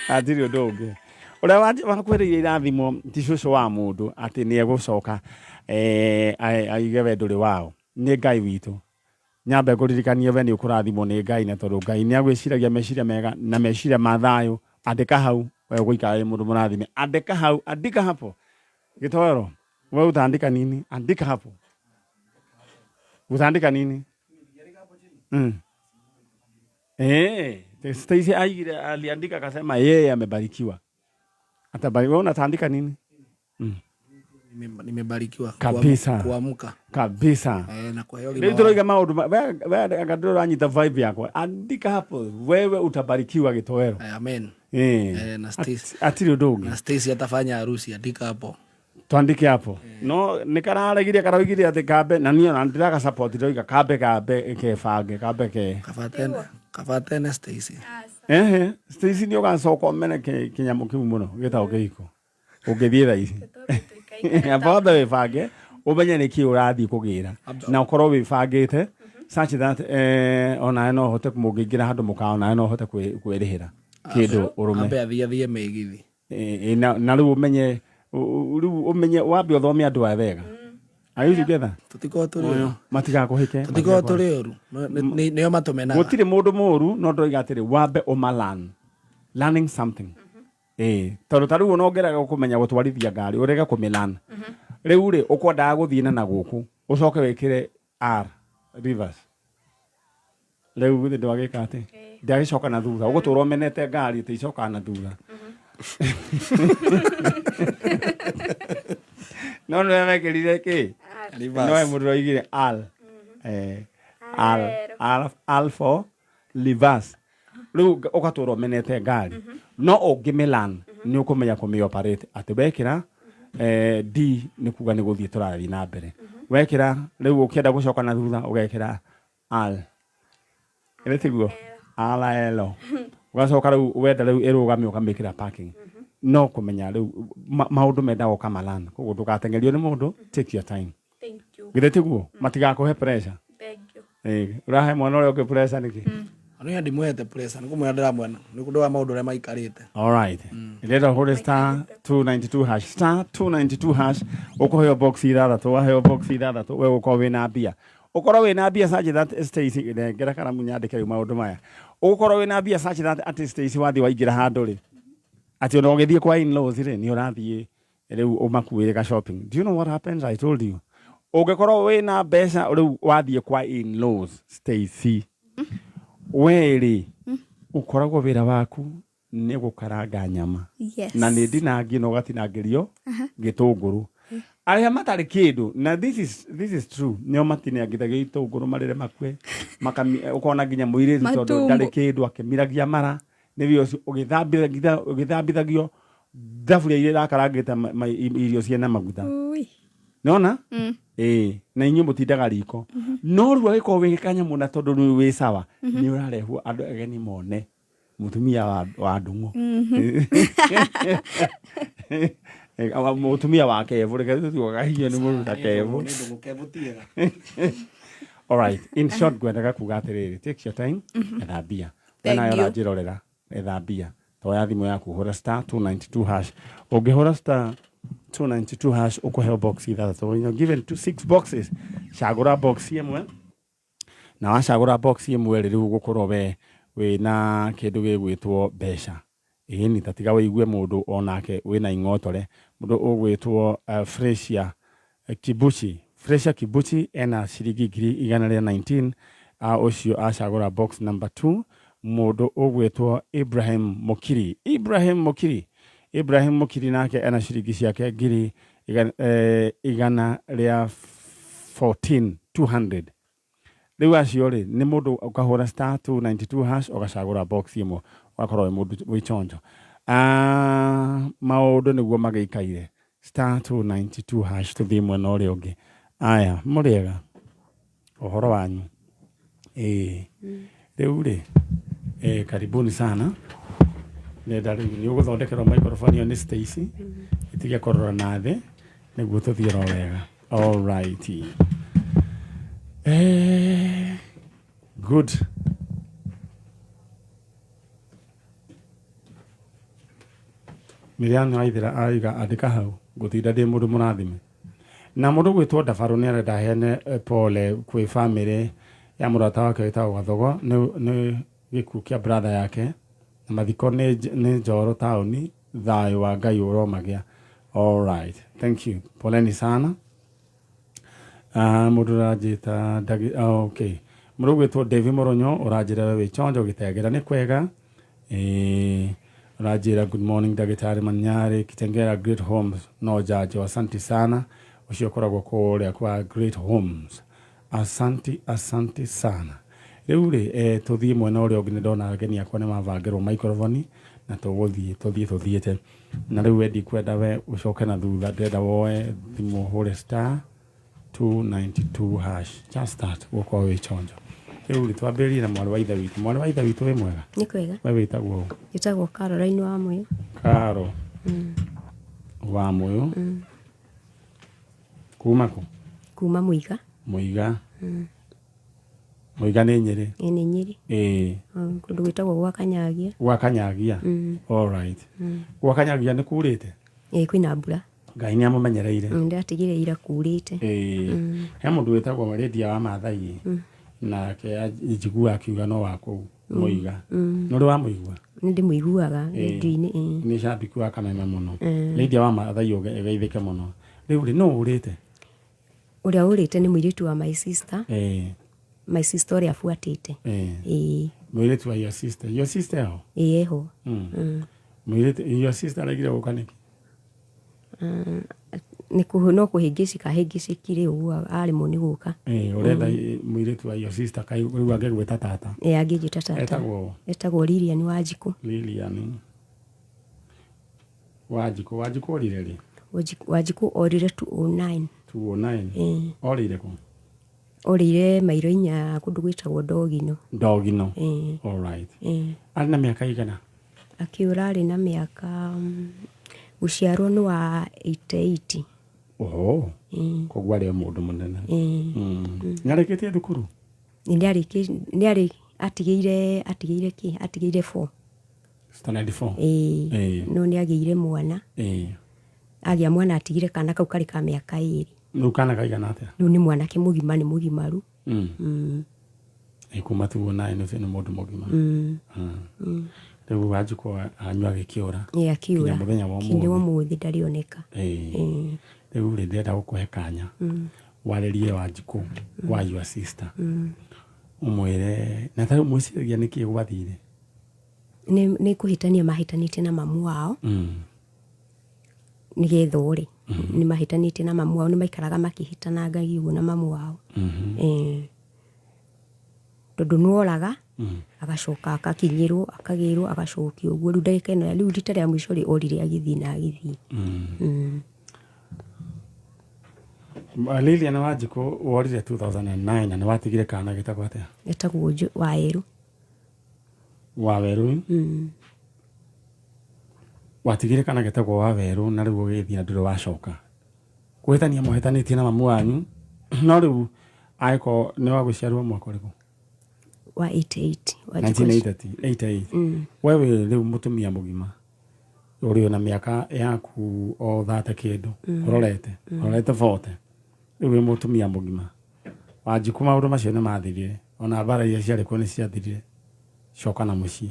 Hatirĩ ũndũ ũngĩ. Ũrĩa wakwĩrĩire irathimo ti cũcũ wa mũndũ atĩ nĩ egũcoka aige we ndũrĩ wao. Nĩ Ngai witũ. Nyambe ngũririkanie we nĩ ũkũrathimwo nĩ Ngai na tondũ Ngai nĩ agwĩciragia meciria mega na meciria ma thayũ. Andĩka hau we ũgũikara wĩ mũndũ mũrathime. Andĩka hau, andika hapo. Gĩtoero, we utaandika nini? Andika hapo. Utaandika nini? Eh, Stacy aigire aliandika akasema yeye amebarikiwa. Atabarikiwa. Wewe unataandika nini? Nimebarikiwa Kabisa. Kuamka. Kabisa. Na kwa hiyo Rĩu tũroiga maũndũ we anga ndũranyita vibe yakwa. Andika hapo wewe utabarikiwa gĩtoero. Amen. Na Stacy. Hatirĩ ũndũ ũngĩ. Na Stacy atafanya harusi, andika hapo. Twandike hapo. No nĩ kararegire karoigire atĩ kambe na niĩ ona ndĩraga support ndĩroiga kambe kambe kebange kambe ke. Kabatene Stacy. Ehe, Stacy nĩ ũgacoka ũmene kĩnyamũ kĩu mũno gĩtagwo kĩhiko. Ũngĩthiĩ thaa ici. Amba wambe wĩbange ũmenye nĩ kĩĩ ũrathiĩ kũgĩra na ũkorwo wĩbangĩte such that onawe no ũhote mũngĩingĩra handũ mũkawa onawe no ũhote kwĩrĩhĩra kĩndũ ũrũme. Ambe athiĩ mĩgithi. Na rĩu ũmenye, rĩu ũmenye wambe ũthome andũ aya wega. Are you together? Tũtikorwo tũrĩ ũru. Matigakũhĩke. Tũtikorwo tũrĩ ũru. Nĩo matũmenaga. Gũtirĩ mũndũ mũru no ndĩroiga atĩrĩ wambe ũma-learn. Learning something. Tondũ ta rĩu ona ũngĩrega kũmenya gũtwarithia ngari, ũrege kũmĩ-learn. Rĩu rĩ, ũkwendaga gũthiĩ na gũkũ, ũcoke wĩkĩre R, reverse. Rĩu githĩ ndwagĩka atĩ? Ndagĩcoka na thutha. Ũgũtũra ũmenete ngari atĩ icokaga na thutha. No nĩwe wekĩrire kĩ? Reverse. No mũndũ oigire R. R, R, R for reverse. Rĩu ũgatũra ũmenete ngari. No ũngĩmĩ-learn, nĩ ũkũmenya kũmĩ-operate. Atĩ wekĩra, D nĩ kuga nĩ gũthiĩ tũrathiĩ na mbere. Wekĩra, rĩu ũkĩenda gũcoka na thutha, ũgekĩra R. Ĩrĩ tiguo? R L. Ũgacoka rĩu wenda rĩu ĩrũgame ũkamĩkĩra parking. No kũmenya rĩu maũndũ mendaga ũkama-learn. Koguo ndũgateng'erio nĩ mũndũ, take your time. Thank you. Githĩ tiguo? Matigakũhe pressure. Thank you. Ũrahe mwana ũrĩa ũngĩ pressure nĩkĩ? Ona ndimũhete pressure, nĩ kũmwĩra ndĩramwĩra, nĩ ũndũ wa maũndũ ũrĩa maikarĩte. All right. Ndĩrenda ũhũre star 292 hash, star 292 hash, ũkũheo box ithathatũ, waheo box ithathatũ, we ũgũkorwo wĩna mbia. Ũkorwo wĩna mbia such that Stacy, nengera karamu nyandĩke rĩu maũndũ maya. Ũgũkorwo wĩna mbia such that atĩ Stacy wathiĩ waingĩra handũ rĩ, atĩ ona ũgĩthiĩ kwa in-laws rĩ, nĩ ũrathiĩ rĩu ũmakuĩre ka shopping. Do you know what happens? I told you. Ũngĩkorwo wĩna mbeca rĩu wathiĩ kwa in-laws, Stacy, we rĩ, ũkoragwo wĩra waku nĩ gũkaranga nyama. Na nĩ ndinangio na ũgatinangĩrio gĩtũngũrũ. Arĩa matarĩ kĩndũ, na this is true, nĩo matinangithagia itũngũrũ marĩre makue, ũkona nginya mũirĩtu tondũ Matumbo. ndarĩ kĩndũ akĩmiragia mara, nĩ wĩra ũcio ũgĩthambithagio thaburia iria irakarangĩte irio ciena maguta. Ui. Nĩwona? Na inyuĩ mũtindaga riko. No rĩu angĩkorwo wĩ kanyamũ na tondũ rĩu wĩ sawa, nĩ ũrarehwo andũ ageni mone mũtumia wa ndũng'ũ. Mũtumia wa Kevo, reke tũtige ũkahinyio nĩ mũndũ ta Kevo. Nĩ ndũng'ũ, Kevo ti ega. All right. In short, ngwendaga kuga atĩrĩrĩ, take your time, etha mbia. We Thank nawe you. ũranjĩrorera, etha mbia. Toya thimũ yaku, hũra star 292 hash. Ũngĩhũra star 292 hash, ũkũheo box ithathatũ. You're given two, six boxes. Cagũra box ĩmwe. Na wacagũra box ĩmwe rĩ, rĩu ũgũkorwo we wĩna kĩndũ gĩgwĩtwo mbeca. Ĩni, ta tiga wĩigue mũndũ onake wĩna ing'otore, mũndũ ũgwĩtwo Fresia Kibuchi. Fresia Kibuchi ena ciringi ngiri igana rĩa 19, ũcio acagũra box number 2. Mũndũ ũgwĩtwo Ibrahim Mukiri. Ibrahim Mukiri. Ibrahim Mukiri nake ena ciringi ciake ngiri igana rĩa fourteen, two hundred. Rĩu acio rĩ, nĩ mũndũ ũkahũra star 292 hash ũgacagũra box ĩmwe, ũgakorwo wĩ mũndũ wĩ chonjo. Maũndũ nĩguo magĩikaire. Star 292 hash tũthiĩ mwena ũrĩa ũngĩ. Aya, mũrĩega? Ũhoro wanyu? Rĩu rĩ, karibuni sana. Nenda rĩu nĩ ũgũthondekerwo microphone ĩyo nĩ Stacy, ĩtige kũrora na thĩ nĩguo tũthiĩ oro wega. All right. Good. Miriam Waithera araiga andĩka hau ngũtinda ndĩ mũndũ mũrathime. Na mũndũ gwĩtwo Ndabarũ nĩ arenda heane pole kwĩ famĩlĩ ya mũrata wake wĩtagwo Gathogo nĩ gĩkuũ kĩa brother yake na mathiko nĩ Njoro taũni. Thayũ wa Ngai ũromagĩa. All right, thank you, poleni sana. Mũndũ ũranjĩta okay, mũndũ ũgwĩtwo David Mũronyo ũranjĩra we wĩ chonjo gĩtengera nĩ kwega. Ũranjĩra good morning ndagĩtarĩ Manyarĩ Kitengera Great Homes no njanjo, asanti sana. Ũcio ũkoragwo kũrĩa kwa Great Homes, asanti, asanti sana. Rĩu rĩ tũthiĩ mwena ũrĩa ũngĩ, nĩ ndona ageni akwa nĩ mabangĩrwo microphone na tũgũthiĩ tũthiĩ tũthiĩte na rĩu we ndikwenda we ũcoke na thutha, ndĩrenda woe thimũ ũhũre star 292 hash, just that, gũkorwo wĩ chonjo. Rĩu rĩ twambĩrĩrie na mwarĩ wa ithe witũ. Mwarĩ wa ithe witũ, wĩ mwega? Nĩ kwega. We wĩtagwo ũ? Njĩtagwo Caroline wa Mũyũ. Karo wa Mũyũ kuma kũ? Kuma Mũiga. Mũiga. Mũiga nĩ Nyĩrĩ? Ĩ, nĩ Nyĩrĩ. Ĩĩ. Kũndũ gwĩtagwo gwa Kanyagia. Gwa Kanyagia. All right, gwa Kanyagia nĩ kurĩte? Ĩ, kwĩna mbura. Ngai nĩ amũmenyereire. Ndĩratigire ira kurĩte. Ĩĩ, he mũndũ wĩtagwo Lydia wa Maathai nake njiguaga akiuga no wa kũu Mũiga. Nĩ ũrĩ wamũigua? Nĩ ndĩmũiguaga rĩndiũ-inĩ, ĩ. Nĩ cambiki wa Kameme mũno. Lydia wa Maathai, ũgeithĩke mũno. Rĩu rĩ nũ ũrĩte? Ũrĩa ũrĩte nĩ mũirĩtu wa my sister. My sister ũrĩa abuatĩte. Ĩĩ. Mũirĩtu wa your sister, your sister eho? Ĩ, eho. Mũirĩtu your sister aregire gũka nĩkĩ? Nĩ no kũhĩngĩcĩka ahĩngĩcĩkire ũguo aremwo nĩ gũka. Ĩĩ, ũrenda mũirĩtu wa your sister kai rĩu angĩgwĩta tata? Ĩ, angĩnjĩta tata. Etagwo ũ? Etagwo Lilian Wanjikũ. Lilian Wanjikũ. Wanjikũ orire rĩ? Wanjikũ orire 209. 209? Ĩĩ. Orĩire kũ? Orĩire mairo inya kũndũ gwĩtagwo Ndogino. Ndogino? Ĩĩ. All right. Ĩĩ. Arĩ na mĩaka igana? Akĩũra arĩ na mĩaka gũciarwo nĩ wa 88. Oho. Ĩĩ. Koguo arĩ o mũndũ mũnene. Ĩĩ. Nĩarĩkĩtie thukuru? Nĩ atigĩire kĩ, atigĩire 4. Standard 4? Ĩĩ. Ĩĩ. No nĩ agĩire mwana. Agĩa mwana atigire kana kau karĩ ka mĩaka 2. Rĩu kana kaigana atĩa? Rĩu nĩ mwanake mũgima, nĩ mũgimaru. Ĩ, kuma 209 ũcio nĩ mũndũ mũgima. Rĩu Wanjikũ anyua agĩkĩũra? Ĩ, akiũra. Nginya mũthenya wa Kinya ũmũthĩ. Ũmũthĩ ndarĩoneka. Ĩĩ. Ĩĩ. Rĩu rĩ ndĩrenda gũkũhe kanya warĩrie Wanjikũ wa your sister, ũmwĩre na tarĩu mwĩciragia nĩkĩ gwathire. Nĩ kũhĩtania mahĩtanĩtie na mamu wao. Nĩgetha ũrĩ nĩ mahĩtanĩtie na mamu wao, nĩ maikaraga makĩhĩtanangagia ũguo na mamu wao. Ĩĩ. Tondũ nĩoraga agacoka akakinyĩrwo, akagĩrwo, agacokio ũguo. Rĩu ndagĩka ĩno, rĩu rita rĩa mũico rĩ orire agĩthiĩ na agĩthiĩ. Lilian Wanjikũ worire 2009 na nĩ watigire kana getagwo atĩa? Getagwo Wawerũ. Wawerũ. Watigire kana getagwo Wawerũ na rĩu ũgĩthiĩ na ndũrĩ wacoka. Kũhĩtania mũhĩtanĩtie na mamu wanyu, no rĩu angĩkorwo nĩ wa gũciarwo mwaka ũrĩkũ? Wa 88 Wanjikũ. 1988. We wĩ rĩu mũtumia mũgima ũrĩ ona mĩaka yaku o 30 kĩndũ, ũrorete 40, rĩu wĩ mũtumia mũgima. Wanjikũ, maũndũ macio nĩ mathirire, ona mbara iria ciarĩ kuo nĩ ciathirire, coka na mũciĩ.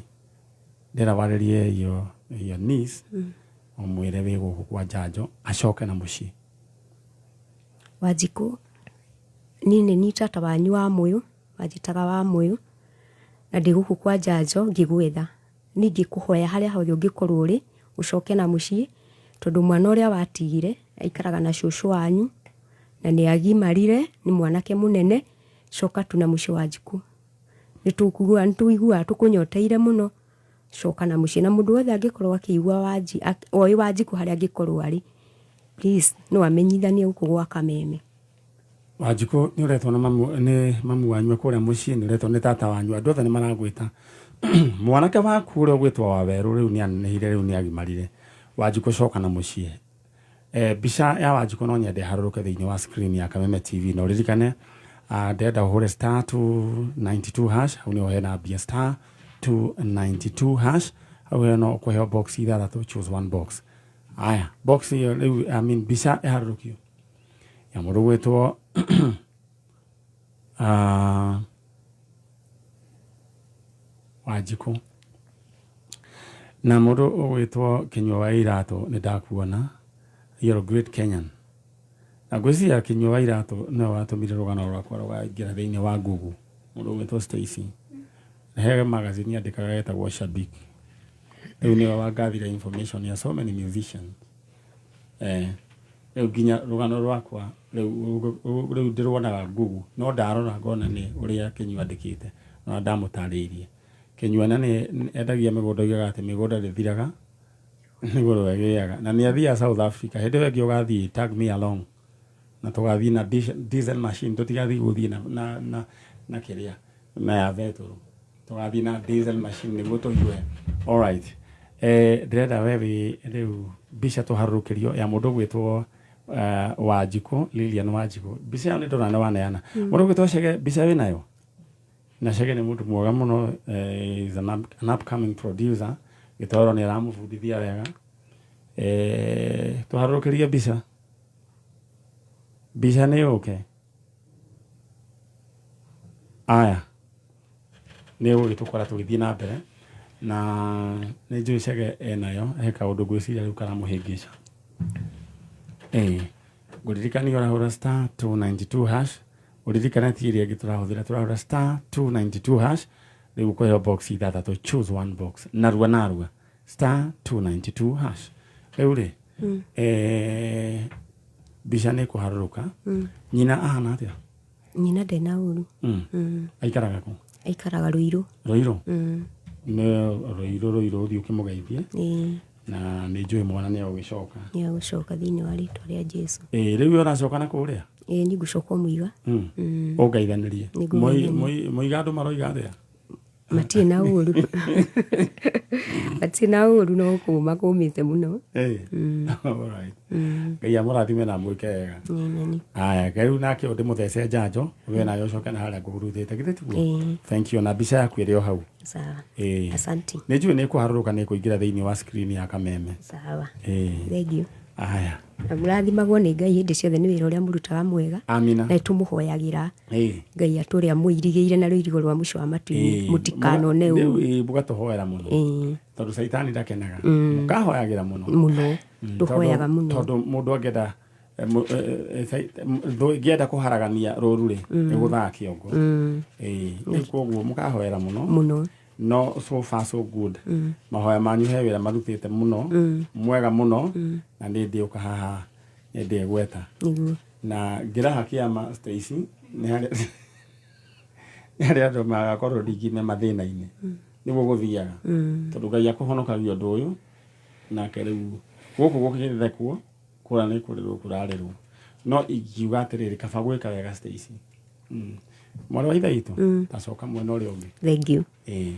Ndĩra warĩrie your niece, ũmwĩre wĩ gũkũ kwa njanjo, acoke na mũciĩ. Wanjikũ, niĩ nĩ niĩ tata wanyu wa Mũyũ, wanjĩtaga wa Mũyũ, na ndĩ gũkũ kwa njanjo ngĩgwetha. Niĩ ngĩkũhoya harĩa hothe ũngĩkorwo ũrĩ, ũcoke na mũciĩ, tondũ mwana ũrĩa watigire aikaraga na cũcũ wanyu na nĩ agimarire, nĩ mwanake mũnene, coka tu na mũciĩ Wanjikũ. Nĩ tũiguaga tũkũnyoteire mũno, coka na mũciĩ. Na mũndũ wothe angĩkorwo akĩigua Wanji, oĩ Wanjikũ harĩa angĩkorwo arĩ, please no amenyithanie gũkũ gwa Kameme. Wanjikũ, nĩ ũretwo na mamu, nĩ mamu wanyu kũrĩa mũciĩ, nĩ ũretwo nĩ tata wanyu, andũ othe nĩ maragwĩta. Mwanake waku ũrĩa ũgwĩtwo Wawerũ rĩu nĩ anenehire, rĩu nĩ agimarire. Wanjikũ, coka na mũciĩ. Mbica ya Wanjikũ no nyende harũrũke thĩinĩ wa screen ya Kameme TV, na ũririkane ndĩrenda ũhũre star 292 hash, hau nĩho hena mbia. Star 292 hash, hau hena ũkũheo box ithathatũ, choose one box. Aya, box ĩyo rĩu, I mean, mbica ĩharũrũkio ya mũndũ gwĩtwo Wanjikũ na mũndũ ũgwĩtwo Kĩnyua wa Iratũ. Nĩ ndakuona, you're a great Kenyan, na ngwĩciria Kĩnyua wa Iratũ nĩwe watũmire rũgano rwakwa rũkaingĩra thĩinĩ wa Google. Mũndũ ũgwĩtwo Stacy he magazine andĩkaga getagwo Shabik, rĩu nĩwe wangathire information ya so many musicians. Rĩu nginya rũgano rwakwa rĩu ndĩruonaga Google, no ndarora ngona nĩ ũrĩa Kĩnyua andĩkĩte na ndamũtarĩirie. Kĩnyua na nĩ endagia mĩgũnda, oigaga atĩ mĩgũnda ndĩthiraga, nĩguo ĩgĩaga, na nĩ athiaga South Africa. Hĩndĩ ĩyo ĩngĩ ũgathiĩ, tag me along na tũgathiĩ na diesel machine, tũtigathiĩ gũthiĩ na kĩrĩa na ya betũrũ, tũgathiĩ na diesel machine nĩguo tũhiũhe. Alright, ndĩrenda we wĩ rĩu mbica tũharũrũkĩrio ya mũndũ ũgwĩtwo Wanjikũ, Lilian Wanjikũ. Mbica ĩyo nĩ ndĩrona nĩ waneana. Mũndũ ũgwĩtwo Chege, mbica wĩnayo? Na Chege nĩ mũndũ mwega mũno, is an upcoming producer. Gĩtoro nĩ aramũbundithia wega. Tũharũrũkĩrie mbica, mbica nĩ yũke. Aya, nĩ ũgũgĩtũkora tũgĩthiĩ na mbere, na nĩ njũĩ Chege enayo. He kaũndũ ngwĩciria rĩu karamũhĩngĩca. Ngũririkania ũrahũra *292#. Ũririkane ti ĩrĩa ĩngĩ tũrahũthĩra, tũrahũra *292#. Rĩu ũkũheo box ithathatũ, choose one box narua narua, *292#. Rĩu rĩ, mbica nĩ ĩkũharũrũka. Nyina ahana atĩa? Nyina ndarĩ na ũru. Aikaraga kũ? Aikaraga Rũirũ. Rũirũ? Nĩ Rũirũ, Rũirũ, ũthiĩ ũkĩmũgeithie. Na nĩ njũĩ mwana nĩ agũgĩcoka. Nĩ agũcoka thĩinĩ wa rĩtwa rĩa Jesu. Rĩu ũracoka na kũrĩa? Ĩĩ, niĩ ngũcoka o Mũiga. Ũngeithanĩrie. Nĩngũgeithania. Mũiga andũ maroiga atĩa? Matirĩ na ũru, matirĩ na ũru, no kũma kũmĩte mũno. Alright. Ngai amũrathime na mwĩke wega. Amen. Aya, rĩu nake ũndĩmũthece njanjo we nawe ũcoke na harĩa ngũhurutĩte, githĩ tiguo? Ĩĩ. Thank you, na mbica yaku ĩrĩ o hau. Sawa. Ĩĩ. Asante. Nĩ njũĩ nĩ ĩkũharũrũka, nĩ ĩkũingĩra thĩinĩ wa screen ya Kameme. Sawa. Ĩĩ. Thank you. Aya. Na mũrathimagwo nĩ Ngai hĩndĩ ciothe nĩ wĩra ũrĩa mũrutaga mwega. Amina. Na nĩtũmũhoyagĩra Ngai atũrĩa mũirigĩire na rũirigo rwa mũico wa matu-inĩ, mũtikanone Rĩu ũru. Mũgatũhoera mũno tondũ caitani ndakenaga, mũkahoyagĩra mũno. Mũno. Tũhoyaga mũno. Tondũ mũndũ angĩenda thũ ĩngĩenda kũharagania rũru rĩ, ĩgũthaga kĩongo. Ĩĩ, rĩu koguo mũkahoera mũno. Mũno. No so far so good, mahoya manyu he wĩra marutĩte mũno mwega mũno, na nĩ ndĩũka haha nĩ ndĩgweta. Nĩguo. Na ngĩraha kĩama Stacy, nĩ harĩa andũ magakorwo ningĩ me mathĩna-inĩ, nĩguo gũthiaga, tondũ Ngai akũhonokagia ũndũ ũyũ nake. Rĩu gũkũ gũkĩthekwo, kũrĩa nĩ kũrĩrwo kũrarĩrwo, no ingiuga atĩrĩrĩ, kaba gwĩka wega. Stacy, mwarĩ wa ithe witũ, tacoka mwena ũrĩa ũngĩ. Thank you. Ĩĩ,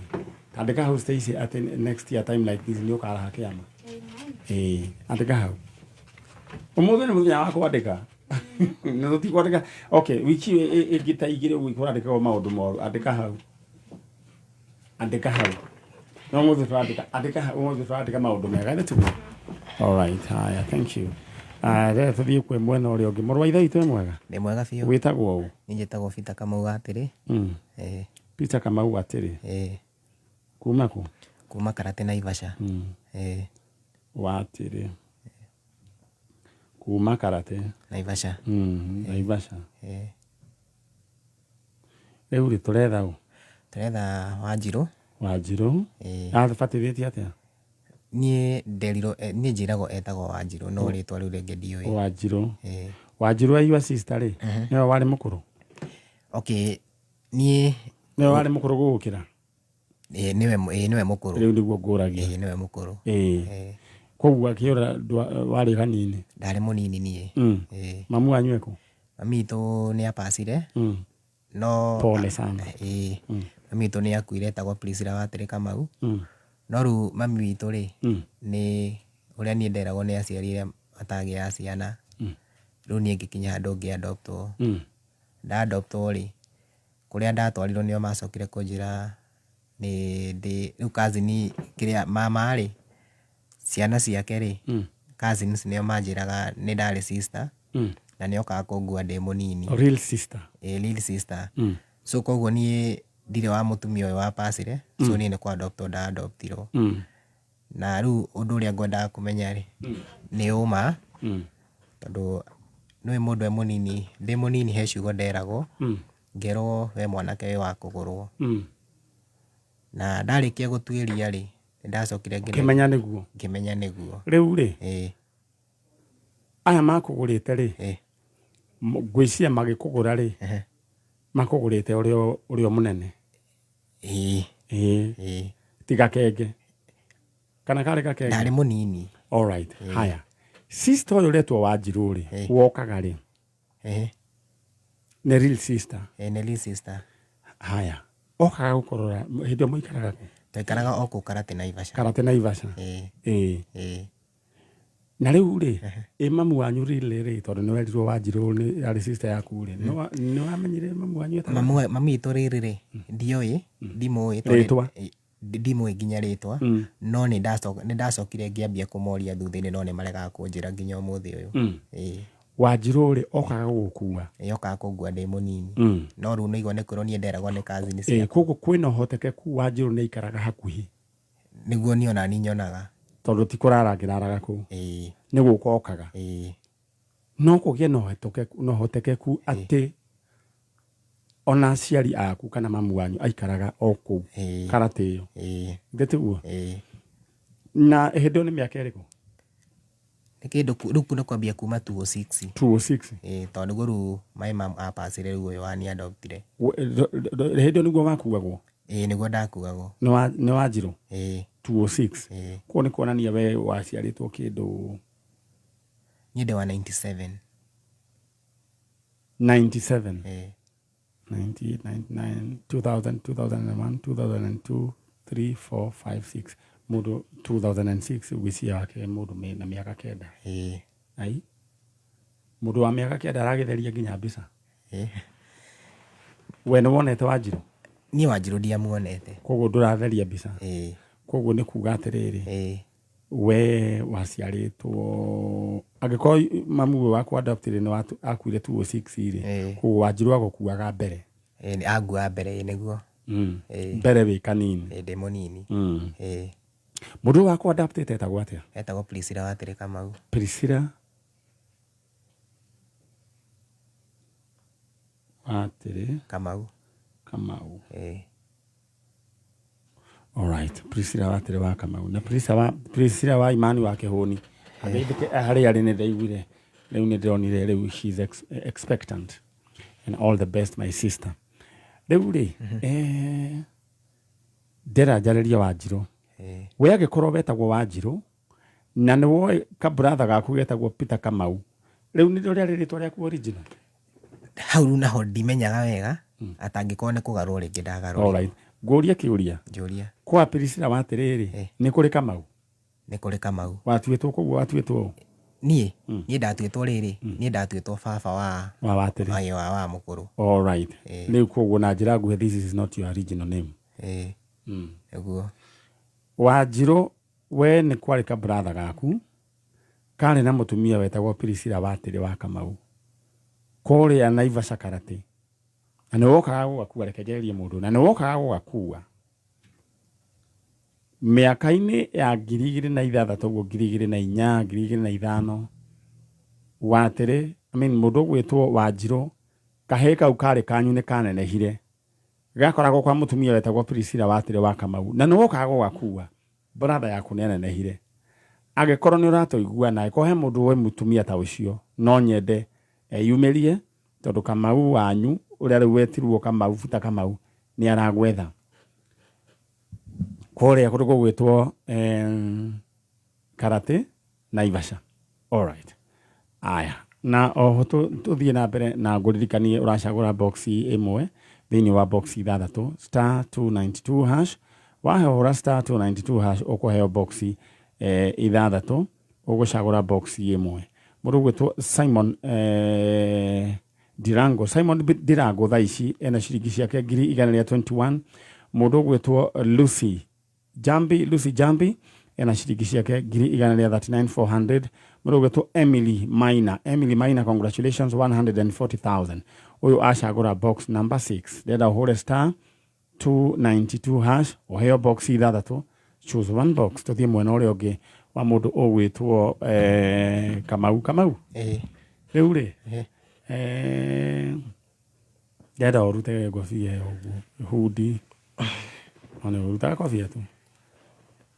andĩka hau, Stacy, atĩ next year time like this nĩ ũkaraha kĩama. Ĩĩ, andĩka hau. Ũmũthĩ nĩ mũthenya wa kwandĩka, nĩ tũtikwandĩka. Okay, wiki ĩyo ĩngĩ ta 2 ũguo kũrandĩkagwo maũndũ moru. Andĩka hau, andĩka hau. No ũmũthĩ tũrandĩka, andĩka hau, ũmũthĩ tũrandĩka maũndũ mega, ĩndĩ tiguo? Alright, haya, thank you. Reke tũthiĩ kwĩ mwena ũrĩa ũngĩ. Mũrũ wa ithe witũ, wĩ mwega? Ndĩ mwega biũ. Wĩtagwo ũ? Niĩ njĩtagwo Peter Kamau Gatĩrĩ. Ĩĩ. Peter Kamau Gatĩrĩ. Ĩĩ. Kuma kũ? Kuma Karate, Naivasha. Ĩĩ. Watĩrĩ kuma Karate. Naivasha. Naivasha. Ĩĩ. Rĩu rĩ, tũretha ũ? Tũretha Wanjirũ. Wanjirũ? Ĩĩ. Abatithĩtie atĩa? Niĩ nderirwo, niĩ njĩragwo etagwo Wanjirũ, no rĩtwa rĩu rĩngĩ ndiũĩ. Wanjirũ. Ĩĩ. Wanjirũ wa your sister rĩ, nĩwe warĩ mũkũrũ? Okay, niĩ Nĩwe warĩ mũkũrũ gũgũkĩra? Ĩĩ, nĩwe mũkũrũ. Rĩu nĩguo ngũragia. Ĩĩ, nĩwe mũkũrũ. Ĩĩ. Ĩĩ. Koguo akĩũra warĩ kanini? Ndarĩ mũnini niĩ. Ĩĩ. Mamu wanyu ekũ? Mami witũ nĩ apacire. No Pole sana. Ĩĩ. Mami witũ nĩ akuire, etagwo Priscilla Watĩrĩ Kamau. No rĩu mami witũ rĩ, nĩ ũrĩa niĩ nderagwo nĩ aciari arĩa matagĩaga ciana. Rĩu niĩ ngĩkinya handũ ngĩ-adoptwo. Nda-adoptwo rĩ, kũrĩa ndatwarirwo nĩo macokire kũnjĩra nĩ ndĩ rĩu cousin kĩrĩa mama rĩ, ciana ciake rĩ, Cousins nĩo manjĩraga nĩ ndarĩ sister na nĩokaga kũngua ndĩ mũnini. Real sister. Ĩ, real sister. So koguo niĩ ndirĩ wa mũtumia ũyũ wa pacire, so niĩ nĩ kũ adoptwo nda adoptirwo. Na rĩu ũndũ ũrĩa ngwendaga kũmenya rĩ, nĩ ũma, tondũ nĩũĩ mũndũ e mũnini, ndĩ mũnini he ciugo nderagwo, ngerwo we mwanake wĩ wa kũgũrwo. Na ndarĩkia gũtuĩria rĩ, nĩndacokire Ũkĩmenya nĩguo. Ngĩmenya nĩguo. Rĩu rĩ, Ĩĩ. Aya makũgũrĩte rĩ, Ĩĩ. Ngwĩciria magĩkũgũra rĩ, makũgũrĩte ũrĩ o mũnene. Ĩĩ. Ĩĩ. Ĩĩ. Ti gakenge. Kana karĩ gakenge? Ndarĩ mũnini. All right. Haya. Sister ũyũ ũretwo Wanjirũ rĩ, wokaga rĩ? Nĩ real sister. Ĩĩ, nĩ real sister. Haya. Okaga gũkũrora hĩndĩ ĩyo mũikaraga kũ? Twaikaraga o kũu Karate Naivasha. Karate Naivasha. Ĩĩ. Ĩĩ. Ĩĩ. Na rĩu rĩ, ĩ mamu wanyu really rĩ, tondũ nĩ werirwo Wanjirũ nĩ arĩ sister yaku rĩ, nĩ wamenyire mamu wanyu etagwo? Mami witũ rĩrĩ rĩ, ndioĩ, ndimũĩ tondũ Rĩtwa? Ndimũĩ nginya rĩtwa, no nĩ ndacokire ngĩambia kũmoria thutha-inĩ, no nĩ maregaga kũnjĩra nginya ũmũthĩ ũyũ. Ĩĩ. Wanjirũ rĩ, okaga gũgũkua? Ĩĩ, okaga kũngua ndĩ mũnini. No rĩu nĩigua nĩ kwĩrwo niĩ nderagwo nĩ cousin ciakwa. Koguo kwĩna ũhotekeku Wanjirũ nĩ aikaraga hakuhĩ? Nĩguo niĩ ona niĩ nyonaga. Tondũ ti kũrara angĩraraga kũu. Ĩĩ. Nĩ gũka okaga. Ĩĩ. No kũgĩe na ũhotekeku atĩ ona aciari aku kana mamu wanyu aikaraga o kũu Karate ĩyo. Ĩĩ. Githĩ tiguo? Ĩĩ. Na hĩndĩ ĩyo nĩ mĩaka ĩrĩkũ? Nĩ kĩndũ rĩu nĩ kwambia kuma 206. 206. Ĩĩ, tondũ nĩguo rĩu my mom apacire rĩu ũyũ wani adoptire. Hĩndĩ ĩyo nĩguo wakuagwo? Ĩĩ, nĩguo ndakuagwo. Nĩ Wanjirũ? Ĩĩ. 206. Ĩĩ. Koguo nĩ kuonania we waciarĩtwo kĩndũ Niĩ ndĩ wa 97. 97. Ĩĩ. 98, 99, 2000, 2001, 2002, 3, 4, 5, 6. Mũndũ 2006 ũgwĩciria wake mũndũ na mĩaka 9. Ĩĩ. Ai. Mũndũ wa mĩaka 9 aragĩtheria nginya mbica. Ĩĩ. We nĩ wonete Wanjirũ? Niĩ Wanjirũ ndiamuonete. Koguo ndũratheria mbica. Ĩĩ. Koguo nĩ kuga atĩrĩrĩ. Ĩĩ. We waciarĩtwo angĩkorwo mamu ũyũ waku adopted nĩ akuire 206 rĩ, Ĩĩ. koguo Wanjirũ agũkuaga mbere. Ĩĩ, nĩ anguaga mbere, ĩĩ, nĩguo. Ĩĩ. Mbere wĩ kanini. Ĩĩ, ndĩ mũnini. Ĩĩ. Mũndũ ũyũ waku adopted etagwo atĩa? Etagwo Priscilla Watĩrĩ Kamau. Priscilla Watĩrĩ Kamau. Kamau. Ĩĩ. All right. Priscilla Watĩrĩ wa Kamau. Na Priscilla wa Imani wa Kĩhũni. Ageithĩke harĩa arĩ nĩ ndaiguire. Rĩu nĩ ndĩronire rĩu she's expectant. And all the best my sister. Rĩu rĩ, ndĩra njarĩrie Wanjirũ. We angĩkorwo wetagwo Wanjirũ, na nĩ woĩ kabratha gaku getagwo Peter Kamau. Rĩu nĩ rĩrĩa rĩrĩtwa rĩaku original? Hau rĩu naho ndimenyaga wega, atangĩkorwo nĩ kũgarũrwo rĩngĩ ndagarũrwo. All right. Ngũrie kĩũria. Njũria. Kwa Priscilla Watĩrĩ rĩ, nĩ kũrĩ Kamau? Nĩ kũrĩ Kamau. Watuĩtwo koguo watuĩtwo ũ? Niĩ? Niĩ ndatuĩtwo rĩrĩ, niĩ ndatuĩtwo baba wa Wa Watĩrĩ. Wa, wa mũkũrũ. All right. Rĩu koguo na njĩra nguhĩ this is not your original name. Nĩguo. Wanjirũ, we nĩ kwarĩ ka brother gaku karĩ na mũtumia wetagwo Priscilla Watĩrĩ wa Kamau kũrĩa Naivasha Karate, na nĩ wokaga gũgakua, reke njarĩrie mũndũ, na nĩ wokaga gũgakua mĩaka-inĩ ya ngiri igĩrĩ na ithathatũ ũguo, ngiri igĩrĩ na inya, ngiri igĩrĩ na ithano. Watĩrĩ, I mean, mũndũ ũgwĩtwo Wanjirũ, kahĩĩ kau karĩ kanyu nĩ kanenehire, gakoragwo kwa mũtumia wetagwo Priscilla Watĩrĩ wa Kamau, na nĩ wokaga gũgakua. Brother yaku nĩ anenehire. Angĩkorwo nĩ ũratũigua na angĩkorwo he mũndũ ũĩ mũtumia ta ũcio, no nyende eyumĩrie, tondũ Kamau wanyu ũrĩa rĩu wetirwo Kamau, Buta Kamau, nĩ aragwetha kũrĩa kũndũ gũgwĩtwo Karate Naivasha. All right. Aya, na oho tũthiĩ na mbere na ngũririkanie ũracagũra box ĩmwe thĩinĩ wa box ithathatũ, star 292 hash. Wahũra star 292 hash ũkũheo box ithathatũ, ũgũcagũra box ĩmwe. Mũndũ ũgwĩtwo Simon Ndirango, Simon Ndirango thaa ici ena ciringi ciake ngiri igana rĩa 21. Mũndũ ũgwĩtwo Lucy Jambi, Lucy Jambi Ena ciringi ciake 139,400. Mũndũ ũgwĩtwo Emily Maina, Emily Maina, congratulations, 140,000. Ũyũ acagũra box number 6. Ndĩrenda ũhũre star 292 hash, ũheo box ithathatũ, choose one box. Tũthiĩ mwena ũrĩa ũngĩ wa mũndũ ũgwĩtwo Kamau. Kamau, rĩu rĩ, ndĩrenda ũrute ngobia ĩyo ũguo, hundi ona ũrutaga kobia tu,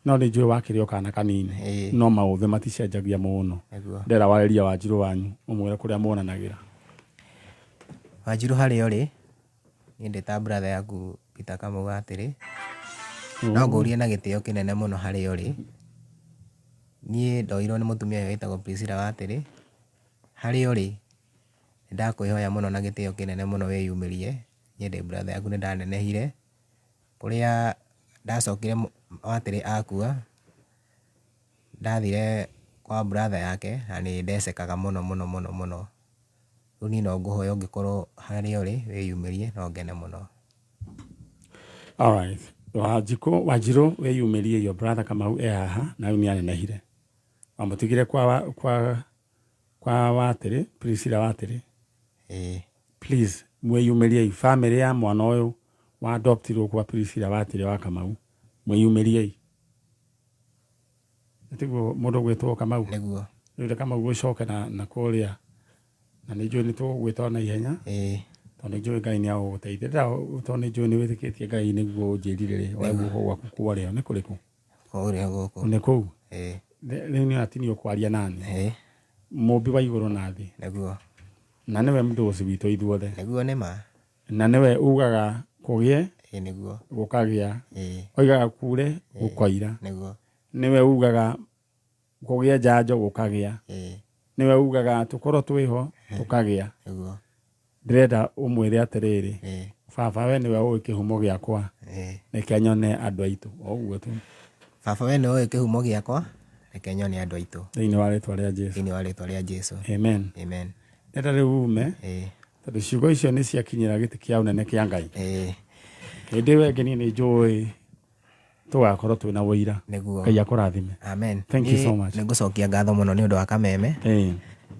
no nĩ njũĩ wakĩrĩ o kana kanini, no maũthĩ maticenjagia mũno. Ndĩrenda warĩria Wanjirũ wanyu, ũmwĩre kũrĩa muonanagĩra. Wanjirũ, harĩa ũrĩ, niĩ ndĩ ta brother yaku Peter Kamau atĩrĩ, no ngũrie na gĩtĩo kĩnene mũno harĩa ũrĩ. Niĩ ndoirwo nĩ mũtumia ũyũ wĩtagwo Priscilla Watĩrĩ. Harĩa ũrĩ, nĩ ndakwĩhoya mũno na gĩtĩo kĩnene mũno wĩyumĩrie. Niĩ ndĩ brother yaku, nĩ ndanenehire kũrĩa ndacokire Watĩrĩ akua, ndathire kwa brother yake na nĩ ndecekaga mũno mũno mũno mũno. Rĩu niĩ no ngũhoya ũngĩkorwo harĩa ũrĩ wĩyumĩrie, no ngene mũno. Alright. Wanjikũ, Wanjirũ, wĩyumĩrie, your brother Kamau e haha na rĩu nĩ anenehire. Wamũtigire kwa Watĩrĩ, Priscilla Watĩrĩ. Please mwĩyumĩriei, family ya mwana ũyũ wa adoptirwo kwa Priscilla Watĩrĩ wa Kamau, mwĩyumĩriei. Tiguo mũndũ ũgwĩtwo Kamau? Nĩguo. Rĩu Kamau gũcoke na kũrĩa, na nĩ njũĩ nĩ tũgũgwĩta na ihenya, tondũ nĩ njũĩ Ngai nĩ agũgũteithia. Tondũ nĩ njũĩ nĩ wĩtĩkĩtie Ngai, nĩguo ũnjĩrire rĩ, wa guoko gwaku kwa ũrĩo nĩ kũrĩkũ? Kũrĩa gũkũ. Nĩ kũu. Rĩu nĩ atinio kwaria nani, mũmbi wa igũrũ na thĩ, Nĩguo. na nĩwe mũndũci witũ ithuothe. Nĩguo, nĩ ma. Na nĩwe ugaga kũgĩe, Nĩguo. gũkagĩa, oigaga kure, gũkoira. Nĩguo. Nĩwe ugaga kũgĩe njanjo, gũkagĩa. Nĩwe ugaga tũkorwo twĩho, tũkagĩa. Nĩguo. Ndĩrenda ũmwĩre atĩrĩrĩ, baba, we nĩwe ũĩ kĩhumo gĩakwa, reke nyone andũ aitũ, o ũguo tu. Baba, we nĩwe ũĩ kĩhumo gĩakwa, reke nyone andũ aitũ. Thĩinĩ wa rĩtwa rĩa Jesu. Thĩinĩ wa rĩtwa rĩa Jesu. Amen. Amen. Ndĩrenda rĩu ume, tondũ ciugo icio nĩ ciakinyĩra gĩtĩ kĩa ũnene kĩa Ngai. Hĩndĩ ĩyo ĩngĩ niĩ nĩ njũĩ tũgakorwo twĩna ũira. Nĩguo. Ngai akũrathime. Amen. Thank you so much. Nĩ ngũcokia ngatho mũno nĩ ũndũ wa kameme,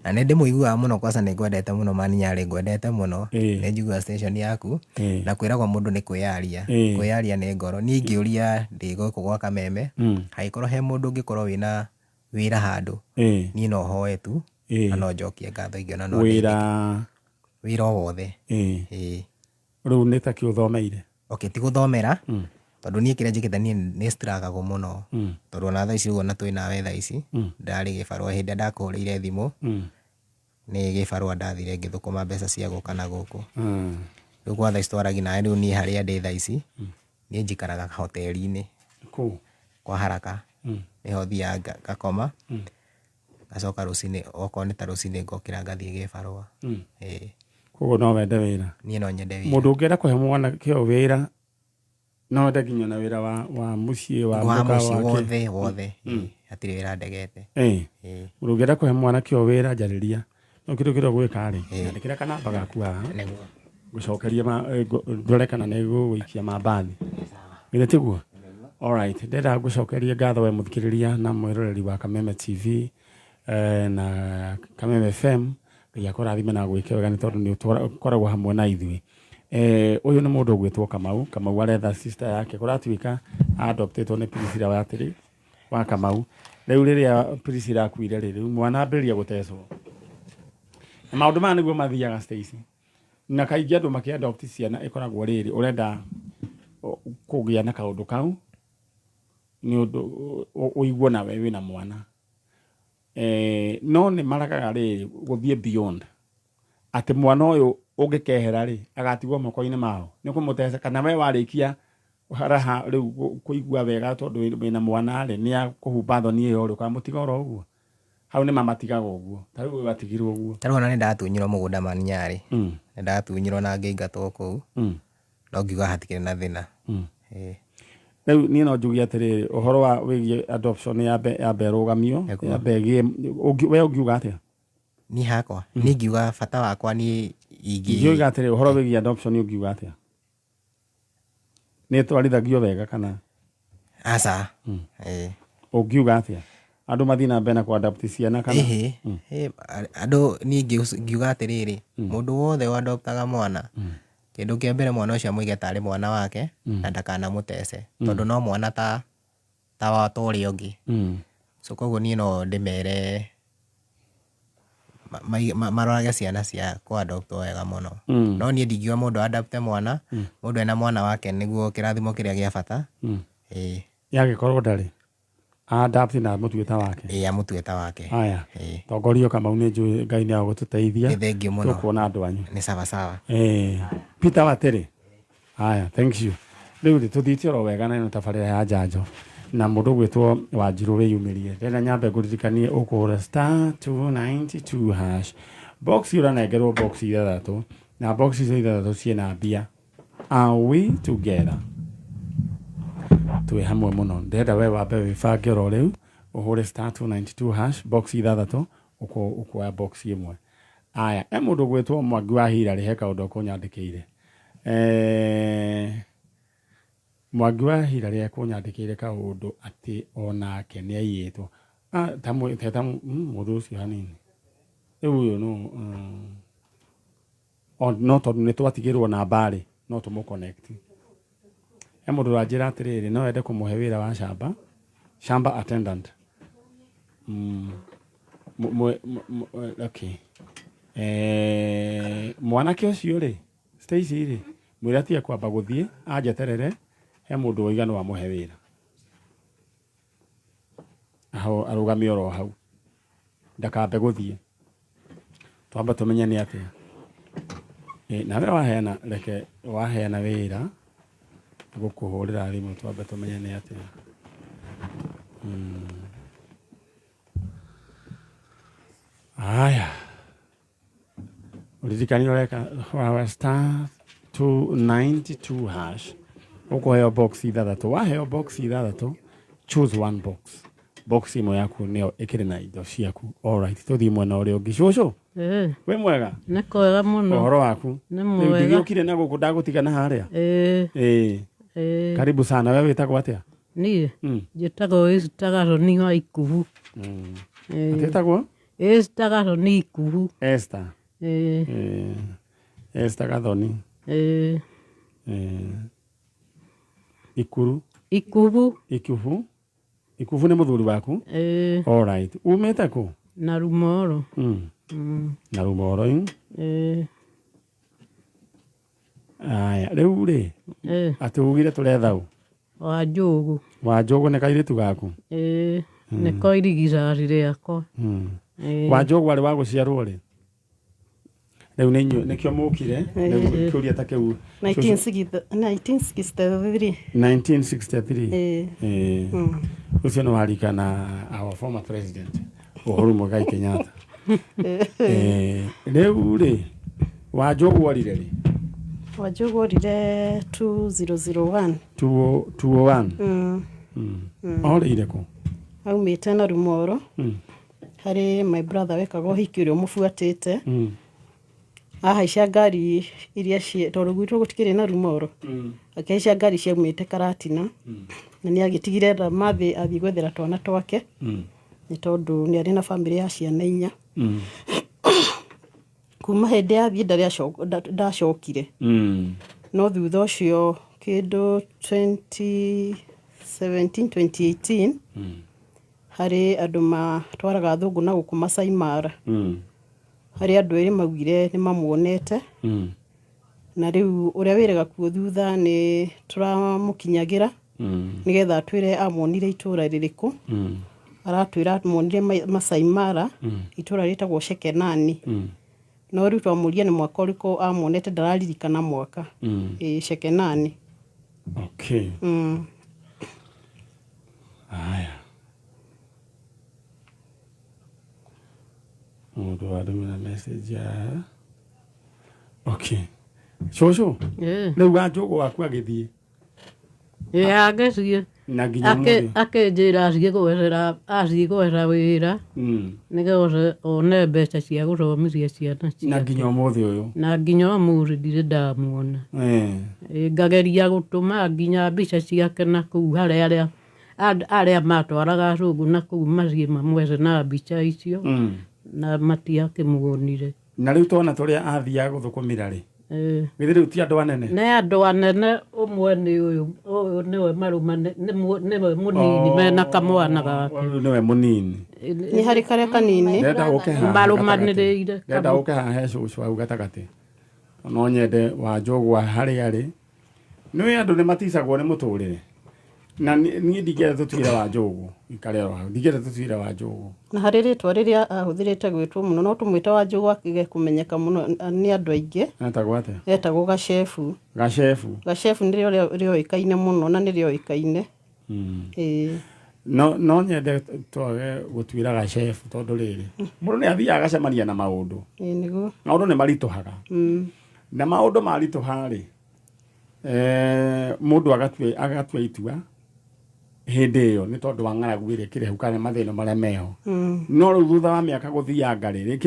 na nĩ ndĩmũiguaga mũno. Kwanza nĩ ngwendete mũno, Maninyarĩ, ngwendete mũno. Nĩ njiguaga station yaku, na kwĩragwo mũndũ nĩ kwĩyaria, kwĩyaria nĩ ngoro. Niĩ ingĩũria ndĩ gũkũ gwa kameme, hangĩkorwo he mũndũ ũngĩkorwo wĩna wĩra handũ, niĩ no hoe tu, na no njokie ngatho ingĩona no wĩra. Wĩra o wothe. Rĩu nĩ ta kĩ ũthomeire? Okay, ti gũthomera, tondũ niĩ kĩrĩa njĩkĩte, niĩ nĩ struggle mũno, tondũ ona thaa ici ũguo na twĩ nawe thaa ici, ndarĩ gĩbarũa. Hĩndĩ ĩrĩa ndakũhũrĩire thimũ, nĩ gĩbarũa ndathire ngĩthũkũma mbeca cia gũka na gũkũ. Rĩu kwa thaa ici twaragia nawe, rĩu niĩ harĩa ndĩ thaa ici, niĩ njikaraga hoteli-inĩ. Kũu? Kwa Haraka. Nĩho thiaga ngakoma, ngacoka rũcinĩ, okorwo nĩ ta rũcinĩ, ngokĩra ngathiĩ gĩbarũa. Koguo no wende wĩra? Niĩ no nyende wĩra. Mũndũ ũngĩenda kũhe mwanake ũyũ wĩra, no wende nginya na wĩra wa mũciĩ, wa wa mũkawa mũciĩ wake? Wothe wothe, hatirĩ wĩra ndegete. Mũndũ ũngĩenda kũhe mwanake ũyũ wĩra, njarĩria. No kĩndũ kĩrĩa ũgwĩka rĩ, nyandĩkĩra kanamba gaku haha, Nĩguo. Ngũcokerie ndore kana nĩ gũgũikia mambathi. Githĩ tiguo? Alright, ndĩrenda ngũcokerie ngatho we mũthikĩrĩria na mwĩroreri wa Kameme TV na Kameme FM. Ngai akũrathime na gwĩke wega nĩ tondũ nĩ ũkoragwo hamwe na ithuĩ. Ũyũ nĩ mũndũ ũgwĩtwo Kamau. Kamau aretha sister yake, kũratuĩka adoptĩtwo nĩ Priscilla Watĩrĩ wa Kamau. Rĩu rĩrĩa Priscilla akuire rĩ, rĩu mwana ambĩrĩria gũtecwo. Na maũndũ maya nĩguo mathiaga, Stacy. Na kaingĩ andũ makĩ adopt ciana ĩkoragwo rĩrĩ, ũrenda kũgĩa na kaũndũ kau nĩ ũndũ ũigue nawe wĩna mwana. No nĩ maregaga rĩrĩ gũthiĩ beyond atĩ mwana ũyũ ũngĩkehera rĩ, agatigwo moko-inĩ mao nĩ kũmũteca, kana we warĩkia raha rĩu kũigua wega tondũ wĩna mwana rĩ, nĩ akũhumba thoni ĩyo rĩ, ũkamũtiga oro ũguo. Hau nĩ mamatigaga ũguo, ta rĩu ũyũ atigirwo ũguo. Ta rĩu ona nĩ ndatunyirwo mũgũnda, Maninyarĩ. Nĩ ndatunyirwo na ngĩingatwo kũu, no ngiuga hatikĩrĩ na thĩna. Rĩu niĩ no njuge atĩrĩrĩ, ũhoro wa wĩgiĩ adoption yambe ĩrũgamio, yambe ĩgĩe we ũngiuga atĩa? Niĩ hakwa, niĩ ngiuga bata wakwa niĩ ingĩ Ingĩuga atĩrĩrĩ, ũhoro wĩgiĩ adoption ũngiuga atĩa? Nĩ ĩtwarithagio wega kana? Aca. Ũngiuga atĩa andũ mathiĩ na mbere na kũ-adopt ciana kana? Ĩhĩ, ĩ, andũ niĩ ngiuga atĩrĩrĩ, mũndũ wothe ũadoptaga mwana, kĩndũ kĩa mbere mwana ũcio amũige tarĩ mwana wake na ndakanamũtece, tondũ no mwana ta ta wa ta ũrĩa ũngĩ. So koguo niĩ no ndĩmere marorage ciana cia kũ-adopt wega mũno. No niĩ ndingiuga mũndũ adopte mwana, mũndũ ena mwana wake nĩguo kĩrathimo kĩrĩa gĩa bata. Ĩĩ. Yagĩkorwo ndarĩ adapt na amũtue ta wake. Ĩĩ, amũtue ta wake. Haya. Ĩĩ. Tongorio Kamau, nĩ njũĩ Ngai nĩ agũtũteithia. Nĩ thengiũ mũno. Tũkuona andũ anyu. Nĩ sawa sawa. Peter Watĩrĩ, haya, thank you. Rĩu rĩ, tũthiĩte oro wega na ĩno tabarĩra ya njanjo na mũndũ ũgwĩtwo Wanjirũ wĩyumĩrie. Ndĩrenda nyambe ngũririkanie ũkũhũra star 292 hash, box ũranengerwo box ithathatũ, na box icio ithathatũ ciĩna mbia. Are we together? Twĩ hamwe mũno. Ndĩrenda we wambe wĩbange oro rĩu, ũhũre star 292 hash, box ithathatũ, ũkuoya box ĩmwe. Aya, he mũndũ ũgwĩtwo Mwangi wa Hirarĩ, he kaũndũ ekũnyandĩkĩire. Mwangi wa Hirarĩ ekũnyandĩkĩire kaũndũ atĩ onake nĩ aiyĩtwo. Ah, ta ta mũndũ ũcio hanini. Rĩu ũyũ nũ no tondũ nĩ twatigĩrwo namba rĩ, no tũmũ connect. He mũndũ ũranjĩra atĩrĩrĩ, no ende kũmũhe wĩra wa shamba, shamba attendant. Okay. Mwanake ũcio rĩ, Stacy rĩ, mwĩre atige kwamba gũthiĩ, anjeterere, he mũndũ woiga no amũhe wĩra. Aho arũgame oro hau. Ndakambe gũthiĩ. Twambe tũmenye nĩ atĩa. Nawe waheana, reke waheana wĩra, gũkũhũrĩra thimũ twambe tũmenye nĩ atĩa. Haya. Ũririkani ũreka wa star 292 hash, ũkũheo box ithathatũ. Waheo box ithathatũ, choose one box. Box ĩmwe yaku nĩyo ĩkĩrĩ na indo ciaku. Alright, tũthiĩ mwena ũrĩa ũngĩ. Cũcũ, wĩ mwega? Nĩ kwega mũno. Ũhoro waku? Nĩ Rĩu mwega. ndigĩũkire na gũkũ ndagũtiga na harĩa. Ĩĩ. Ĩĩ. Ĩĩ. Karibu sana. We wĩtagwo atĩa? Niĩ njĩtagwo Esther Gathoni wa Ikuhu. Ĩĩ. Atĩ wĩtagwo? Esther Gathoni Ikuhu. Esther. Ĩĩ. Ĩĩ. Esther Gathoni. Ĩĩ. Ĩĩ. Ikuru. Ikubu. Ikubu. Ikubu nĩ mũthuri waku? Ĩĩ. Alright. Umĩte kũ? Na Rumoro. Na Rumoro. Ĩĩ. Aya, rĩu rĩ, Ĩĩ. atĩ ugire tũretha ũ? Wa Njũgũ. Wa Njũgũ nĩ kairĩtu gaku? Ĩĩ. Nĩko irigithathi rĩakwa. Ĩĩ. Wa Njũgũ arĩ wa gũciarwo rĩ? Rĩu nĩ inyuĩ nĩkĩo mũkire, rĩu kĩũria ta kĩu. 1963. 1963. Ĩĩ. Ĩĩ. Ũcio nĩ warika na our former president Uhuru Muigai Kenyatta. Ĩĩ. Rĩu rĩ, Wa Njũgũ orire rĩ? Wa Njũgũ orire 2001. 201. Orĩire kũ? Aumĩte na Rumoro. Harĩ my brother wekaga ũhiki ũrĩa ũmũbuatĩte. Ahaica ngari iria tondũ gwitũ gũtikĩrĩ na Rumoro. Akĩhaica ngari ciaumĩte Karatina. Na nĩ agĩtigire Ramathi athiĩ gwethera twana twake. Nĩ tondũ nĩ arĩ na bamĩrĩ ya ciana inya. Kuma hĩndĩ yathiĩ ndarĩ ndacokire. No thutha ũcio kĩndũ 2017 2018 harĩ andũ matwaraga athũngũ na gũkũ Masai Mara. Harĩ andũ erĩ maugire nĩ mamuonete. Na rĩu ũrĩa wĩrega kuo thutha nĩ tũramũkinyagĩra nĩgetha atwĩre amuonire itũra rĩrĩkũ. Aratwĩra amuonire Masai Mara, itũra rĩtagwo Shekenani. No rĩu twamũria nĩ mwaka ũrĩkũ amuonete ndararirikana mwaka. Ĩĩ, Shekenani. Okay. Haya. Mũndũ warũmĩra message ya. Okay. Cũcũ, Ĩĩ. rĩu Wa Njũgũ waku agĩthiĩ Ĩĩ, agĩthiĩ. na nginya ũmũthĩ. Akĩnjĩra athiĩ gwetha wĩra nĩgetha one mbeca cia gũthomithia ciana Na ciake. nginya ũmũthĩ ũyũ. Na nginya ũmũthĩ ndirĩ ndamuona. Ĩĩ, ngageria gũtũma nginya mbica ciake na kũu harĩ arĩa Arĩa matwaraga acũngũ na kũu maciĩ mamwethe na mbica icio na matiakĩmuonire. Na rĩu twana tũrĩa athiaga gũthũkũmĩra rĩ, Eh, githĩ rĩu ti andũ anene? Nĩ andũ anene, ũmwe nĩ ũyũ, ũyũ nĩwe marũma, nĩwe mũnini mena kamwana gake. Ũyũ nĩwe mũnini. Nĩ harĩ karĩa kanini. Ndĩrenda ũke haha Marũmanĩrĩire. gatagatĩ. Ndĩrenda ũke haha he cũcũ hau gatagatĩ. No nyende Wanjũgwa harĩa arĩ. Nĩũĩ andũ nĩ maticagwo nĩ mũtũrĩre. Na niĩ ndingĩenda tũtuĩre Wanjũgũ ikare oro hau. Ndingĩenda tũtuĩre Wanjũgũ. Na harĩ rĩtwa rĩrĩa ahũthĩrĩte gwĩtwo mũno, no tũmwĩte Wanjũgũ akĩge kũmenyeka mũno nĩ andũ aingĩ. Etagwo atĩa? Etagwo Gacebu. Gacebu. Gacebu nĩrĩo rĩoĩkaine mũno na nĩrĩoĩkaine. Ĩĩ. No nyende twage gũtuĩra Gacebu tondũ rĩrĩ, mũndũ nĩ athiaga agacemania na maũndũ. Ĩĩ nĩguo. Maũndũ nĩ maritũhaga. Na maũndũ maritũha rĩ, mũndũ agatua itua hĩndĩ ĩyo nĩ tondũ wa ng'aragu ĩrĩa ĩkĩrĩ hau kana mathĩna marĩa meho. No rĩu thutha wa mĩaka gũthianga rĩ,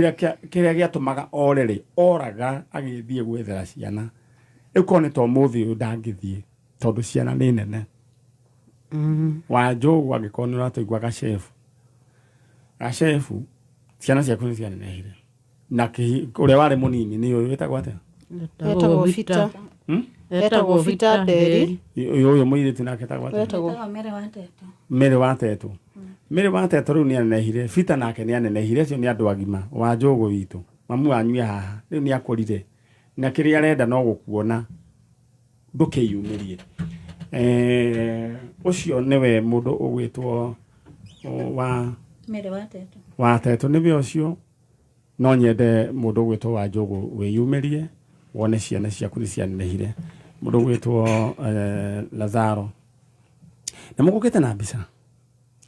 kĩrĩa gĩatũmaga ore rĩ, oraga agĩthiĩ gwethera ciana. Rĩu korwo nĩ ta ũmũthĩ ũyũ ndangĩthiĩ tondũ ciana nĩ nene. Wanjũgũ angĩkorwo nĩ ũratũigua Gacebu. Gacebu, ciana ciaku nĩ cianenehire. Na ũrĩa warĩ mũnini nĩ ũyũ wĩtagwo atĩa? Etagwo Bita. Etagwo Bita Nderi. Ũyũ mũirĩtu nake etagwo atĩa? Etagwo Mary wa Teto. Mary wa Teto. Mary wa Teto rĩu nĩ anenehire. Bita nake nĩ anenehire. Acio nĩ andũ agima. Wanjũgũ witũ. Mamu wanyu e haha. Rĩu nĩ akũrire. Na kĩrĩa arenda no gũkuona. Ndũkĩyumĩrie. Ũcio nĩwe mũndũ ũgwĩtwo wa Mary wa Teto. Wa Teto nĩwe ũcio. No nyende mũndũ ũgwĩtwo Wanjũgũ wĩyumĩrie wone ciana ciaku nĩ cianenehire. Mũndũ ũgwĩtwo Lazaro. Na mũgũkĩte na mbica?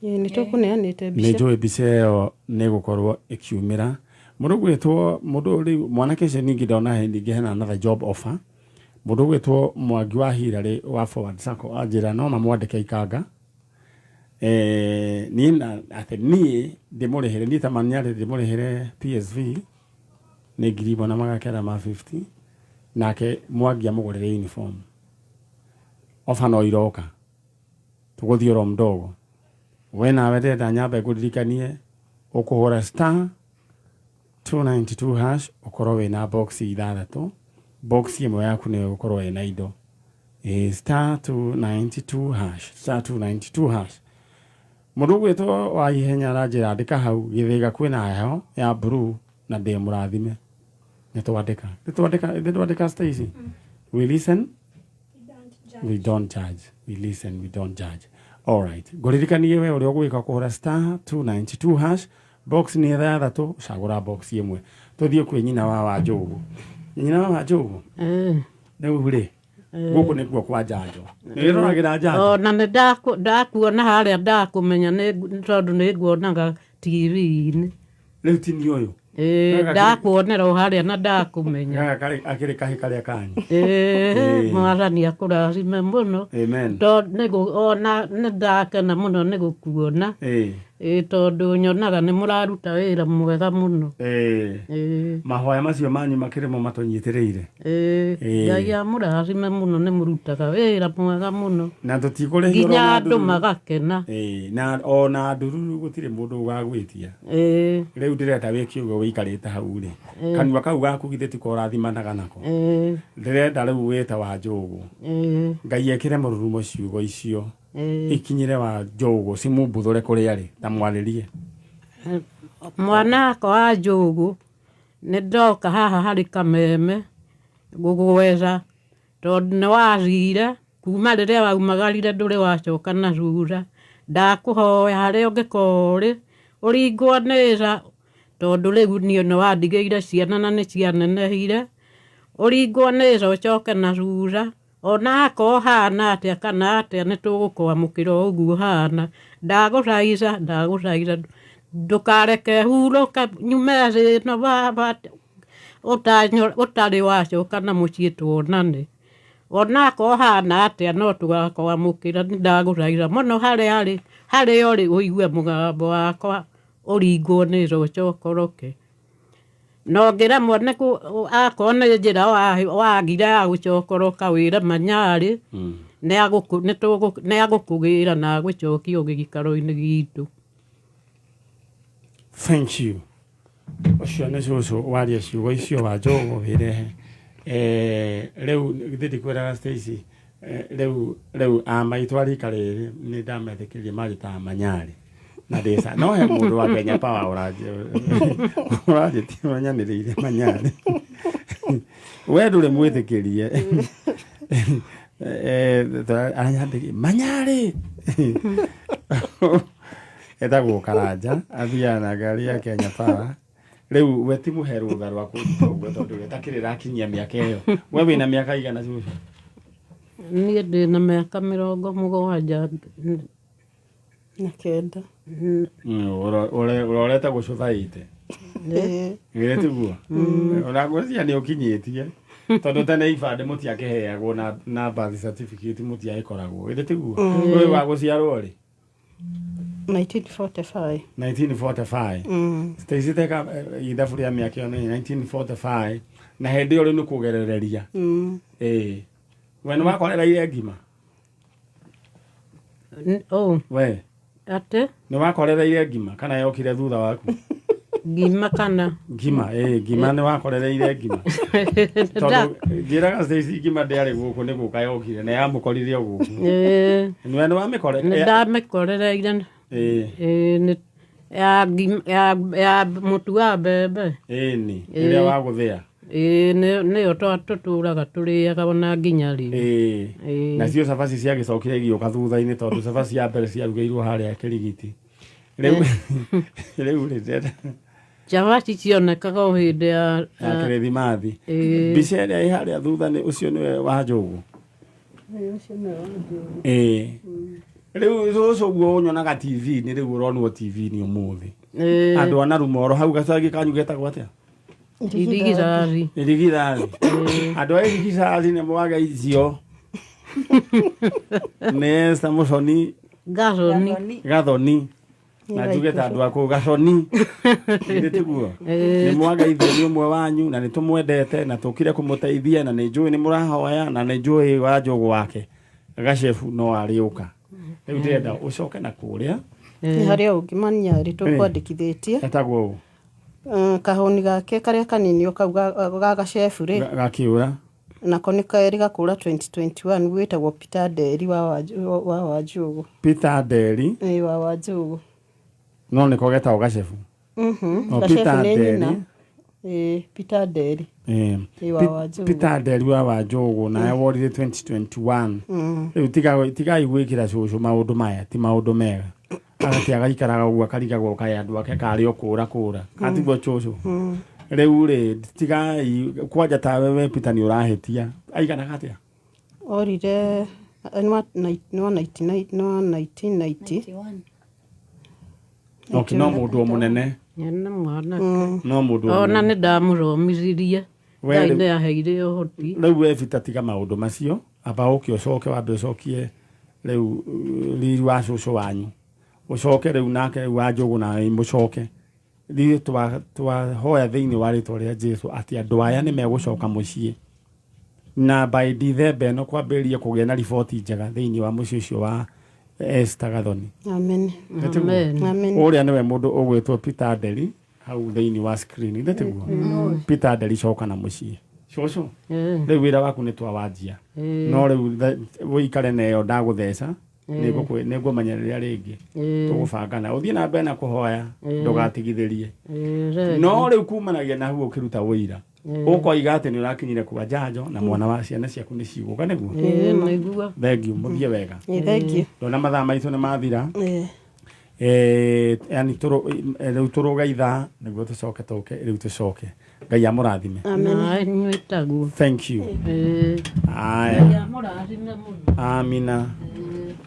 Ĩĩ, nĩ tũkũneanĩte mbica. Nĩ njũĩ mbica ĩyo nĩ ĩgũkorwo ĩkiumĩra. Mũndũ ũgwĩtwo, mũndũ rĩu mwanake ũcio ningĩ ndona ningĩ hena another job offer. Mũndũ ũgwĩtwo Mwangi wa Hillary wa Forward Sacco anjĩra no mamwandĩke Ikanga. Niĩ na atĩ niĩ ndĩmũrĩhĩre, niĩ ta Manyarĩ ndĩmũrĩhĩre PSV nĩ 1950, nake Mwangi amũgũrĩre uniform. Offer no iroka. Tũgũthiĩ oro mdogo. We nawe ndĩrenda nyambe ngũririkanie ũkũhũra star 292 hash ũkorwo wĩna box ithathatũ. Box ĩmwe yaku nĩyo ĩgũkorwo ĩna indo. Star 292 hash, star 292 hash. Mũndũ ũgwĩtwo wa ihenya aranjĩra andĩka hau Gĩthĩga kwĩna heho ya blue na ndĩ mũrathime. Nĩ twandĩka. Nĩ twandĩka, nĩ twandĩka Stacy. We listen, we don't judge. We listen, we don't judge. All right. Ngũririkanie we ũrĩa ũgwĩka kũhũra star 292 hash, box nĩ ithathatũ, cagũra box ĩmwe. Tũthiĩ kwĩ nyina wa Wanjũgũ. Nyina wa Wanjũgũ? Rĩu rĩ, gũkũ nĩkuo kwa njanjo. Nĩ wĩroragĩra njanjo? Ona nĩ ndakuona harĩa ndakũmenya nĩ tondũ nĩ nguonaga TV-inĩ. Rĩu ti niĩ ũyũ? Ndakuonera o harĩa na ndakũmenya. Gaka akĩrĩ kahĩ karĩa kanyu. Mwathani akũrathime mũno. Amen. Tondũ ona nĩ ndakena mũno nĩ gũkuona. Tondũ nyonaga nĩ mũraruta wĩra mwega mũno. Mahoya macio manyu makĩrĩ mo matũnyitĩrĩire. Ngai amũrathime mũno, nĩ mũrutaga wĩra mwega mũno. Na tũtikũrĩhio Nginya ona andũ ndururu. magakena. Na ona ndururu gũtirĩ mũndũ ũgagwĩtia. Rĩu ndĩrenda wĩke ũguo wĩikarĩte hau rĩ. Kanua kau gaku githĩ tiko ũrathimanaga nako. Ndĩrenda rĩu wĩte Wanjũgũ. Ngai ekĩre mũrurumo ciugo icio. Ikinyĩre Wanjũgũ cimumbuthũre kũrĩa arĩ ta mwarĩrie. Mwana wakwa Wanjũgũ nĩ ndoka haha harĩ kameme gũgwetha tondũ nĩ wathire kuma rĩrĩa waumagarire ndũrĩ wacoka na thutha. Ndakũhoya harĩa ũngĩkorwo ũrĩ ũringwo nĩ tha tondũ rĩu niĩ nĩ wandigĩire ciana na nĩ cianenehire. Ũringwo nĩ tha ũcoke na thutha. Ona akorwo hana atĩa kana atĩa nĩ tũgũkwamũkĩra o ũguo hana. Ndagũthaitha, ndagũthaitha ndũkareke hurũke nyume thĩ ĩno baba ũtarĩ wacoka na mũciĩ tuonane. Ona akorwo hana atĩa no tũgakwamũkĩra. Nĩ ndagũthaitha mũno harĩa arĩ, harĩa ũrĩ ũigue mũgambo wakwa ũringwo nĩ tha ũcokoroke. Na ũngĩremwo nĩ akorwo nĩ njĩra wagire ya gũcokoroka wĩre Manyarĩ, Nĩ agũkũgĩra na agũcokie gĩikaro-inĩ gitũ. Thank you. Ũcio nĩ cũcũ waria ciugo icio wa Njũgũ wĩrehe. Rĩu githĩ ndikwĩraga Stacy, rĩu a maitũ a rika rĩrĩ nĩ ndametĩkĩririe manjĩtaga manyarĩ na ndĩca no he mũndũ wa Kenya Power ũranjĩtie manyanĩrĩire manyarĩ, we ndũrĩ mwĩtĩkĩrie. Aranyandĩkĩire manyarĩ, etagwo Karanja, athiaga na ngari ya Kenya Power. Rĩu we ti mũhe rũtha rwa kũruta ũguo tondũ we takĩrĩ rakinyia mĩaka ĩyo. We wĩna mĩaka igana, cũcũ? Niĩ ndĩna mĩaka 79. Ũrorete gũcũthaĩte githĩ tiguo? Ũragwĩciria nĩ ũkinyĩtie tondũ tene ibandĩ mũtiakĩheagwo na birth certificate mũtiagĩkoragwo, githĩ tiguo? Ũyũ wa gũciarwo rĩ? 1945. 1945. Stacy, teka ithabu rĩa mĩaka ĩyo nĩ 1945 na hĩndĩ ĩyo rĩu nĩ kũgerereria. Ĩĩ, we nĩ wakorereire ngima? Ũ? We. Atĩ? Nĩ wakorereire ngima kana yokire thutha waku? Ngima kana? Ngima, ĩĩ, ngima, nĩ wakorereire ngima? Tondũ njĩraga Stacy ngima ndĩarĩ gũkũ, nĩ gũka yokire na yamũkorire o gũkũ. Ĩĩ. Nĩwe nĩ wamĩkore? Nĩ ndamĩkorereire. Ĩĩ. Ĩĩ, nĩ ya ya mũtu wa mbembe. Ĩni ĩrĩa wa gũthĩa. Ĩĩ, nĩyo tũtũraga tũrĩaga ona nginya rĩu. Ĩĩ. Ĩĩ. Nacio cabaci ciagĩcokire igĩũka thutha-inĩ tondũ cabaci ya mbere ciarugĩirwo harĩa Kĩrigiti. Rĩu rĩ ndĩrenda Cabaci cionekaga o hĩndĩ ya ya kĩrĩthimathi. Ĩĩ. Mbica ĩrĩa ĩ harĩa thutha nĩ ũcio nĩwe wa Njũgũ? Ĩĩ. Rĩu cũcũ ũguo ũnyonaga TV-inĩ, rĩu ũronwo TV-inĩ ũmũthĩ. Ĩĩ. Andũ a Narumoro hau gacagi kanyu getagwo atĩa? Irigithathi. Irigithathi. Andũ a Irigithathi nĩ mwageithio nĩ Esther Mũconi. Gathoni. Gathoni, na njuge ta andũ akũ Gaconi, nĩ tiguo? Nĩ mwageithio nĩ ũmwe wanyu na nĩ tũmwendete na tũkire kũmũteithia na nĩ njũĩ nĩ mũrahoya na nĩ njũĩ wa Njũgũ wake Gacebu no arĩũka. Rĩu ndĩrenda ũcoke na kũrĩa. Nĩ harĩ o ũngĩ manyarĩ tũkwandĩkithĩtie. Etagwo ũ? Kahũni gake karĩa kanini o kau ga gacebu rĩ. Gakĩũra. Nako nĩ kerĩ gakũra 2021, wĩtagwo Peter Nderi wa Wanjũgũ. Peter Nderi. Ĩĩ, wa Wanjũgũ. No nĩko getagwo Gacebu. O, Gacebu Peter nĩ Nderi. nyina. Ĩĩ, Peter Nderi. Ĩĩ, wa Wanjũgũ. Peter Nderi wa Wanjũgũ nawe worire 2021. Rĩu tigai gwĩkĩra cũcũ maũndũ maya, ti maũndũ mega. Agati agaikaraga ũguo akarigagwo kaĩ andũ ake karĩ o kũra kũra katiguo cũcũ. Rĩu rĩ, tigai kwanja tawe we Peter nĩ ũrahĩtia. Aiganaga atĩa? Orire nĩ wa 99, nĩ wa 1990. Okay, no mũndũ o mũnene. Nĩ mwanake. No mũndũ o Ona mũnene. nĩ ndamũthomithirie. We Ngai rĩu- nĩ aheire ũhoti. Rĩu we Peter, tiga maũndũ macio, amba ũke ũcoke wambe ũcokie rĩu riri wa cũcũ wanyu, ũcoke rĩu nake rĩu wa Njũgũ nawe mũcoke. Ithuĩ twahoya thĩinĩ wa rĩtwa rĩa Jesu atĩ andũ aya nĩ megũcoka mũciĩ na by December ĩno kwambĩrĩria kũgĩa na riboti njega thĩinĩ wa mũciĩ ũcio wa Esther Gathoni. Amen. Nĩ tiguo? Amen. Amen. Ũrĩa nĩwe mũndũ ũgwĩtwo Peter Nderi hau thĩinĩ wa screen, nĩ tiguo? Peter Nderi, coka na mũciĩ cũcũ. Rĩu wĩra waku nĩ twawanjia, no rĩu ũikare na ĩyo ndagũtheca, nĩngũmenyerera rĩngĩ tũgũbangana ũthiĩ na mbere na kũhoya, ndũgatigithĩrie. No rĩu kumanagia na hau ũkĩruta ũira ũkoiga atĩ nĩ ũrakinyire kwa njanjo na mwana wa ciana ciaku nĩ cigũka, nĩguo? Nĩguo. Thank you, mũthiĩ wega. Ĩĩ, thank you. Ndona mathaa maitũ nĩ mathira. Ĩĩ. Yani rĩu tũrũge ithaa nĩguo tũcoke tũke rĩu tũcoke. Ngai amũrathime. Na inyuĩ taguo. Thank you. Aya. Ngai amũrathime mũno. Amina.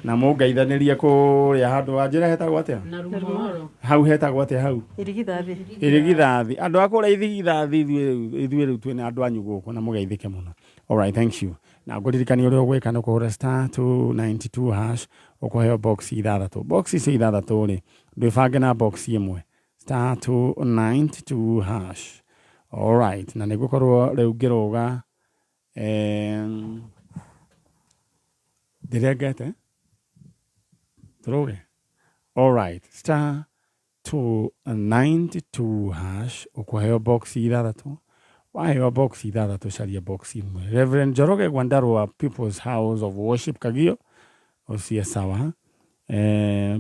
Na mũngeithanĩrie kũrĩa handũ wa njĩra hetagwo atĩa? Na rumoro. Hau hetagwo atĩa hau? Irigithathi. Irigithathi. Andũ a kũrĩa irigithathi, ithuĩ rĩu twĩna andũ anyu gũkũ na mũgeithĩke mũno. Alright, thank you. Na ngũririkania ũrĩa ũgwĩka nĩ kũhũra *292# ũkũheo box ithathatũ. Box icio ithathatũ rĩ, ndwĩbange na box ĩmwe. *292#. Alright, na nĩngũkorwo rĩu ngĩrũga. Ndĩrengete tũrũge. Alright, star 292 hash, ũkũheo box ithathatũ. Waheo box ithathatũ, caria box imwe. Reverend Njoroge Gwandarua, People's House of Worship Kagio, usie sawa.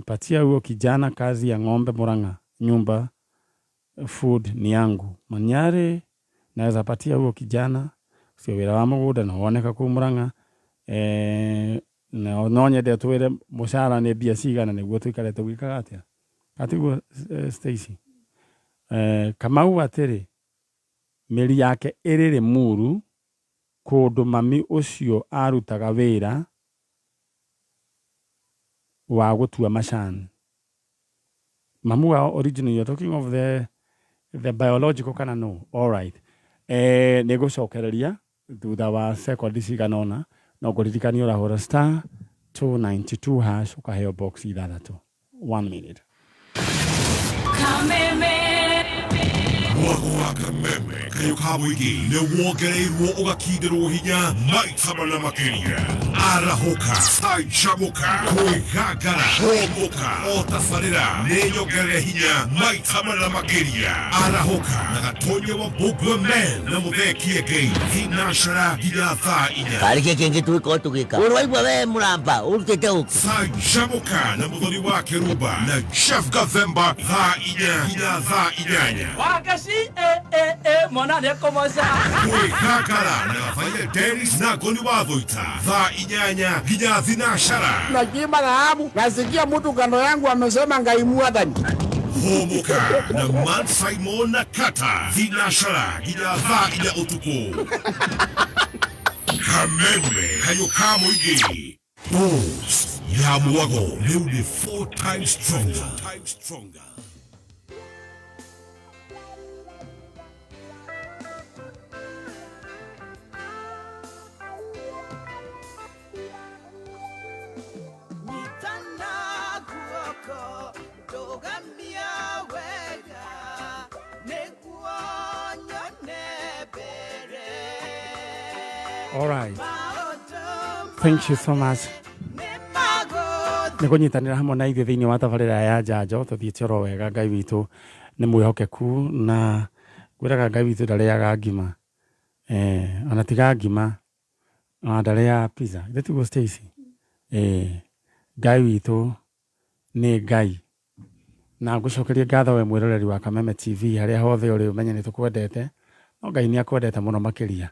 Patia huyo kijana kazi ya ng'ombe Murang'a, nyumba food ni yangu. Manyare naweza patia huyo kijana ucio wĩra wa mũgũnda na woneka kũu Murang'a. No nyende twĩre mũcara nĩ mbia cigana nĩguo tũikare tũgĩkaga atĩa atiguo. Stacy Kamau atĩrĩ mĩri yake ĩrĩ Limuru kũndũ mami ũcio arutaga wĩra wa gũtua macani. Mamu wao original, you're talking of the biological kana no? All right, nĩ ngũcokereria thutha wa sekondi cigana ũna, no ngũririkania ũrahũra star 292 hash ũkaheo box ithathatũ. One minute. Kameme. Mwago wa Kameme kayo ka mũingĩ nĩ wongereirwo ũgakindĩrwo hinya maita mana makĩria. Arahũka, canjamũka, kwĩgangara, hũmũka, o tabarĩra nĩ nyongerere hinya maita mana makĩria. Arahũka na Gatonye wa Mbũngwe Men na Mũthee Kĩengei, thinacara nginya thaa 4. Karä kä kä ngä twä korwo tå gä ka å rwaigua we må ramba å rutä te å Canjamũka na Mũthoni wa Kĩrumba na Jeff Gathemba, thaa 4 nginya thaa 8. Wakaci eh eh eh mwana nĩekũmoca. Kwĩgangara na Gabaia Dennis na Ngoni wa Thũita, thaa 8 nginya thinacara. Nachimba dhahabu, nasikia mtu kando yangu amesema Ngai mwathani. Hũmũka na Man Simon na Kata, thinacara nginya thaa 4 ũtukũ. Kameme kayo ka mũingĩ. Boost ya mwago rĩu nĩ four times stronger. Nyitana guoko ndũgamia wega nĩguo nyone mbere. All right, thank you so much nä kå nyitanä ra hamwe na ithuä thä inä wa tabarä ra ya njanjo. Tå thiä te oro wega. Ngai witå nä mwĩhokeku na ngwĩraga Ngai witũ ndarĩaga ngima, ona tiga ngima, ona ndarĩaga pizza. Githĩ tiguo, Stacy? Ngai witũ nĩ Ngai na ngũcokerie ngatho we mwĩroreri wa Kameme TV harĩa hothe ũrĩ. Ũmenye nĩ tũkwendete, no Ngai nĩ akwendete mũno makĩria.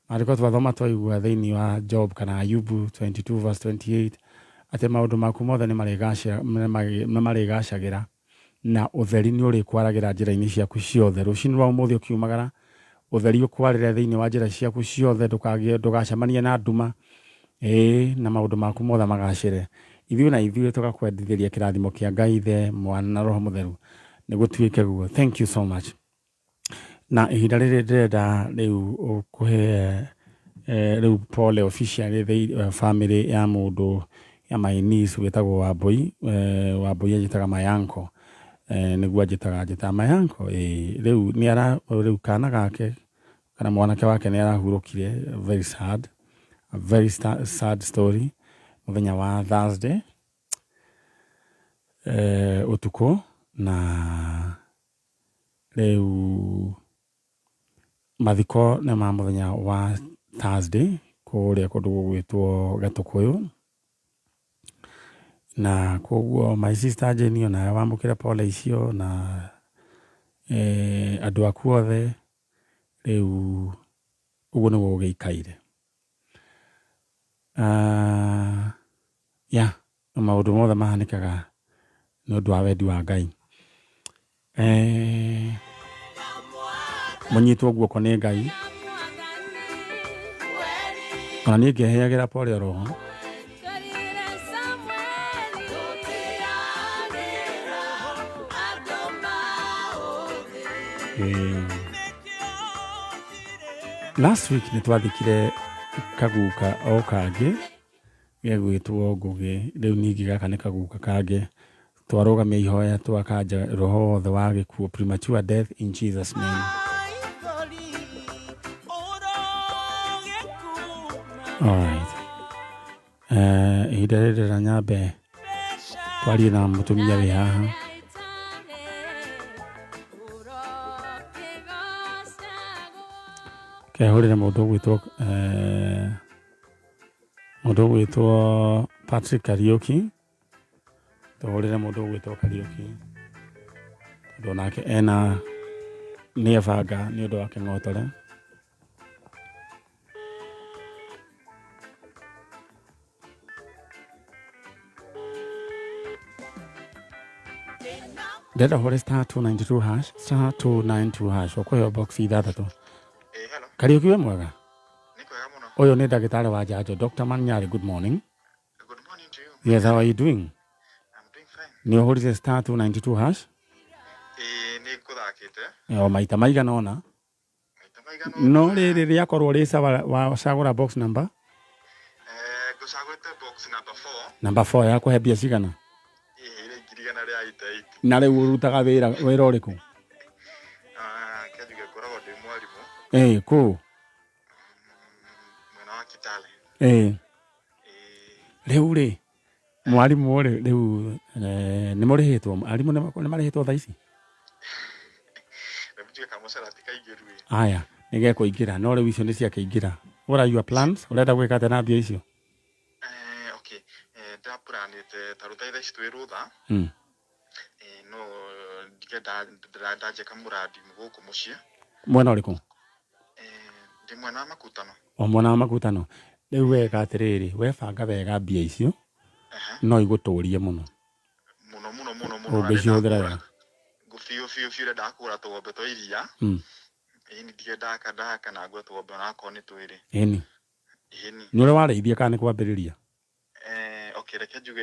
Maandĩko twathoma twaigua thĩinĩ wa Job kana Ayubu 22 verse 28 atĩ maũndũ maku mothe nĩ marĩgacagĩra na ũtheri nĩ ũrĩkwaragĩra njĩra-inĩ ciaku ciothe. Rũcinĩ rwa ũmũthĩ ũkiumagara, ũtheri ũkwarĩre thĩinĩ wa njĩra ciaku ciothe, ndũkagĩe ndũgacemanie na nduma, ĩĩ, na maũndũ maku mothe magacĩre. Ithuĩ na ithuĩ tũgakwendithĩria kĩrathimo kĩa Ngai Ithe, Mwana na Roho Mũtheru. Nĩ gũtuĩke guo. Thank you so much. Na ihinda rĩrĩ ndĩrenda rĩu kũhe rĩu pole officially family ya mũndũ ya my niece wĩtagwo Wambui. Wambui anjĩtaga my uncle, nĩguo anjĩtaga, anjĩtaga my uncle. Rĩu nĩ ara rĩu kana gake kana mwanake wake nĩ arahurũkire. Very sad, a very sad story, mũthenya wa Thursday ũtukũ, na rĩu mathiko nĩ ma mũthenya wa Thursday kũrĩa kũndũ gũgwĩtwo Gatũkũyũ. Na koguo my sister Jane, onawe wamũkĩre pole icio na andũ aku othe. Rĩu ũguo nĩguo gũgĩikaire. Ya maũndũ mothe mahanĩkaga nĩ ũndũ wa wendi wa Ngai. Mũnyitwo guoko nĩ Ngai. Ona niĩ ngeheagĩra pole oroho. Last week nĩ twathikire kaguka o kangĩ gegwĩtwo Ngũgĩ. Rĩu ningĩ gaka nĩ kaguka kangĩ. Twarũgamia ihoya, twakanja roho wothe wa gĩkuũ, premature death, in Jesus name. All right. Ihinda rĩrĩ ndĩrenda nyambe twarie na mũtumia wĩ haha. Kehũrĩre mũndũ ũgwĩtwo mũndũ ũgwĩtwo Patrick Kariuki. Tũhũrĩre mũndũ ũgwĩtwo Kariuki tondũ nake ena nĩ ebanga nĩ ũndũ wa kĩng'otore. Ndĩrenda ũhũre star 292 hash, star 292 hash, ũkũheo box ithathatũ. Kariũki, wĩ mwega? Ũyũ nĩ ndagĩtarĩ wa njanjo, Dr. Manyari. Good morning. Yes, how are you doing? Nĩ ũhũrire star 292 hash? Ĩĩ, nĩ ngũthakĩte. O maita maigana ũna. No rĩrĩ rĩakorwo rĩ sawa, wacagũra box number? Ngũcagũrĩte box number 4. Number 4 yakũhe mbia cigana? Ĩheire 188,000. Na rĩu ũrutaga wĩra wĩra ũrĩkũ? Kĩanjuge ngoragwo ndĩ mwarimũ. Ĩĩ, kũ? Mwena wa Kitale. Ĩĩ, rĩu rĩ mwarimũ rĩ, rĩu nĩ mũrĩhĩtwo? Arimũ nĩ marĩhĩtwo thaa ici? Rĩu njuge kamũcara ti kaingĩru ĩ. Aya, nĩ gekũingĩra, no rĩu icio nĩ ciakĩingĩra. What are your plans? Ũrenda gwĩka atĩa na mbia icio? Okay, ndĩrapuranĩte ta rĩu thaa ici twĩ rũtha. No ndingĩenda ndanjie kamũrandi gũkũ mũciĩ. Mwena ũrĩkũ? Ndĩ mwena wa Makutano. O mwena wa Makutano. Rĩu weka atĩrĩrĩ, webanga wega, mbia icio no igũtũrie mũno. Mũno mũno mũno mũno. Ũngĩcihũthĩra wega. Biũ biũ biũ, ndĩrenda kũgũra tũgombe twa iria. Ĩni, ndige ndaka ndaka na ngũre tũgombe onakorwo nĩ twĩrĩ. Ĩni. Ĩni. Nĩ ũrĩa warĩithia kana nĩ kwambĩrĩria? Okay, reke njuge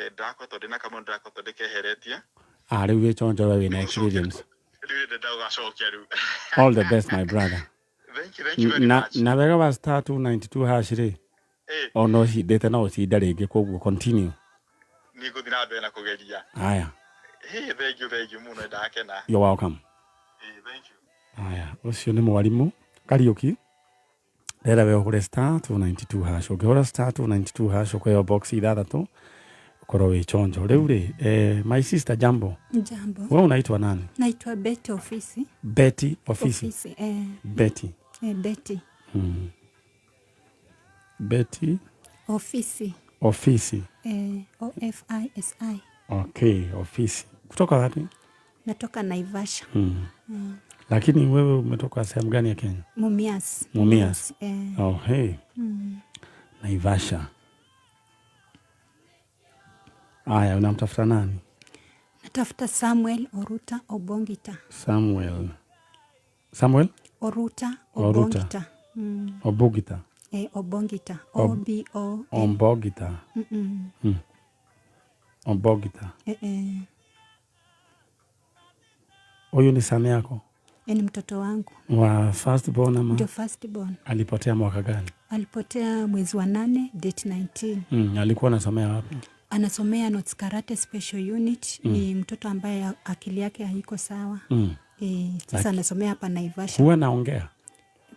ndĩrakoretwo ndĩna kamwe, ndĩrakoretwo ndĩkeheretie. Ah, rĩu wĩ chonjo, we wĩna experience. Rĩu ndĩrenda gũgacokia rĩu. All the best, my brother. Thank you, thank you very Na, much. na wega wa star 292 hash rĩ, ona ũcindĩte no ũcinde rĩngĩ, koguo continue. Nĩ ngũthiĩ na mbere na kũgeria. Aya. Hey, thank you, thank you mũno, ndakena. You're welcome. Hey, thank you. Aya, ũcio nĩ mwarimũ Kariũki. Ndĩrenda we ũhũre star 292 hash. Ũngĩhũra star 292 hash, ũkũheo box ithathatũ, ũkorwo wĩ chonjo. Rĩu rĩ, my sister, jambo. Jambo. Wewe unaitwa nani? Naitwa Betty Ofisi. Betty Ofisi? Ofisi, eh. Betty. Betty. Betty Ofisi. Ofisi. Ofisi. Okay, Ofisi. Kutoka wapi? Natoka Naivasha. Lakini wewe umetoka sehemu gani ya Kenya? Mumias. Mumias. Eh. Oh, hey. Naivasha. Aya, unamtafuta nani? Natafuta Samuel Oruta Obongita. Samuel. Samuel? Oruta Oruta. Obongita. Obugita. Obongita. O B O. Ombogita. Ombogita. Huyu ni son yako? Ni mtoto wangu. Wa first born ama? Ndio first born. Alipotea mwaka gani? Alipotea mwezi wa 8 date 19. Alikuwa anasomea wapi? Anasomea Notes Karate Special Unit. Ni mtoto ambaye akili yake haiko sawa. Sasa anasomea hapa Naivasha. Huwa anaongea?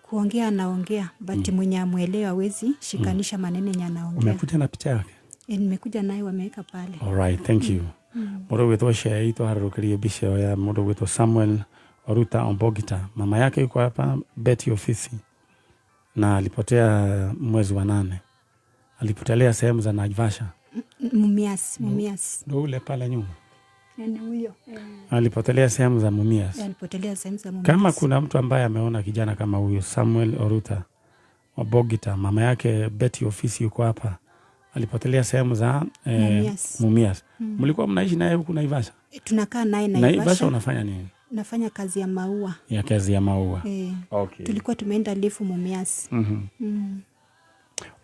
Kuongea anaongea, but mwenye amwelewa hawezi shikanisha maneno yenye anaongea. Umekuja na picha yake? Nimekuja naye, wameweka pale. All right, thank you. Mũndũ ũgwĩtwo Shei, twaharũrũkĩrie mbica ĩyo ya mũndũ ũgwĩtwo Samuel Oruta Ombogita. Mama yake yuko hapa, Betty Ofisi, na alipotea mwezi wa 8. Alipotelea sehemu za Naivasha. Mumias, Mumias. Ndio ule pale nyuma. Yaani huyo. Alipotelea sehemu za Mumias. Alipotelea sehemu za Mumias. Kama kuna mtu ambaye ameona kijana kama huyu Samuel Oruta Ombogita, mama yake Betty Ofisi yuko hapa, alipotelea sehemu za Mumias. Mumias. Mlikuwa mnaishi naye huku Naivasha? Tunakaa naye Naivasha. Naivasha. Unafanya nini? Nafanya kazi ya maua. Ya kazi ya maua. Okay. Tulikuwa tumeenda leave Mumias.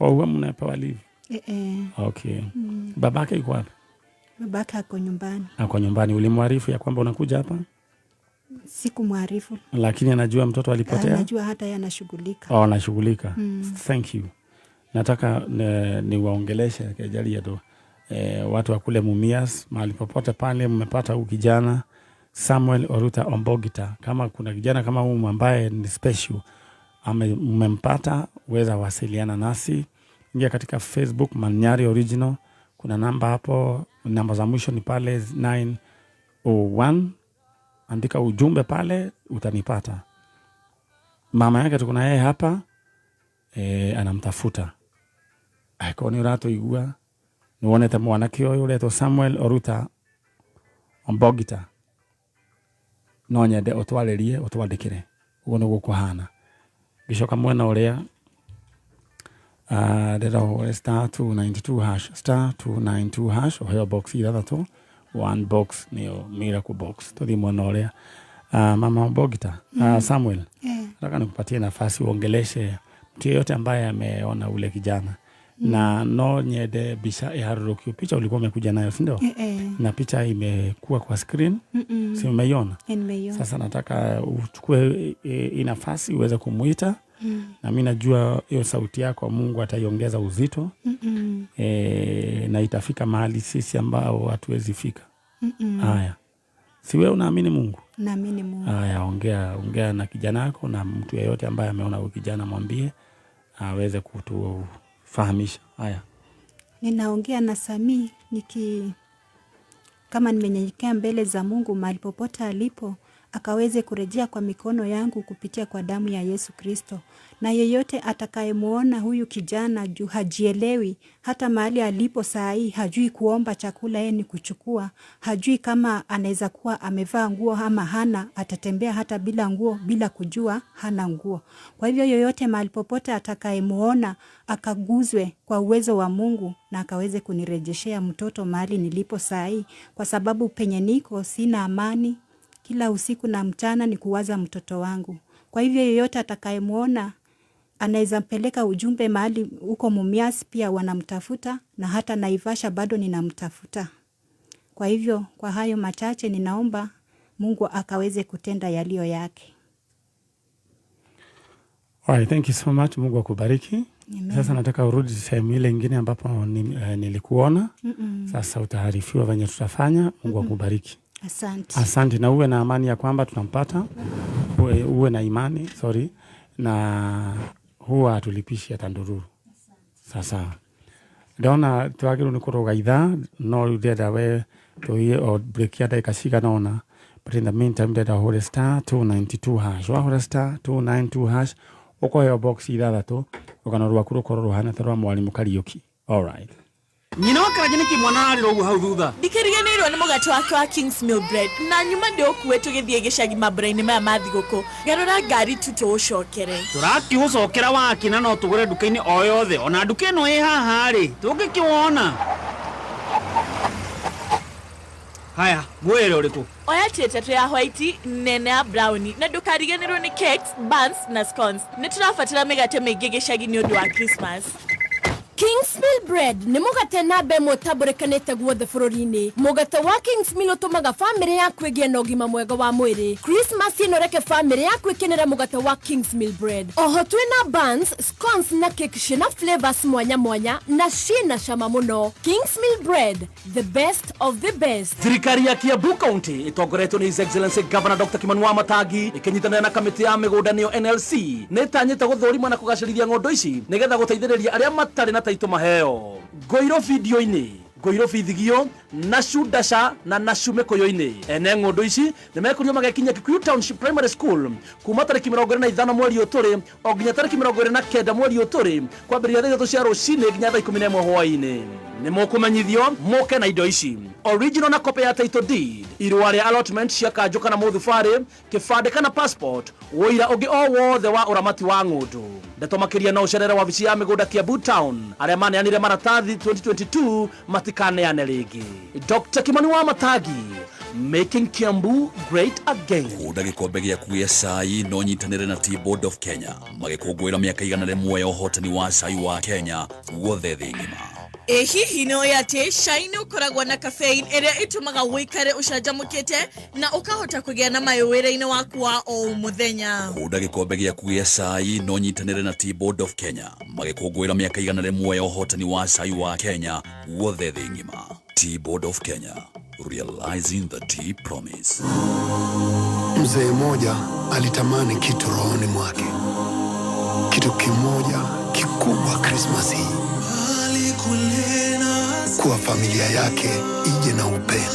Oh, huwa mnapewa leave? Okay. Babake yuko wapi? Babake ako nyumbani. Ako nyumbani. Ulimwarifu ya kwamba unakuja hapa? Sikumwarifu. Lakini anajua mtoto alipotea? Anajua, hata yeye anashughulika. Oh, anashughulika. Thank you. Nataka niwaongeleshe kejalia tu watu wa kule Mumias, mahali popote pale mmepata huu kijana Samuel Oruta Ombogita. Kama kuna kijana kama huyu ambaye ni special mmempata, weza wasiliana nasi. Ingia katika Facebook Manyari Original, kuna namba hapo, namba za mwisho ni pale 901. Andika ujumbe pale utanipata. Mama yake tuko na yeye hapa anamtafuta. Angĩkorwo nĩ ũratũigua nĩ wonete mwanake ũyũ ũretwo Samuel Oruta Ombogita, no nyende ũtwarĩrie ũtwandĩkĩre. Ũguo nĩguo kũhana. Ngĩcoka mwena ũrĩa ndĩrenda ũhũre star 292 hash, star 292 hash, ũheo box ithathatũ, one box nĩyo miracle box. Tũthiĩ mwena ũrĩa mama Ombogita, Samuel, nataka nikupatie nafasi uongeleshe mtu yeyote ambaye ameona ule kijana na no nyende mbica iharũrũkio. Picha ulikuwa umekuja nayo, si ndio? Eh. Na picha imekuwa kwa screen, si umeiona? Nimeiona. Sasa nataka uchukue hii nafasi uweze kumuita na mi najua hiyo sauti yako Mungu ataiongeza uzito na itafika mahali sisi ambao hatuwezi fika. Haya, si wewe unaamini Mungu? Naamini Mungu. Haya, ongea na kijana wako na mtu yeyote ambaye ameona huyu kijana, mwambie aweze kutufahamisha. Haya, Ninaongea na Samii kama nimenyenyekea mbele za Mungu mahali popote alipo, akaweze kurejea kwa mikono yangu kupitia kwa damu ya Yesu Kristo. Na yeyote atakayemuona huyu kijana juu hajielewi, hata mahali alipo saa hii hajui kuomba chakula, yeye ni kuchukua, hajui kama anaweza kuwa amevaa nguo ama hana, atatembea hata bila nguo, bila kujua hana nguo. Kwa hivyo yoyote mahali popote atakayemuona akaguzwe kwa uwezo wa Mungu na akaweze kunirejeshea mtoto mahali nilipo saa hii, kwa sababu penye niko sina amani. Kila usiku na mchana ni kuwaza mtoto wangu. Kwa hivyo yeyote atakayemuona anaweza mpeleka ujumbe mahali huko Mumias, pia wanamtafuta, na hata Naivasha bado ninamtafuta. Kwa hivyo kwa hayo machache ninaomba Mungu akaweze kutenda yaliyo yake. Alright, thank you so much. Mungu akubariki. Amen. Sasa nataka urudi sehemu ile ingine ambapo nilikuona. Sasa utaarifiwa venye tutafanya. Mungu akubariki. Asante. Asante, na uwe na amani ya kwamba tunampata. Uwe na imani, sorry, na huwa hatulipishi hata ndururu. Sasa ndona twagĩrĩirwo nĩ kũrũga ithaa, no rĩu ndĩrenda we tũiye o break ya ndagĩka cigana ũna, but in the meantime ndĩrenda ũhũre star 292 hash. Wahũra star 292 hash ũkũheo box ithathatũ, rũgano rwaku rũkorwo rũhana ta rwa mwarimũ Kariũki. All right. Nyina wa Karanja nĩkĩ mwana ararĩra ũguo hau thutha? Ndikĩriganĩirwo nĩ mũgate wake wa Kingsmill bread, na nyuma ndĩũkue tũgĩthiĩ gĩcagi mambura-inĩ maya ma thigũkũ. Garũra ngari tu tũũcokere. Tũrakĩũcokera waki na no tũgũre nduka-inĩ o yothe, ona nduka ĩno ĩ haha rĩ, tũngĩkĩwona. Haya, ngwĩre ũrĩkũ? Oya tray ĩtatũ ya white, nene ya brown, na ndũkariganĩrwo nĩ cakes, buns na scones. Nĩ tũrabatara mĩgate mĩingĩ gĩcagi nĩ ũndũ wa Christmas. Kingsmill bread nĩ mũgate namba ĩmwe ũtambũrĩkanĩte guothe bũrũri-inĩ. Mũgate wa Kingsmill ũtũmaga bamĩrĩ yaku ĩgĩe na ũgima mwega wa mwĩrĩ. Christmas ĩno reke bamĩrĩ yaku ĩkenere mũgate wa Kingsmill bread. Oho twĩna buns, scones na cake ciĩna flavors mwanya mwanya na ciĩna cama mũno. Kingsmill bread, the best of the best. Thirikari ya Kiambu County ĩtongoretio nĩ His Excellency Governor Dr. Kimani Wamatangi ĩkĩnyitanĩra na kamĩtĩ ya mĩgũnda nĩyo NLC nĩ ĩtanyĩte gũthũrima na kũgacĩrithia ng'ũndũ ici nĩgetha gũteithĩrĩria arĩa matarĩ na taitũ maheo. Ngũirũ video-inĩ, Ngũirũ Bithigio, Nashu Dasha na Nashu Mĩkũyũ-inĩ. Ene ng'ũndũ ici nĩ mekũrio magekinya Kikuyu Township Primary School kuma tarĩki 25 mweri ũyũ tũrĩ o nginya tarĩki 29 mweri ũyũ tũrĩ, kwambĩrĩria thaa 3 cia rũcinĩ nginya thaa 11 hwaĩ-inĩ. Nĩ mũkũmenyithio mũke na indo ici: original na copy ya title deed, irũa rĩa allotment cia kanjũ kana mũthubarĩ, kĩbandĩ kana passport, ũira ũngĩ o wothe wa ũramati wa ng'ũndũ. Ndeto makĩria no ũcerere wabici ya mĩgũnda Kiambu Town. Arĩa maneanire maratathi 2022 matikaneane rĩngĩ. Dr. Kimani Wamatangi, making Kiambu great again. Kũnda gĩkombe gĩaku gĩa cai no nyitanĩre na Tea Board of Kenya magĩkũngũĩra mĩaka 101 ya ũhotani wa cai wa Kenya guothe thĩ ng'ima. Ĩ hihi nĩ ũĩ atĩ cai nĩ ũkoragwo na caffeine ĩrĩa ĩtũmaga ũikare ũcanjamũkĩte na ũkahota kũgĩa na mayũ wĩra-inĩ waku wa o mũthenya. Kũnda gĩkombe gĩaku gĩa cai no nyitanĩre na Tea Board of Kenya magĩkũngũĩra mĩaka 101 ya ũhotani wa cai wa Kenya guothe thĩ ng'ima. Tea Board of Kenya, realizing the tea promise. Mzee mmoja alitamani kitu rohoni mwake, kitu kimoja kikubwa Christmas hii. Kuwa familia yake ije na upendo,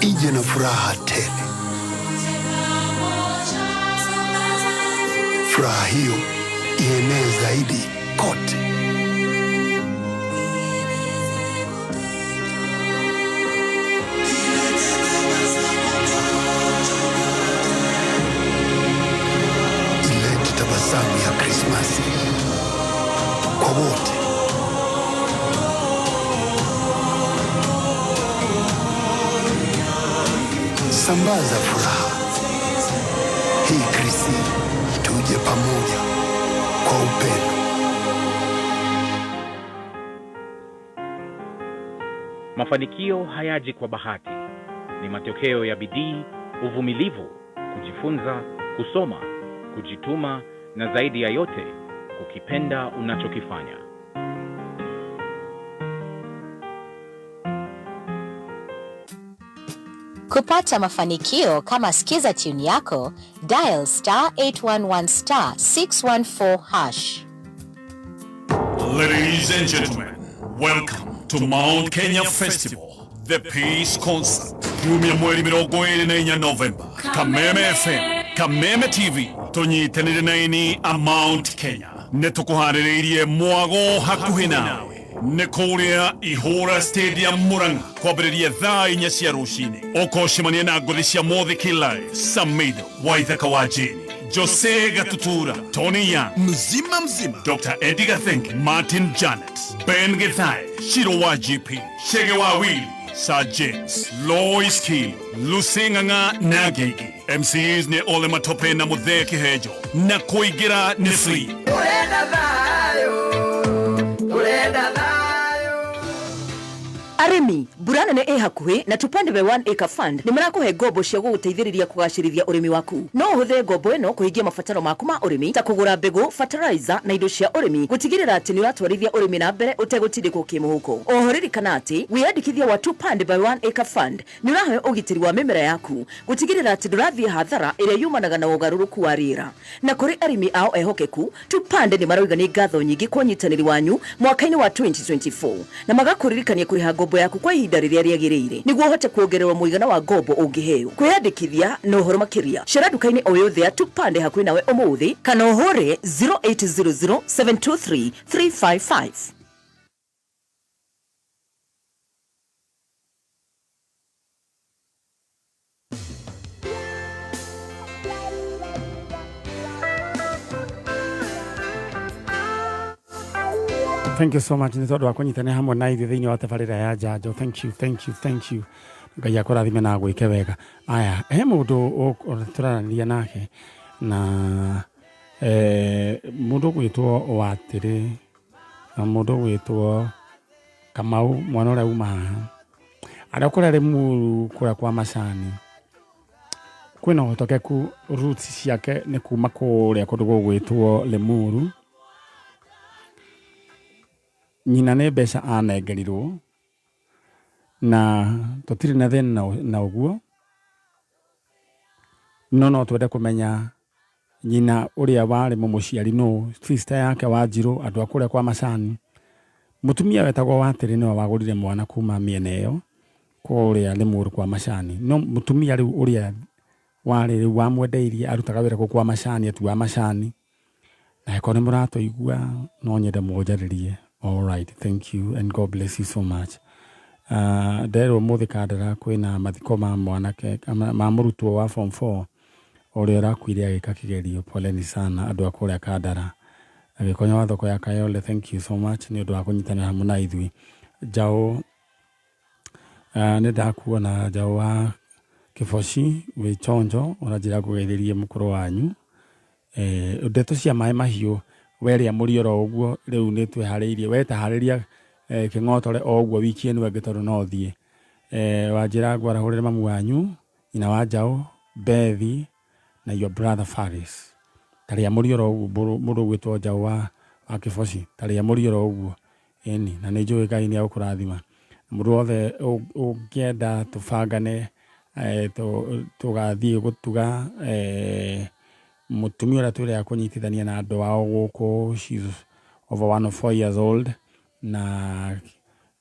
ije na furaha tele. Furaha hiyo ienee zaidi kote. Ilete tabasamu ya Krismasi kwa wote. Sambaza furaha hii Krisi, tuje pamoja kwa upendo. Mafanikio hayaji kwa bahati, ni matokeo ya bidii, uvumilivu, kujifunza, kusoma, kujituma na zaidi ya yote, kukipenda unachokifanya. Kupata mafanikio kama Skiza tune yako, dial star 811 star 614 hash. Ladies and gentlemen, welcome to Mount Kenya Festival, the Peace Concert. Kiumia mweri 24 November, Kameme FM, Kameme TV, tũnyitanĩre na ini a Mount Kenya. Nĩ tũkũharĩrĩirie mwago hakuhĩ nawe. Nĩ kũrĩa Ihũra Stadium Murang'a kwambĩrĩria thaa 4 cia rũcinĩ. Ũkũcemania na ngũthi cia Mũthiki Live, Samido, Waithaka wa Jane, Jose Gatutura, Tony Young, Mzima mzima, Dr. Eddie Gathenki, Martin Janet, Ben Githai, Shiro wa GP, Shege wa Willy, Sir James, Lois Key, Lucy Ng'ang'a na Gigi. MCs ni Ole Matope na Muthee Kihejo, na kũingĩra nĩ free. Arĩmi, mbura nene ĩ hakuhĩ na Tupande by One Acre Fund nĩ marakũhe ngombo cia gũgũteithĩrĩria kũgacĩrithia ũrĩmi waku. No ũhũthĩre ngombo ĩno kũhingia mabataro maku ma ũrĩmi ta kũgũra mbegũ, fertilizer na indo cia ũrĩmi, gũtigĩrĩra atĩ nĩ ũratwarithia ũrĩmi na mbere ũtegũtindĩkwo kĩmũhuko. Oho ririkana atĩ wĩyandĩkithia wa Tupande by One Acre Fund nĩ ũraheo ũgitĩri wa mĩmera yaku, gũtigĩrĩra atĩ ndũrathiĩ hathara ĩrĩa yumanaga na ũgarũrũku wa rĩera. Na kũrĩ arĩmi ao ehokeku, Tupande nĩ marauga nĩ ngatho nyingĩ kwa ũnyitanĩri wanyu mwaka-inĩ wa 2024 na magakũririkania kũrĩha ngombo yaku kwa ihinda rĩrĩa rĩagĩrĩire nĩguo ũhote kuongererwo mũigana wa ngombo ũngĩheo. Kwĩyandĩkithia na ũhoro makĩria, cera nduka-inĩ o yothe ya Tupande hakuhĩ nawe ũmũthĩ kana ũhũre 0800 723 355. Thank you so much nĩ tondũ wa kũnyitanĩra hamwe na ithuĩ thĩinĩ wa tabarĩra ya njanjo. Thank you, thank you, thank you. Ngai akũrathime na agwĩke wega. Aya, he mũndũ tũraranĩria nake na mũndũ ũgwĩtwo Watĩrĩ na mũndũ ũgwĩtwo Kamau, mwana ũrĩa uma haha arĩa kũrĩa Rĩmuru kũrĩa kwa Macani, kwĩna ũhotekeku roots ciake nĩ kuma kũrĩa kũndũ gũgwĩtwo Limuru. Nyina nĩ mbeca anengerirwo na tũtirĩ na thĩna na ũguo, no twende kũmenya nyina ũrĩa warĩ mũmũciari nũ, sister yake Wanjirũ, andũ a kũrĩa kwa Macani. Mũtumia wetagwo Watĩrĩ nĩwe wagũrire mwana kuma mĩena ĩyo kũrĩa Limuru kwa Macani. No mũtumia rĩu ũrĩa warĩ rĩu wamwendeirie arutaga wĩra kũu kwa Macani, atuaga macani. Na angĩkorwo nĩ mũratũigua no nyende mũnjarĩrie. All right, thank you and God bless you so much. Nderwo mũthĩ Kandara kwĩna mathiko ma mwanake ma mũrutwo wa form 4 ũrĩa ũrakuire agĩka kĩgerio. Poleni sana andũ a kũrĩa Kandara. Agĩkonya wa thoko ya Kayole, thank you so much nĩ ũndũ wa kũnyitanĩra hamwe na ithuĩ. Njaũ, nĩ ndakuona Njaũ wa Kĩboci wĩ Chonjo, ũranjĩra ngũgeithĩrie mũkũrũ wanyu. Ndeto cia maĩ mahiũ werĩa mũrioro ũguo rĩu nĩ twĩharĩirie, wetaharĩria kĩng'otore o ũguo wiki ĩno ĩngĩ tondũ no thiĩ. Wanjĩra ngwarahũrĩre mamu wanyu, nyina wa Njaũ, Bethi na your brother Faris. Tarĩa mũrioro ũguo mũndũ ũgwĩtwo Njaũ wa Kĩboci, tarĩa mũrioro ũguo. Ĩni, na nĩ njũĩ Ngai nĩ egũkũrathima. Mũndũ wothe ũngĩenda tũbangane, tũgathiĩ gũtuga Mũtumia ũrĩa twĩrĩga kũnyitithania na andũ ao gũkũ, she's over 104 years old, na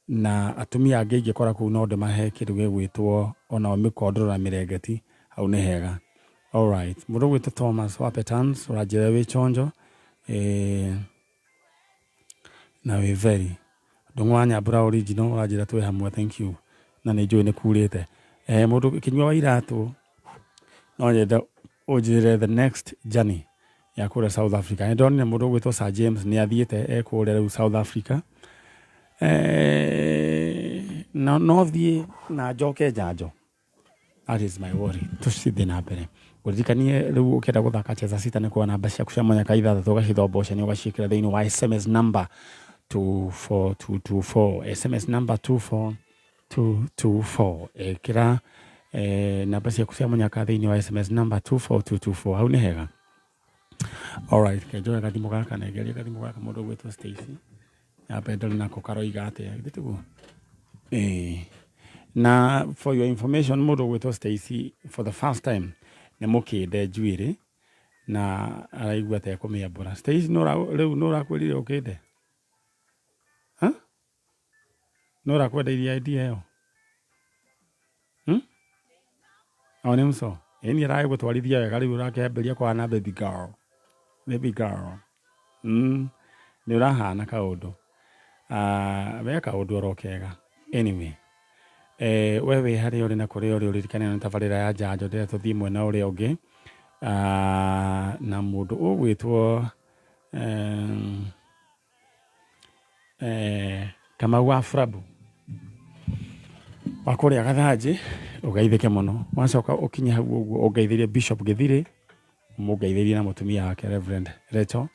na atumia angĩ ingĩkora kũu no ndĩmahe kĩndũ gĩgwĩtwo onao mĩkondoro na mĩrengeti, hau nĩ hega. Alright, mũndũ ũgwĩtwo Thomas wa Petans ũranjĩra wĩ chonjo eh, na wĩ very Ndũng'ũ wa Nyambura original ũranjĩra twĩ hamwe, thank you, na nĩ njũĩ nĩ kurĩte. Eh, mũndũ kĩnyua wa iratũ no nyende ũnjĩre the next journey ya kũrĩa South Africa. Nĩ ndonire mũndũ ũgwĩtwo Sir James nĩ athiĩte e kũrĩa rĩu South Africa. Eh, no, no thiĩ na njoke njanjo. That is my worry. Tũcithiĩ na mbere. Ũririkanie rĩu ũkĩenda gũthaka cheza sita nĩ kuoya namba ciaku cia mũnyaka ithathatũ ũgacithomboca ũgaciĩkĩra thĩinĩ wa SMS number 24224. SMS number 24224. Ĩkĩra eh, namba ciaku cia mũnyaka thĩinĩ wa SMS number 24224. Hau nĩ hega. Alright, kenjoe gathimũ gaka nengerie gathimũ gaka mũndũ ũgwĩtwo Stacy. Nyambe ndore nako karoiga atĩa. Githĩ tiguo? Ĩĩ. Na for your information mũndũ ũgwĩtwo Stacy for the first time nĩ mũkĩnde njuĩrĩ na araigua ta ekũmĩambũra. Stacy nũ rĩu nũ ũrakwĩrire ũkĩnde? Ha? Nũ ũrakwendeirie idea ĩyo? Hmm? O nĩ mũco? Ĩĩ niĩ aragĩgũtwarithia wega rĩu ũrakĩambĩrĩria kũhana baby girl. Baby girl. Nĩ ũrahana kaũndũ. Uh, we kaũndũ oro kega. Anyway. Eh, we wĩ harĩa ũrĩ na kũrĩa ũrĩ ũririkane nĩ tabarĩra ya njanjo ndĩrenda tũthiĩ mwena ũrĩa ũngĩ. Uh, na mũndũ ũgwĩtwo um, eh, Kamau wa Frabu wa kũrĩa Gathanjĩ ũgeithĩke mũno wacoka ũkinye hau ũguo ũngeithĩrie Bishop Gĩthirĩ ũmũngeithĩrie na mũtumia wake Reverend Rachel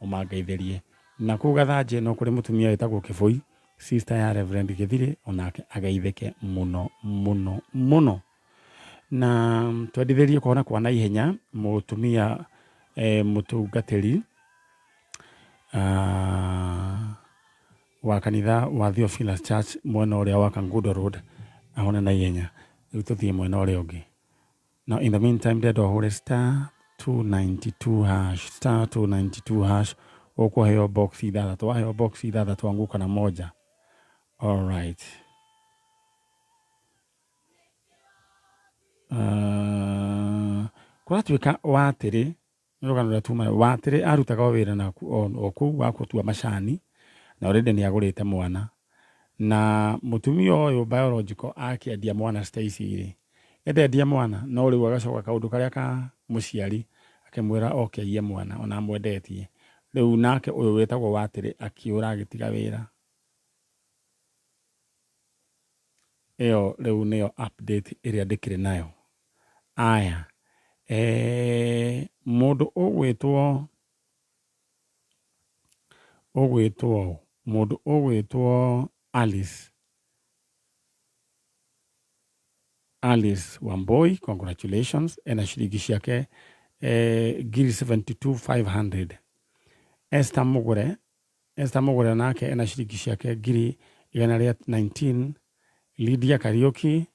ũmangeithĩrie na kũu Gathanjĩ no kũrĩ mũtumia wĩtagwo Kĩbũi sister ya Reverend Gĩthirĩ onake ageithĩke mũno mũno mũno na twendithĩrie kuona kwa naihenya mũtumia eh, mũtungatĩri ah, wa kanitha wa Theophilus Church mwena ũrĩa wa Kangundo Road ahone na ihenya rĩu tũthiĩ mwena ũrĩa ũngĩ. Now in the meantime ndĩrenda ũhũre star 292 hash, star 292 hash, ũkũheo box ithathatũ, waheo box ithathatũ anguka na moja. Alright. Kũratuĩka watĩrĩ nĩ rũgano rũrĩa tuma watĩrĩ arutaga o wĩra na o kũu wa gũtua macani na already nĩ agũrĩte mwana na mũtumia ũyũ biological akĩendia mwana Stacy rĩ endendia mwana no rĩu agacoka kaũndũ karĩa ka mũciari akĩmwĩra oke aiye mwana ona amwendetie rĩu nake ũyũ wĩtagwo watĩrĩ akĩũra agĩtiga wĩra. Ĩyo rĩu nĩyo update ĩrĩa ndĩkĩrĩ nayo. Aya, eh, mũndũ ũgwĩtwo ũgwĩtwo mũndũ ũgwĩtwo Alice Alice Wamboi, congratulations, ena ciringi ciake eh, ngiri 72500. Esther Mugure, Esther Mugure nake ena ciringi ciake ngiri igana rĩa 19. Lydia Kariuki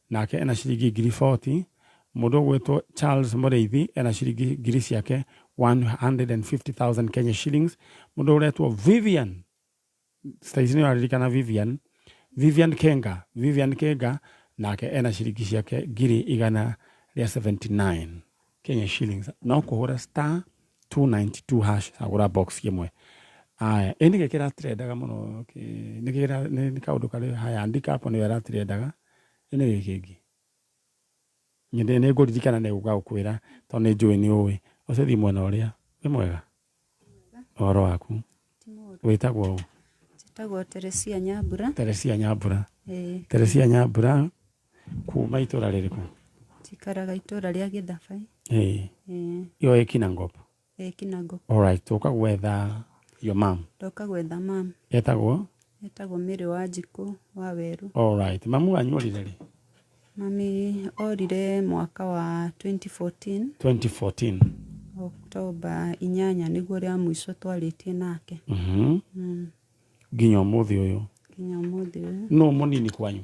nake ena ciringi ngiri 40. Mũndũ ũgwĩtwo Charles Mũrĩithi ena ciringi ngiri ciake 150,000 Kenya shillings. Mũndũ ũretwo Vivian, Stacy nĩ ũraririkana Vivian, Vivian Kenga, Vivian Kenga nake ena ciringi ciake ngiri igana rĩa 79 Kenya shillings. No kũhũra star 292 hash agũra box ĩmwe. Aya, ĩ nĩkĩ kĩratrendaga mũno? Nĩkĩ nĩ kaũndũ karĩ haya andika hapo nĩyo ĩratrendaga. Ĩ nĩ gĩkĩ kĩngĩ? Nyende nĩ ngũririkana nĩ gũka gũkwĩra tondũ nĩ njũĩ nĩ ũĩ. Ũcio thiĩ mwena ũrĩa. Wĩ mwega? Ũhoro waku? Wĩtagwo ũ? Njĩtagwo Teresia Nyambura. Teresia Nyambura. Ĩĩ. Teresia Nyambura kuma itũra rĩrĩkũ? Njikaraga itũra rĩa Gĩthabai. Ĩĩ. Ĩĩ. Ĩyo ĩ Kinangop? Ĩ Kinangop. Alright, tũka gwetha your mom. Ndoka gwetha mam. Etagwo? Etagwo Mary Wanjikũ wa Werũ. Alright. Mamu wanyu orire rĩ? Mami orire mwaka wa 2014. 2014. Oktoba 8 nĩguo rĩa mũico twarĩtie nake. Nginya ũmũthĩ ũyũ? Nginya ũmũthĩ ũyũ. Nũ mũnini kwanyu?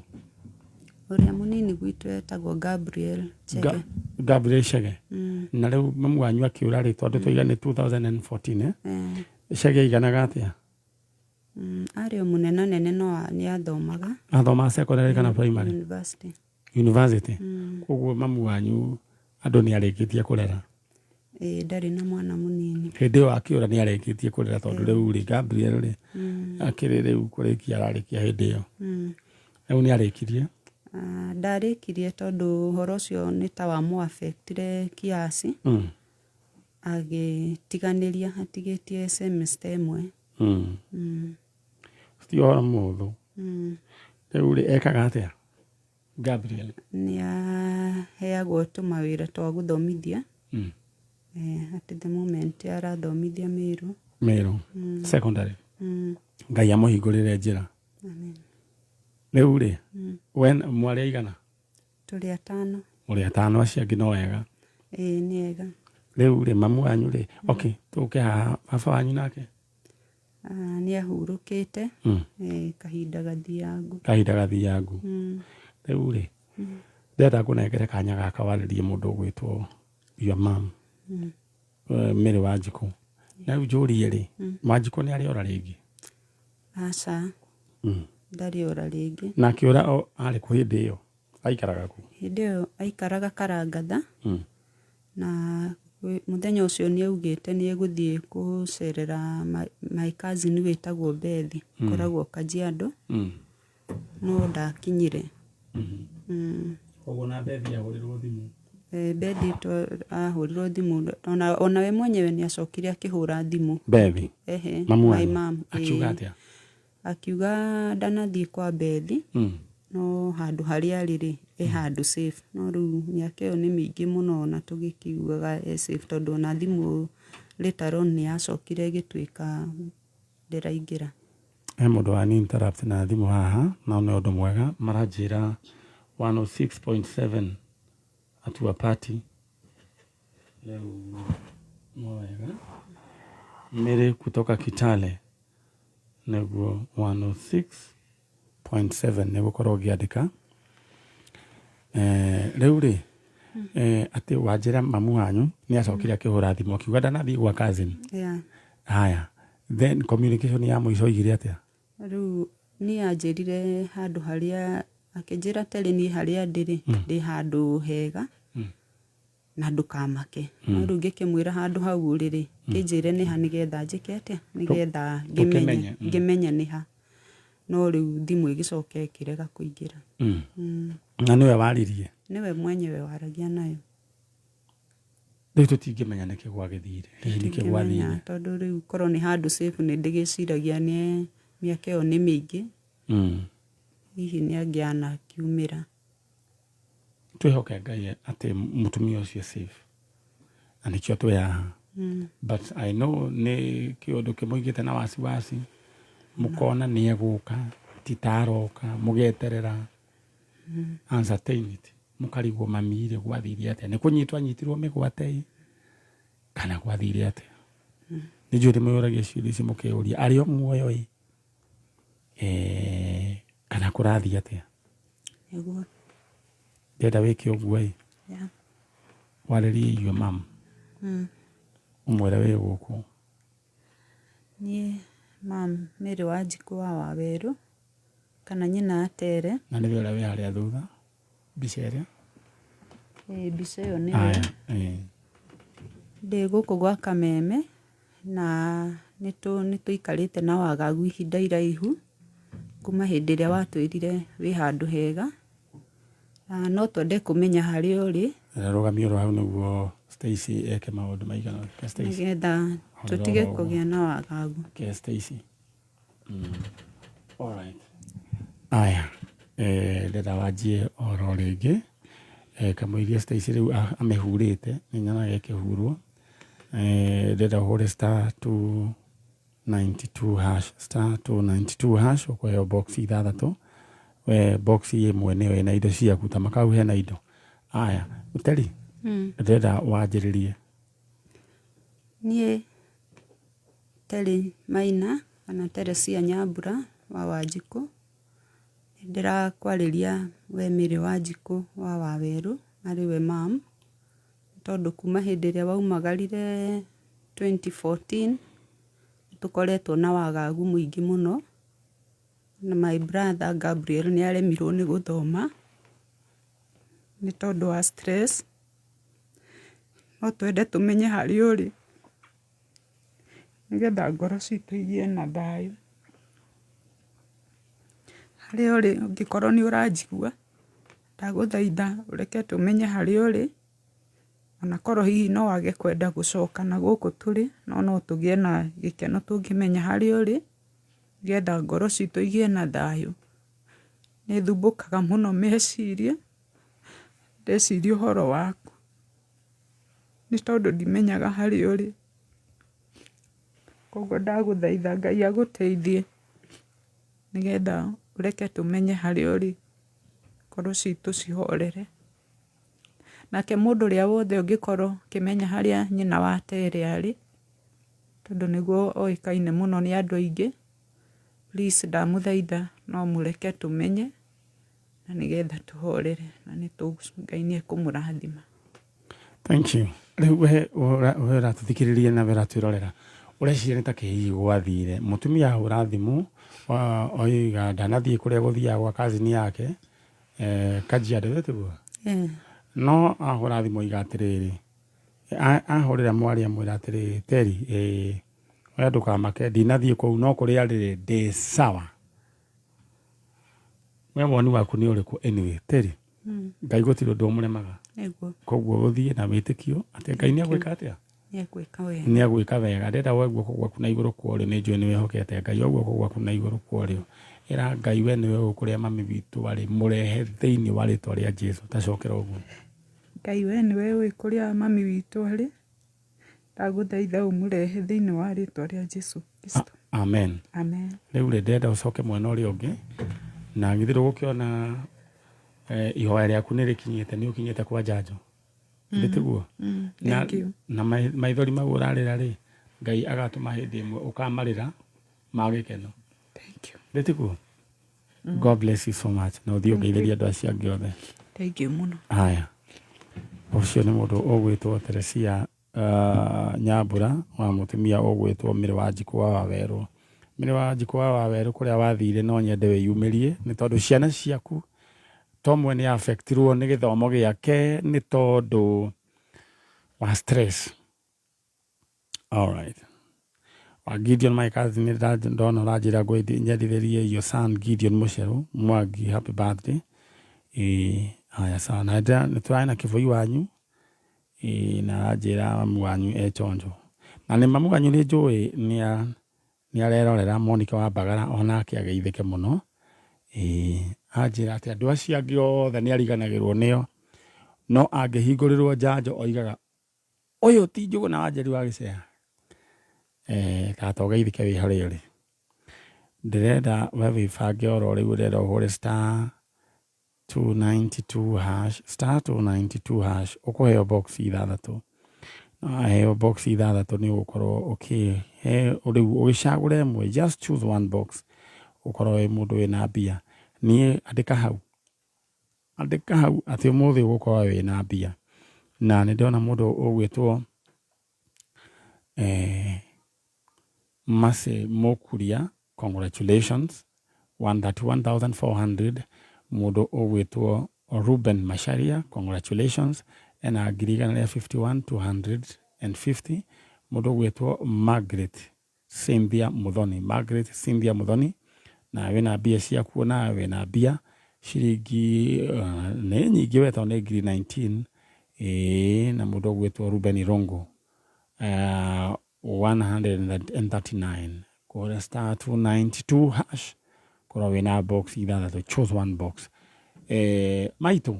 Ũrĩa mũnini gwitũ etagwo Gabriel Chege. Gabriel Chege. Mm. Na rĩu mamu wanyu akĩũra rĩ, tondũ tũiga nĩ 2014, eh? Eh, Chege aiganaga atĩa? Arĩ o mũnenanene no nĩ athomaga. Athomaga secondary kana primary? University. University. Mm. Koguo mamu wanyu andũ nĩ arĩkĩtie kũrera? Ĩĩ, ndarĩ na mwana mũnini. Hĩndĩ ĩyo akĩũra nĩ arĩkĩtie kũrera, tondũ rĩu rĩ, Gabriel rĩ, akĩrĩ rĩu kũrĩkia ararĩkia hĩndĩ ĩyo? Rĩu nĩ arĩkirie? Ah, ndarĩkirie tondũ ũhoro ũcio nĩ ta wamũ-affectire kiasi. Agĩtiganĩria atigĩtie semester ĩmwe. Ti ũhoro mũhũthũ. Rĩu rĩ, ekaga atĩa Gabriel? Nĩ aheagwo tũmawĩra twa gũthomithia. At the moment arathomithia Meru. Meru Secondary. Mm. Ngai amũhingũrĩre njĩra. Amen. Rĩu rĩ, we mwarĩ aigana? Tũrĩ atano. Mũrĩ atano, acio angĩ no wega? Ĩĩ, nĩ ega. Rĩu rĩ, mamu wanyu rĩ, okay, tũke haha, baba wanyu nake? Ah, nĩ ahurũkĩte. Kahinda gathiangu. Kahinda gathiangu. Rĩu rĩ, ndĩrenda ngũnengere kanya gaka warĩrie mũndũ ũgwĩtwo your mom. Mary Wanjikũ. Na rĩu njũrie rĩ, Wanjikũ nĩ arĩ ora rĩngĩ? Aca. Ndarĩ ora rĩngĩ. Na akĩũra o arĩ kũ hĩndĩ ĩyo? Aikaraga kũ? Hĩndĩ ĩyo aikaraga Karangatha. Na mũthenya ũcio nĩ augĩte nĩ egũthiĩ gũcerera my cousin wĩtagwo Bethi. Ũkoragwo Kajiado. No ndakinyire. Koguo na Bethi ahũrĩrwo thimũ? Bethi ahũrirwo thimũ, ona we mwenyewe nĩ acokire akĩhũra thimũ. Bethi? Ehe. Mamu my wanyu? mom, Akiuga ĩĩ. atĩa? Akiuga ndanathiĩ kwa Bethi. No handũ harĩa arĩ rĩ, e handũ safe. No rĩu mĩaka ĩyo nĩ mĩingĩ mũno ona tũgĩkiugaga e safe, tondũ ona thimũ later on nĩ yacokire ĩgĩtuĩka ndĩraingĩra. He mũndũ wa ni interrupt na thimũ haha, na nĩ ũndũ mwega, maranjĩra 106.7 Hatua Party. Rĩu no wega. Mary kutoka Kitale, nĩguo 106.7 nĩ gũkorwo ngĩandĩka. Rĩu rĩ, atĩ wanjĩra mamu wanyu nĩ acokire akĩhũra thimũ akiuga ndanathiĩ gwa cousin. Yeah. Haya, then communication ya mũico oigire atĩa? Rĩu niĩ anjĩrire handũ harĩa, akĩnjĩra atĩrĩ, niĩ harĩa ndĩ rĩ, ndĩ handũ hega na ndũkamake. No rĩu ngĩkĩmwĩra handũ hau ũrĩ rĩ, kĩnjĩre nĩ ha nĩgetha njĩke atĩa, nĩgetha ngĩmenye. Ũkĩmenye. Ngĩmenye nĩ ha. No rĩu thimũ ĩgĩcoka ĩkĩrega kũingĩra. Na nĩwe waririe? Nĩwe mwenyewe waragia nayo. Rĩu tũtingĩmenya nĩkĩ gwagĩthire, hihi nĩkĩ Tũtingĩmenya, gwathire. tondũ rĩu korwo nĩ handũ safe nĩ ndĩgĩciragia nĩ mĩaka ĩyo nĩ mĩingĩ. Hihi nĩ angĩanakiumĩra. Twĩhoke Ngai atĩ mũtumia ũcio safe, na nĩkĩo twĩ haha. But I know nĩ kĩũndũ kĩmũigĩte na wasiwasi, mũkona nĩ egũka, ti ta aroka, mũgeterera uncertainty, mũkarigwo mami rĩ, gwathire atĩa, nĩ kũnyitwo anyitirwo mĩgwate ĩ, kana gwathire atĩa? Nĩ njũĩ nĩ mwĩyũragia ciũria ici, mũkeyũria arĩ o muoyo ĩ, kana kũrathiĩ atĩa? Nĩguo. Ndĩrenda wĩke ũguo ĩ, warĩrie your mum, ũmwĩre wĩ gũkũ. Niĩ mam Mary Wanjikũ wa Wawerũ kana nyina Atere. Na nĩwe ũrĩa wĩ harĩa thutha mbica ĩrĩa? Ĩĩ, mbica ĩyo nĩwe. Aya, ĩĩ. Ndĩ gũkũ gwa Kameme na nĩ tũikarĩte na wagagu ihinda iraihu kuma hĩndĩ ĩrĩa watwĩrire wĩ handũ hega. Na no twende kũmenya harĩa ũrĩ. Rũgamia oro hau nĩguo Stacy eke maũndũ maigana ũna. Stacy. Nĩgetha Horera tũtige oro ũguo. kũgĩa na wagagu. Okay, Stacy. All right. Aya, ndĩrenda wanjie oro rĩngĩ. Kamũiria Stacy rĩu amĩhurĩte, nĩ nyonaga ĩkĩhurwo. Ndĩrenda ũhũre *292#, *292# ũkũheo box ithathatũ. We box ĩmwe nĩyo ĩna indo ciaku, ta makau hena indo. Aya, Teri, ndĩrenda wanjĩrĩrie. Niĩ Terry Maina kana Teresia Nyambura wa Wanjikũ, nĩndĩrakwarĩria we Mary Wanjikũ wa Wawerũ arĩ we mam. Tondũ kuma hĩndĩ ĩrĩa waumagarire 2014 nĩ tũkoretwo na wagagu mũingĩ mũno, na my brother Gabriel nĩ aremirwo nĩ gũthoma nĩ tondũ wa stress. No twende tũmenye harĩa ũrĩ nĩgetha ngoro citũ igĩe na thayũ. Harĩa ũrĩ ũngĩkorwo nĩ ũranjigua, ndagũthaitha ũreke tũmenye harĩa ũrĩ, ona korwo hihi no wage kwenda gũcoka na gũkũ tũrĩ, no no tũgĩe na gĩkeno tũngĩmenya harĩa ũrĩ, nĩgetha ngoro citũ igĩe na thayũ. Nĩ thumbũkaga mũno meciria, ndeciria ũhoro waku, nĩ tondũ ndimenyaga harĩa ũrĩ. Koguo ndagũthaitha Ngai agũteithie, nĩgetha ũreke tũmenye harĩa ũrĩ, ngoro citũ cihorere. Nake mũndũ ũrĩa wothe ũngĩkorwo ũkĩmenya harĩa nyina wa Terry arĩ, tondũ nĩguo oĩkaine mũno nĩ andũ aingĩ, please ndamũthaitha no mũreke tũmenye, na nĩgetha tũhorere, na nĩ Ngai nĩ ekũmũrathima. Thank you. Rĩu we we ũratũthikĩrĩria na we ũratwĩrorera ũreciria nĩ ta kĩ hihi gwathire mũtumia ahũra thimũ oiga ndanathiĩ kũrĩa gũthiaga gwa kazini yake Kajiado ĩyo tiguo? No ahũra thimũ oiga atĩrĩrĩ, ahũrĩra mwarĩ amwĩra atĩrĩrĩ, Terry ĩĩ we ndũkamake ndinathiĩ kũu no kũrĩa rĩ ndĩ sawa. We woni waku nĩ ũrĩkũ anyway Terry? Ngai gũtirĩ ũndũ ũmũremaga. Nĩguo. Koguo ũthiĩ na wĩtĩkio atĩ Ngai nĩ egwĩka atĩa? Nĩ egwĩka wega. Nĩ egwĩka wega. Ndĩrenda woe guoko gwaku na igũrũ kwa ũrĩo, nĩ njũĩ nĩ wĩhokete Ngai. Oe guoko gwaku na igũrũ kwa ũrĩo. Ĩra Ngai we nĩwe ũĩ kũrĩa mami witũ arĩ, mũrehe thĩinĩ wa rĩtwa rĩa Jesu. Ta cokera ũguo. Ngai we nĩwe ũĩ kũrĩa mami witũ arĩ, ndagũthaitha ũmũrehe thĩinĩ wa rĩtwa rĩa Jesu Kristo. Amen. Amen. Rĩu rĩ, ndĩrenda ũcoke mwena ũrĩa ũngĩ, na githĩ ndũgũkĩona ihoya rĩaku nĩ rĩkinyĩte, nĩ ũkinyĩte kwa njanjo. Githĩ tiguo? Na, Thank you. na maithori mau ũrarĩra rĩ, Ngai agatũma hĩndĩ ĩmwe ũkamarĩra ma gĩkeno. Thank you. Githĩ tiguo? God bless you so much. Na ũthiĩ ũgeithĩrie andũ acio angĩ othe. Thank you mũno. Haya. Ũcio nĩ mũndũ ũgwĩtwo Teresia Nyambura wa mũtumia ũgwĩtwo Mĩrĩ wa Njikũ wa Wawerũ. Mĩrĩ wa Njikũ wa Wawerũ kũrĩa wathire no nyende wĩyumĩrie nĩ tondũ ciana ciaku Tomwe nĩ affectirwo nĩ gĩthomo gĩake nĩ tondũ wa stress. Alright. Wa Gideon my cousin nĩ ndona ũranjĩra nyendithĩrie your son Gideon Mũcerũ Mwangi happy birthday. Ĩĩ haya sawa. Na nĩ tũrarĩ na kĩboi wanyu ĩĩ na aranjĩra mamu wanyu e chonjo. Na nĩ mamu wanyu nĩ njũĩ nĩ Nĩ arerorera Monica wa Mbagara o nake ageithĩke mũno. Ĩĩ, anjĩra atĩ andũ acio angĩ othe nĩ ariganagĩrwo nĩo, no angĩhingũrĩrwo njanjo oigaga, ũyũ ti Njũgũna wa Njeri wa Gĩceha? Eh, tata ũgeithĩke wĩ harĩa ũrĩ. Ndĩrenda we wĩbange oro rĩu ũrenda ũhũre star 292 hash star 292 hash ũkũheo box ithathatũ na waheo box ithathatũ nĩ ũgũkorwo ũkĩhe rĩu ũgĩcagũra ĩmwe just choose one box ũkorwo wĩ mũndũ wĩna mbia niĩ andĩka hau andĩka hau atĩ ũmũthĩ ũgũkorwo wĩna mbia na nĩ ndĩrona mũndũ ũgwĩtwo eh, Mercy Mũkuria Congratulations 131,400 Mũndũ ũgwĩtwo Reuben Macharia Congratulations ena ngiri igana rĩa 51 250 Mũndũ ũgwĩtwo Margaret Cynthia Muthoni Margaret Cynthia Muthoni nawe wĩna mbia ciaku nawe wĩna mbia ciringi nĩ nyingĩ we tondũ nĩ ngiri 19 ĩĩ na mũndũ ũgwĩtwo Reuben Irũngũ 139 kũhũra star 292 hash korwo wĩna box ithathatũ choose one box eh, maitũ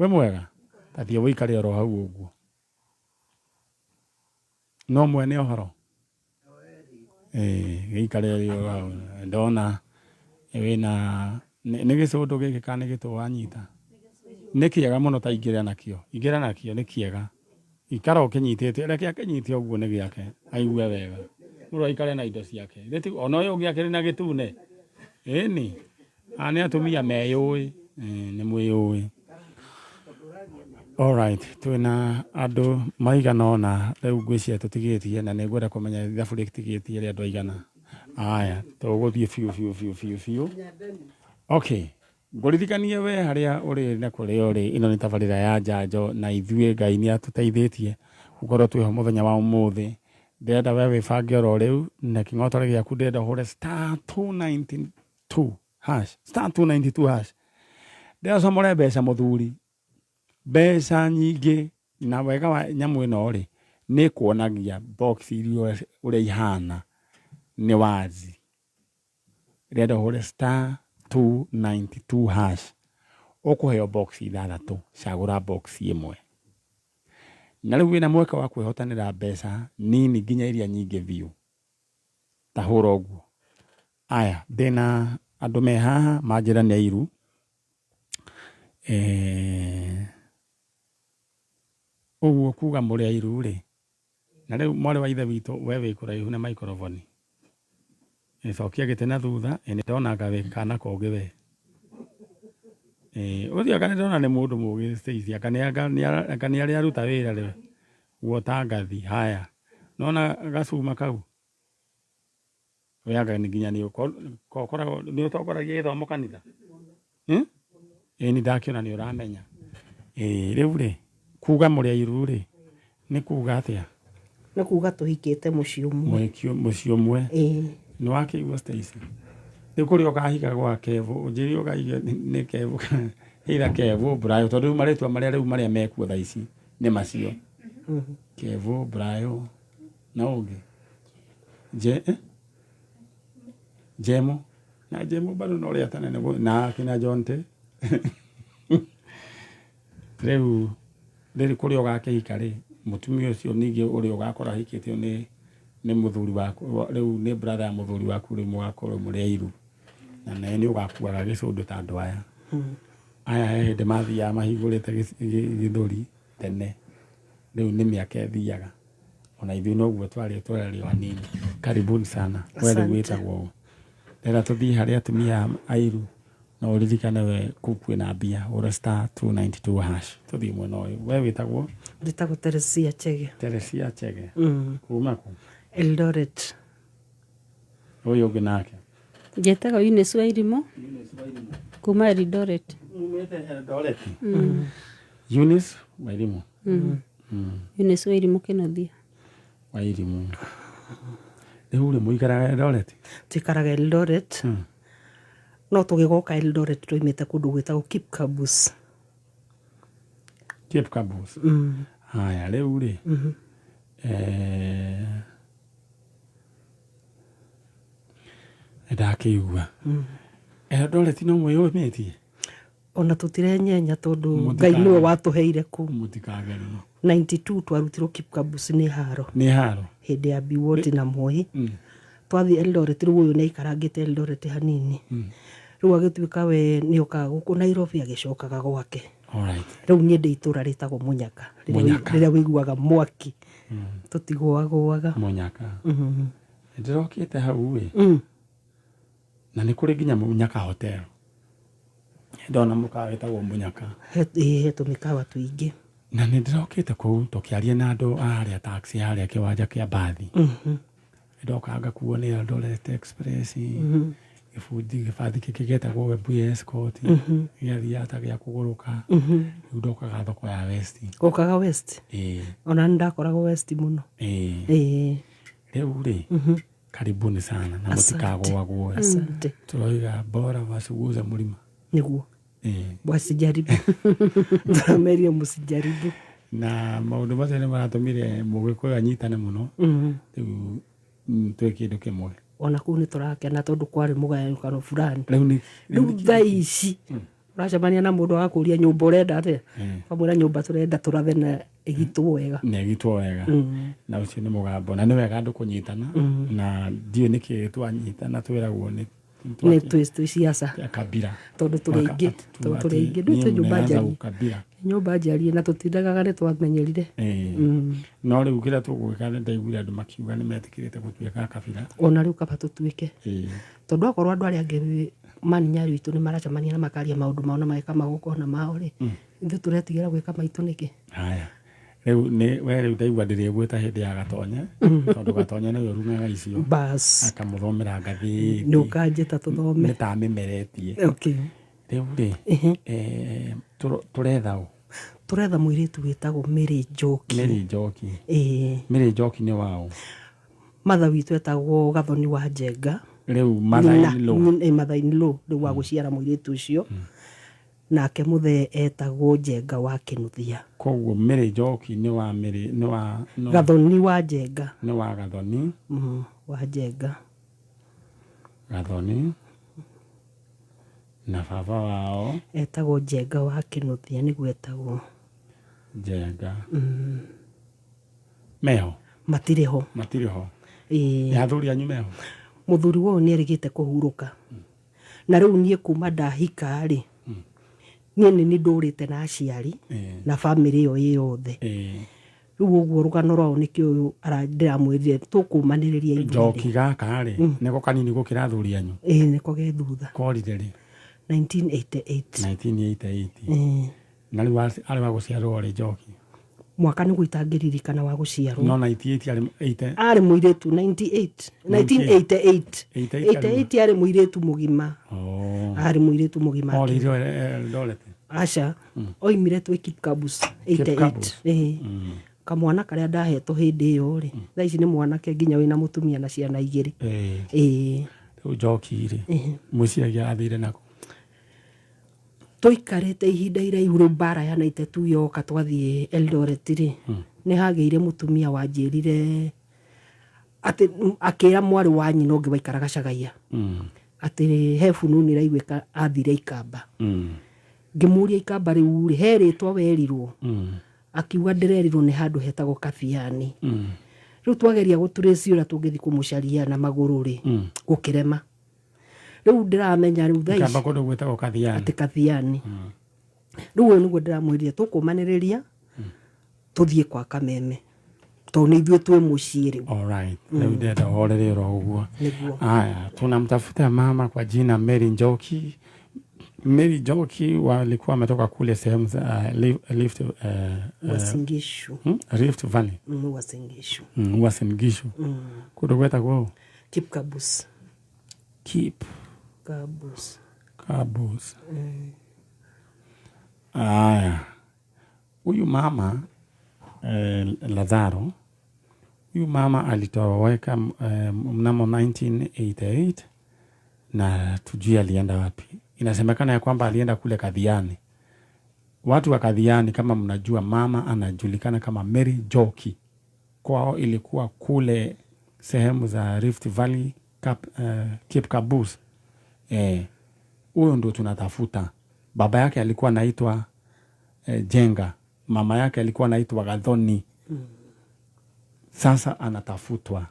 wĩ mwega tathiĩ wĩikare oro hau ũguo no mwene ũhoro eh, gĩikare oro hau ndona wĩna nĩ gĩcũndũ gĩkĩ kana nĩ gĩtũ wanyita nĩ kĩega mũno ta ingĩra nakĩo ingĩra nakĩo nĩ kĩega Ikara ũkĩnyitĩte, reke akĩnyite ũguo nĩ gĩake, aigue wega. Mũndũ aikare na indo ciake. Githĩ ti ona ũyũ ũngĩ akĩrĩ na gĩtune? Ĩni, aya nĩ atumia meyũĩ, nĩ mwĩyũĩ. Alright, twĩna andũ maigana ũna rĩu ngwĩciria tũtigĩtie na nĩ ngwenda kũmenya ithabu rĩtigĩtie rĩa andũ aigana. Aya, tũgũthiĩ biũ biũ biũ biũ biũ. Okay, ngũririkanie we harĩa ũrĩ na kũrĩa ũrĩ, ĩno nĩ tabarĩra ya njanjo na ithuĩ Ngai nĩ atũteithĩtie gũkorwo twĩho mũthenya wa ũmũthĩ. Ndĩrenda we wĩbange oro rĩu na kĩng'otore gĩaku ndĩrenda ũhũre star 292 hash, star 292 hash. Ndĩrenda ũcomore mbeca mũthuri, mbeca nyingĩ na wega wa nyamũ ĩno rĩ, nĩ ĩkuonagia box iria ũrĩa ihana nĩ wazi. Ndĩrenda ũhũre star 292 hash ũkũheo box ithathatũ, cagũra box ĩmwe. Na rĩu wĩna mweke wa kwĩhotanĩra mbeca nini nginya iria nyingĩ biũ. Ta hũra ũguo. Aya, ndĩna andũ me haha manjĩra nĩ airu. Eh, ũguo kuga mũrĩ airu rĩ, Na rĩu mwarĩ wa ithe witũ, wee wĩ kũraihu na maikoroboni. Cokia gĩtĩ na thutha, ĩ nĩ ndona anga wĩ kana kogĩ we. Ũcio anga nĩ ndona nĩ mũndũ mũgĩ Stacy, anga nĩ arĩ aruta wĩra rĩ, guota ngathi, haya. Nĩ wona gacuma kau? We anga nginya nĩ ũkoragwo nĩ ũtongoragia gĩthomo kanitha? Ĩ nĩ ndakĩona nĩ ũramenya. Ĩ rĩu rĩ, kuga mũrĩ airu rĩ, nĩ kuga atĩa? Nĩ kuga tũhikĩte mũciĩ ũmwe. Mũciĩ ũmwe. Nĩ wakĩigua Stacy? Rĩu kũrĩa ũkahika gwa Kevo, ũnjĩre ũkahika nĩ Kevo kana either Kevo, Brayo, tondũ rĩu marĩtwa marĩa rĩu marĩa mekuo thaa ici nĩ macio. Kevo, Brayo, na ũngĩ. Je, eh? Jemo na Jemo bado no rĩa tene nĩguo na akina Jonte rĩu rĩrĩ kũrĩa ũgakĩhika rĩ mũtumia ũcio ningĩ ũrĩa ũgakora ahikĩtio nĩ nĩ mũthuri waku rĩu nĩ brother ya mũthuri waku rĩu mũgakorwo mũrĩ airu na nawe nĩ ũgakuaga gĩcũndũ ta andũ aya aya he hĩndĩ mathiaga mahingũrĩte gĩthũri tene rĩu nĩ mĩaka ĩthiaga ona ithuĩ noguo twarĩ twarĩ o anini karibuni sana we rĩu Asante. wĩtagwo ũ ndĩrenda tũthiĩ harĩ atumia airu no ũririkane we kũu kwĩna mbia hũra star 292 hash tũthiĩ mwena ũyũ we wĩtagwo Njĩtagwo Teresia Chege. Teresia Chege Mm. kuma kũ Eldoret. ũyũ ũngĩ nake Njĩtagwo Eunice Wairimu kuma Eldoret. Umĩte Eldoret Mm. Eunice Wairimu Mm. Mm. Eunice Wairimu Kĩnuthia. Wairimu rĩu rĩ mũikaraga Eldoret Tuikaraga Eldoret. No tũgĩgoka Eldoret twaimĩte kũndũ gwĩtagwo Kipkabus. Cape Kabus Mm. haya rĩu rĩ Mhm. eh, nĩndakĩigua Eldoret no mwĩyũmĩtie Ona tũtirenyenya tondũ Mũtika- Ngai nĩwe watũheire kũu. Mũtikagerie. 92 twarutirwo Kipkabus nĩ haro. Nĩ haro. Hĩndĩ ya Biwott na Moi. Mm. Twathiĩ Eldoret rĩu ũyũ nĩ aikarangĩte Eldoret hanini. Mm. Rĩu agĩtuĩka we nĩ okaga gũkũ Nairobi agĩcokaga gwake. Alright. Rĩu niĩ ndĩ itũra rĩtagwo Mũnyaka. Rĩrĩa Mũnyaka. Rĩrĩa wĩiguaga mwaki. Tũtigũagũaga. Mũnyaka. Mhm. Nĩndĩrokĩte hau ĩ Mm. na nĩ kũrĩ nginya Mũnyaka hotel ndona mũkawa wĩtagwo Mũnyaka Ĩĩ he tũmĩkawa tũingĩ. na nĩ ndĩrokĩte kũu tũkĩaria na andũ a harĩa taxi harĩa kĩwanja kĩa mbathi Mhm. ndoka ngakuo nĩ Eldoret Express Mhm. gĩbundi gĩbathi kĩngĩ gĩetagwo Webuye Escort Mhm. gĩathiaga ta gĩa kũgũrũka Mhm. rĩu ndokaga thoko ya West Ũkaga West? ĩĩ Ona nĩ ndakoragwo West mũno. ĩĩ Ĩĩ. rĩu rĩ Mhm. karibuni sana na Asante. mũtikagũagũe Asante. tũroiga bora wasiguze mlima Nĩguo. ĩĩ Wasijaribu. Tũrameria mũsijaribu. na maũndũ macio nĩ maratũmire mũgĩkũyũ anyitane mũno Mhm. rĩu twĩ kĩndũ kĩmwe Ona kũu nĩ tũrakena tondũ kwarĩ mũgayũkano fulani. rĩu nĩ Rĩu thaa ici ũracemania na mũndũ agakũria nyũmba ũrenda atĩa ũkamwĩra nyũmba tũrenda tũrathe na ĩgitwo wega. na ĩgitwo wega Mm. na ũcio nĩ mũgambo na nĩ wega andũ kũnyitana Mm. na ndiũĩ nĩkĩ twanyitana twĩragwo nĩ Nĩ twĩ ciaca kabira tondũ tũrĩ aingĩ tondũ tũrĩ aingĩ ndũĩ twĩ nyũmba njarie kabira nyũmba njarie na tũtindagaga nĩ twamenyerire. Ĩĩ. Mm. no rĩu kĩrĩa tũgwĩka nĩ ndaiguire andũ makiuga nĩ metĩkĩrĩte gũtuĩka kabira Ona rĩu kaba tũtuĩke Ĩĩ. tondũ akorwo andũ arĩa angĩ Maninyari witũ nĩ maracemania na makaria maũndũ mao na mageka magongona mao rĩ, ithuĩ tũretigĩra gwĩka maitũ nĩkĩ? Haya, rĩu nĩ we rĩu ndaigua ndĩrĩgwĩta hĩndĩ ya Gatonye, tondũ Gatonye nĩwe ũrung'aga icio. Bas. Akamũthomera ngathĩti. Nĩ ũkanjĩta tũthome. Nĩ ta amĩmeretie. Okay. Rĩu rĩ, tũretha ũ? Tũretha mũirĩtu wĩtagwo Mary Njoki. Mary Njoki. Ĩĩ. Mary Njoki nĩ waũ? Mother witũ etagwo Gathoni wa Njenga. Rĩu mother in law. Mother in law rĩu wa gũciara mũirĩtu ũcio. Nake mũthee etagwo Njenga wa Kĩnuthia. Koguo Mary Njoki nĩ wa Mary, nĩ wa, nĩ wa Gathoni wa Njenga. Nĩ wa Gathoni. Wa Njenga. Gathoni. Na baba wao etagwo Njenga wa Kĩnuthia, nĩguo etagwo. Njenga. Meho? Matirĩ ho. Matirĩ ho. Ĩĩ. Nĩ athuri anyu meho? Mũthuri wao nĩ erĩgĩte kũhurũka. Na rĩu niĩ kuma ndahika rĩ, niĩ nĩ niĩ ndũrĩte na aciari na bamĩrĩ ĩyo ĩ yothe. Rĩu ũguo rũgano rwao nĩkĩo ũyũ ndĩramwĩrire tũkũmanĩrĩria ithuerĩ. Njoki gaka rĩ, nĩko kanini gũkĩra athuri anyu? Ĩĩ, nĩko ge thutha. Korire rĩ? 1988. 1988. Na rĩu arĩ wa gũciarwo rĩ Njoki? Mwaka nĩguo itangĩririkana wa gũciarwo. No 98 arĩ eighty? Arĩ mũirĩtu, 98. 1988. 88 arĩ 88 arĩ mũirĩtu mũgima. Oh. Arĩ mũirĩtu mũgima. Orĩire Eldoret? Aca. Oimire twĩ Kipkabus, 88. Kipkabus? Ĩĩ. Kamwana karĩa ndahetwo hĩndĩ ĩyo rĩ, thaa ici nĩ mwanake nginya wĩna mũtumia na ciana igĩrĩ. Ĩĩ. Rĩu Njoki rĩ, mwĩciragia athire nakũ? Tũikarĩte ihinda iraihu rĩu mbara ya 92 yoka twathiĩ Eldoret rĩ, nĩ hagĩire mũtumia wanjĩrire atĩ akĩra mwarĩ wa nyina ũngĩ waikaraga Cagaia atĩ he fununu ĩraiguĩka athire Ikamba. Ngĩmũria Ikamba rĩu rĩ, he rĩtwa werirwo? Akiuga ndĩrerirwo nĩ handũ hetagwo Kabiani. Rĩu twageria gũtrace ũrĩa tũngĩthiĩ kũmũcaria na magũrũ rĩ, gũkĩrema. Rĩu ndĩramenya rĩu thaa ici Ikamba kũndũ gwĩtagwo Kathiani. Atĩ Kathiani. Rĩu ũyũ nĩguo ndĩramwĩrire tũkũmanĩrĩria tũthiĩ kwa Kameme tondũ nĩ ithuĩ twĩ mũciĩ rĩu. All right. Rĩu ndĩrenda ũhorere oro ũguo. Nĩguo. Haya, tunamtafuta mama kwa jina Mary Njoki. Mary Njoki walikuwa wametoka kule sehemu za Rift, Uasin Gishu. Rift Valley. Uasin Gishu. Uasin Gishu. Kũndũ gwetagwo ũũ? Kipkabus. Kip. Kabus. Kabus. Aya. Huyu mama Lazaro, huyu mama alitoweka mnamo 1988 na tujui alienda wapi. Inasemekana ya kwamba alienda kule Kathiani. Watu wa Kathiani kama mnajua, mama anajulikana kama Mary Njoki. Kwao ilikuwa kule sehemu za Rift Valley, Kipkabus. Huyo ndio tunatafuta. Baba yake alikuwa anaitwa Jenga, mama yake alikuwa anaitwa Gathoni. Sasa anatafutwa.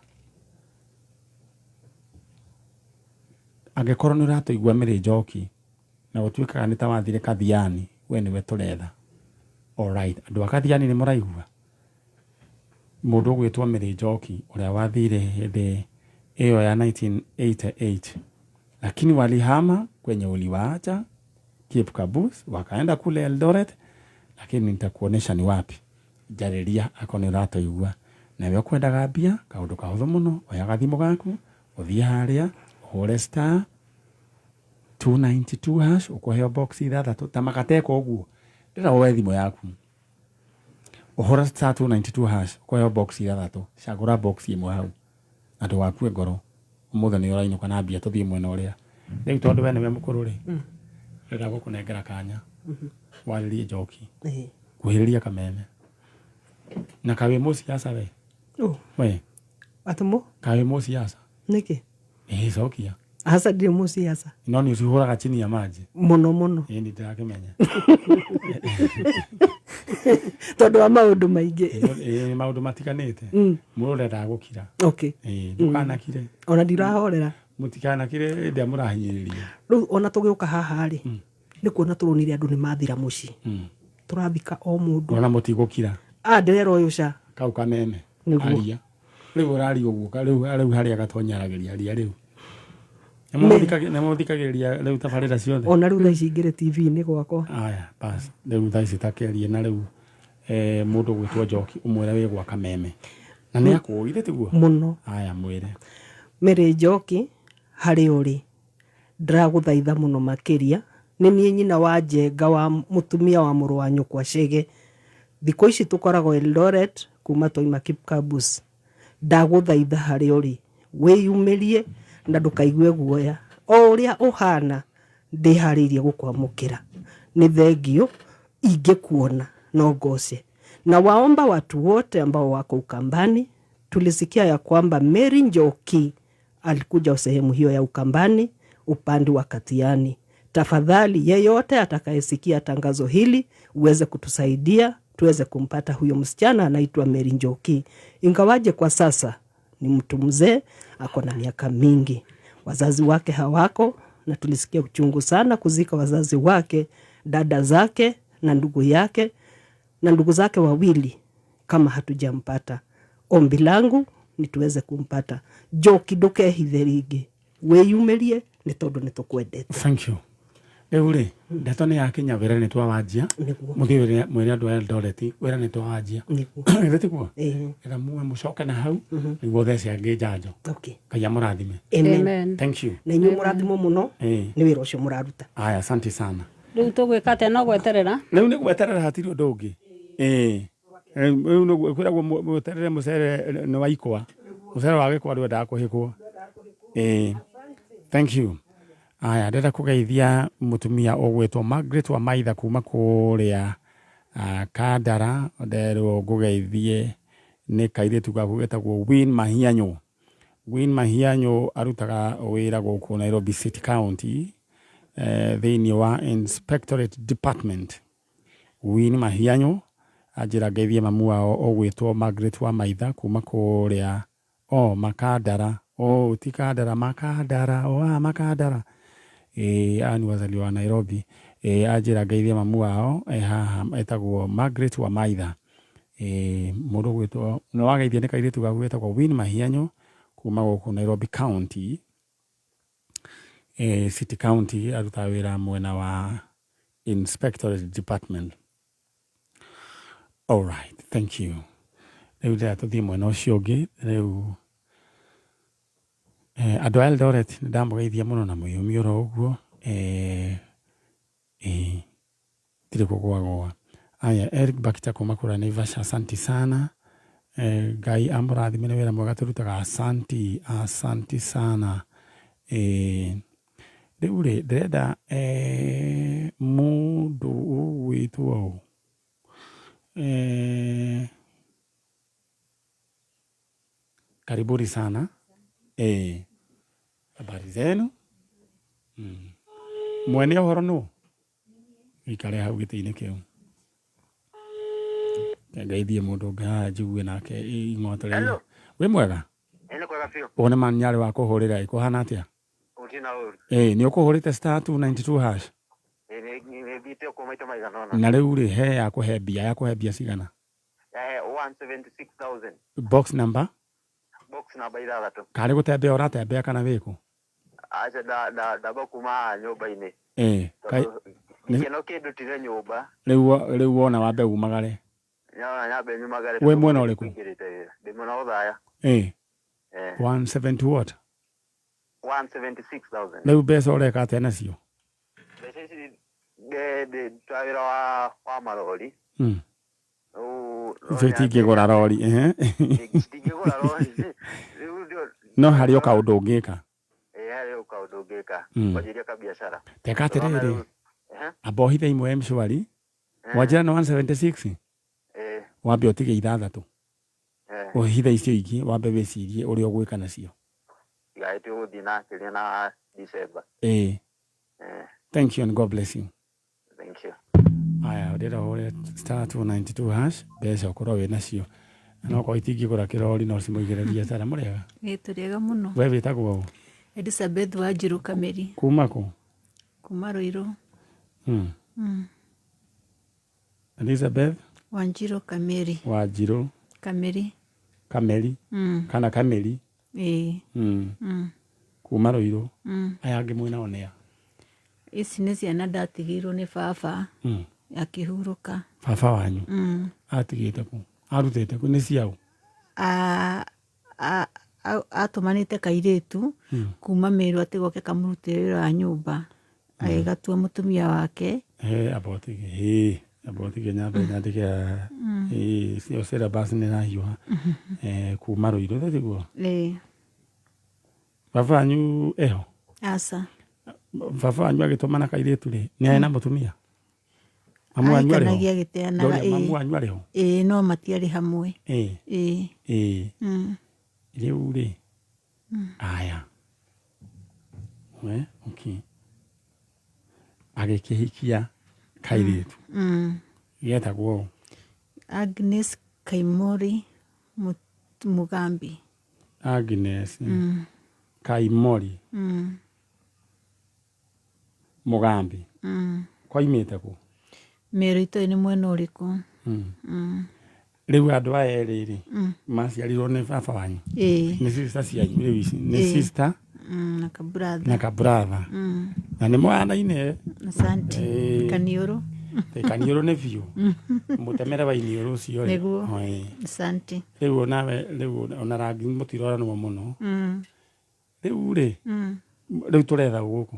Angĩkorwo nĩ ũratũigua Mary Njoki na gũtuĩkaga nĩ ta wathire Kathiani, we nĩwe tũretha. All right, andũ a Kathiani nĩ mũraigua? Mũndũ ũgwĩtwo Mary Njoki ũrĩa wathire hĩndĩ ĩyo ya 1988, lakini walihama kwenye uliwaacha Kipkabus, wakaenda kule Eldoret, lakini nitakuonesha ni wapi. Njarĩria akorwo nĩ ũratũigua. Nawe ũkwendaga mbia, kaũndũ kahũthũ mũno, oya gathimũ gaku, ũthiĩ harĩa, ũhũre star 292 hash, ũkũheo box ithathatũ, ta magateko ũguo. Ndĩrenda woe thimũ yaku. Ũhũre star 292 hash, ũkũheo box ithathatũ, cagũra box ĩmwe hau. Na ndũgakue ngoro. Ũmũthĩ nĩ ũrainũka na mbia tũthiĩ mwena ũrĩa. Rĩu tondũ we nĩwe mũkũrũ rĩ, ndĩrenda gũkũnengera kanya. Warĩrie Njoki. Kuhĩrĩria Kameme. Na kaĩ wĩ mũciaca we? Ũ. We. Atĩ mũ? Kaĩ wĩ mũciaca? Nĩkĩ? Ĩĩ, cokia. Aca ndirĩ mũciaca. No nĩ ũcihũraga chini ya maji. Mũno mũno. Ĩĩ, nĩ ndĩrakĩmenya. Tondũ wa maũndũ maingĩ. Ĩĩ, maũndũ matiganĩte. Mũndũ ndendaga gũkira. Ĩĩ, ndũkanakire. Ona ndirahorera. Mũtikanakire hĩndĩ ĩrĩa mũrahinyĩrĩrio. Rĩu ona tũgĩũka haha rĩ, nĩ kuona tũronire andũ nĩ mathira mũciĩ. Tũrathika o mũndũ. Ona mũtigũkira. Ndĩrera ũyũ ca. Kau Kameme. Nĩguo. Aria. Rĩu ũraria ũguo, rĩu harĩa Gatonya aragĩria aria rĩu. Nĩmũthikagĩrĩria rĩu tabarĩra ciothe? Ona rĩu thaa ici ingĩrĩ TV-inĩ gwakwa. Aya, bas rĩu thaa ici takĩarie na rĩu mũndũ ũgwĩtwo Njoki ũmwĩre wĩ gwa Kameme na nĩ akũĩ ithe tiguo? Mũno. Aya, mwĩre. Mary Njoki harĩ ũrĩ ndĩragũthaitha mũno makĩria nĩ niĩ nyina wa Njenga wa mũtumia wa mũrũ wa nyũkwa Chege. Thikũ ici tũkoragwo Eldoret kuma twaima Kipkabus. Ndagũthaitha harĩ ũrĩ wĩyumĩrie na ndũkaigue guoya o ũrĩa ũhana ndĩharĩirie gũkwamũkĩra. Nĩ thengiũ ingĩkuona no ngoce. Na waomba watu wote ambao wako Ukambani. Tulisikia ya kwamba Mary Njoki alikuja sehemu hiyo ya Ukambani upande wa Kathiani. Tafadhali yeyote atakayesikia tangazo hili uweze kutusaidia tuweze kumpata huyo msichana anaitwa Mary Njoki. Ingawaje kwa sasa ni mtu mzee, ako na miaka mingi, wazazi wake hawako, na tulisikia uchungu sana kuzika wazazi wake, dada zake na ndugu yake na ndugu zake wawili kama hatujampata. Ombi langu ni tuweze kumpata. Njoki ndũkehithe rĩngĩ, wĩyumĩrie nĩ tondũ nĩ tũkwendete. Thank you. Rĩu rĩ, ndeto nĩ yakinya wĩra nĩ twawanjia. Mũthiĩ mwĩre andũ a Eldoret wĩra nĩ twawanjia. Githĩ tiguo? Getha muwe mũcoke na hau nĩguo thece angĩ njanjo. Okay. Ngai amũrathime. Amen. Thank you. Na inyuĩ mũrathimwo mũno nĩ wĩra ũcio mũraruta. Aya, asante sana. Rĩu tũgwĩka atĩa no gweterera? Rĩu nĩ gweterera hatirĩ ũndũ ũngĩ. Ĩĩ. Rĩu nĩguo kwĩragwo mweterere mũcere nĩ wa ikwa. Mũcere wa gĩkwa ndwendaga kũhĩkwo. Ĩĩ. Thank you. Aya, ndĩrenda kũgeithia mũtumia ũgwĩtwo Margaret wa Maitha kuma kũrĩa Kandara. Nderwo ngũgeithie nĩ kairĩtu gaku getagwo Win Mahianyũ. Win Mahianyũ arutaga wĩra gũkũ Nairobi City County thĩinĩ wa Inspectorate Department. Win Mahianyũ anjĩra ngeithie mamu wao ũgwĩtwo Margaret wa Maitha kuma kũrĩa Makandara. Ti Kandara, Makandara. Makandara. Aya ni wazaliwa wa Nairobi. Anjĩra ngeithie mamu wao haha etagwo Margaret wa Maitha. Mũndũ ũgwĩtwo nĩ wageithia nĩ kairĩtu gaku getagwo Win Mahianyũ kuma gũkũ Nairobi County. City County arutaga wĩra mwena wa Inspectorate Department. All right, thank you. Rĩu ndĩrenda tũthiĩ mwena ũcio ũngĩ. Rĩu andũ a Eldoret nĩ ndamũgeithia mũno na mwĩyũmie oro ũguo. Tirĩ kũgwagũa. Aya, Eric Bakita kuma kũrĩa Naivasha, asanti sana. Ngai amũrathime nĩ wĩra mwega tũrutaga. Asanti, asanti sana. Rĩu rĩ, ndĩrenda mũndũ ũgwĩtwo karibuni sana. Habari zenu? Mwene ũhoro nũ? Ikare hau gĩtĩ-inĩ kĩu. Ngeithie mũndũ ũngĩ haha njigue nake ing'oto rĩu. Wĩ mwega? Nĩ kwega biũ. Ũyũ nĩ manyarĩ wa kũhũrĩra ĩ kũhana atĩa? Gũtirĩ na ũru. Nĩ ũkũhũrĩte star 292 hash. Nĩ thiĩte okuo maita maigana ũna. Na rĩu rĩ, he ya kũhe mbia, ya kũhe mbia cigana? Yahe 176,000. Box number? Box number 6. Karĩ gũtembea ũratembea kana wĩkũ? Aca ndamba kuma haha nyũmba-inĩ. Gĩkeno kĩndutire nyũmba. Rĩu wona wambe umagare. Nyona nyambe nyumagare. Wĩ mwena ũrĩkũ? Ndĩ mwena wa Othaya. 170 what? 176,000. Rĩu mbeca ũreka atĩa nacio? Mbeca ici ndĩ wĩra wa marori. Icio itingĩgũra rori. Itingĩgũra rori. No harĩ o kaũndũ ũngĩka. Harĩ o kaũndũ ũngĩka. Kwanjĩrĩria kabiacara. Teka atĩrĩrĩ. Amba ũhithe imwe M-Shwari. Wanjĩra nĩ 176? Wambe ũtige 6. Ũhithe icio ingĩ wambe wĩcirie ũrĩa ũgwĩka nacio. Tigaĩtio gũthiĩ na kĩrĩa na December. Thank you and God bless you. Thank you. Aya, ndĩrenda ũhũre star 292 hash mbeca ũkorwo wĩ nacio. Na okorwo itingĩgũra kĩrori no cimũigĩre biacara. Mũrĩega? Ĩ tũrĩega mũno. We wĩtagwo ũ? Elizabeth Wanjiru Kameri. Kuma kũ? Kuma Ruiru. Elizabeth Wanjiru Kameri. Wanjiru Kameri. Kameri. Kana Kameri. Ĩĩ. Kuma Ruiru. Aya angĩ mwĩnao nĩa? Ici nĩ ciana ndatigĩirwo nĩ baba akĩhurũka. Baba wanyu atigĩte kũ? Arutĩte kũ? Nĩ ciaũ? Atũmanĩte kairĩtu kuma Meru atĩ goke kamũrutĩre wĩra wa nyũmba, agĩgatua mũtumia wake. He abotige he abotige nyambe nyandĩke ĩĩ syllabus nĩ ĩrahiũha. Kuma Ruiru tiguo? Ĩĩ. Baba wanyu eho? Aca. Baba wanyu agĩtũmana kairĩtu rĩ, nĩ arĩ na mũtumia? Mamu wanyu arĩ ho? Ahikanagia agĩteanaga. Ndoria, mamu wanyu arĩ ho? Ĩĩ, no matiarĩ hamwe. Ĩĩ. Ĩĩ. Ĩĩ. Rĩu rĩ, aya we okay, agĩkĩhikia kairĩtu getagwo ũũ? Agnes Kaimori Mugambi. Agnes Kaimori Mugambi. Koimĩte kũ? Meru itoĩ nĩ mwena ũrĩkũ. Rĩu andũ aya erĩ rĩ, maciarirwo nĩ baba wanyu? Ĩĩ. Nĩ sister cianyu rĩu ici? Nĩ sister na kabratha. Na kabratha. Na nĩ mũhanaine. Asante. Ĩĩ. Kaniũrũ. Kaniũrũ nĩ biũ. Mũtemere wa iniũrũ ũcio rĩ. Nĩguo. Ĩĩ. Asante. Rĩu onawe rĩu ona rangi mũtiroranwo mũno. Rĩu rĩ, rĩu tũretha gũkũ?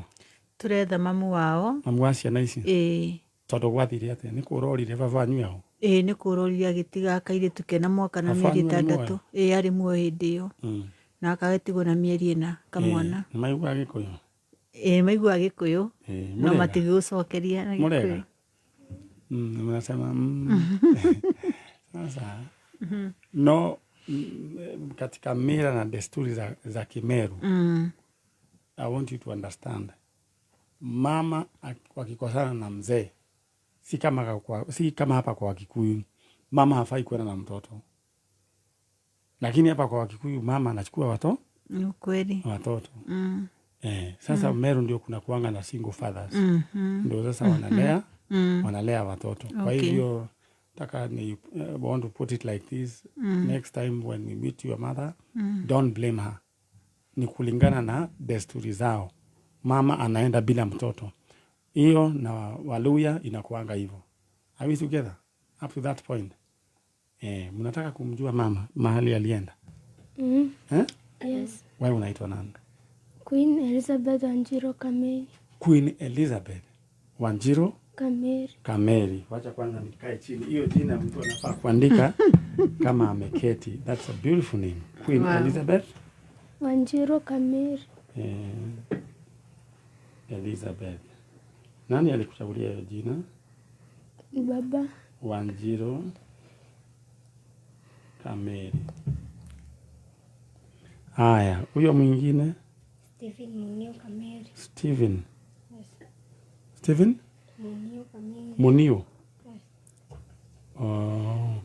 Tũretha mamu wao. Mamu wa ciana ici? Ĩĩ. Tondũ gwathire atĩa? Nĩ kũrorire baba wanyu eho? Ĩĩ, nĩ kũrorire agĩtiga kairĩtu kena mwaka na Baba mĩeri wanyu arĩ 6. Ĩĩ, arĩ muoyo hĩndĩ ĩyo. Na agagĩtigwo na mĩeri 4 kamwana. Nĩ maiguaga Gĩkũyũ? Ĩĩ, maiguaga Gĩkũyũ. No Mũrega? matigĩgũcokeria na Gĩkũyũ. Mũrega? Mnasema Sasa no katika mila na desturi za Kimeru, I want you to understand, mama wakikosana na mzee si kama hapa kwa Wakikuyu mama hafai kwenda na mtoto, lakini hapa kwa Wakikuyu mama anachukua watoto. Kweli. Watoto. Sasa Meru ndio kuna kuanga na single fathers. Ndio sasa wanalea wanalea watoto. Kwa hivyo taka ni want to put it like this. Next time when you meet your mother, don't blame her. Ni kulingana na desturi zao. Mama anaenda bila mtoto. Hiyo na Waluya inakuanga hivyo. Are we together up to that point? Mnataka kumjua mama mahali alienda? Eh? Yes. Wewe unaitwa nani? Queen Elizabeth Wanjiru Kameri. Queen Elizabeth Wanjiru Kameri. Kameri. Wacha kwanza nikae chini. Hiyo jina mtu anafaa kuandika kama ameketi. That's a beautiful name. Queen Elizabeth Wanjiru Kameri. Elizabeth. Nani alikuchagulia hiyo jina? Baba. Wanjiru Kameri. Haya, huyo mwingine? Stephen Munio Kameri. Stephen. Yes. Stephen? Munio Kameri. Munio. Yes. Oh.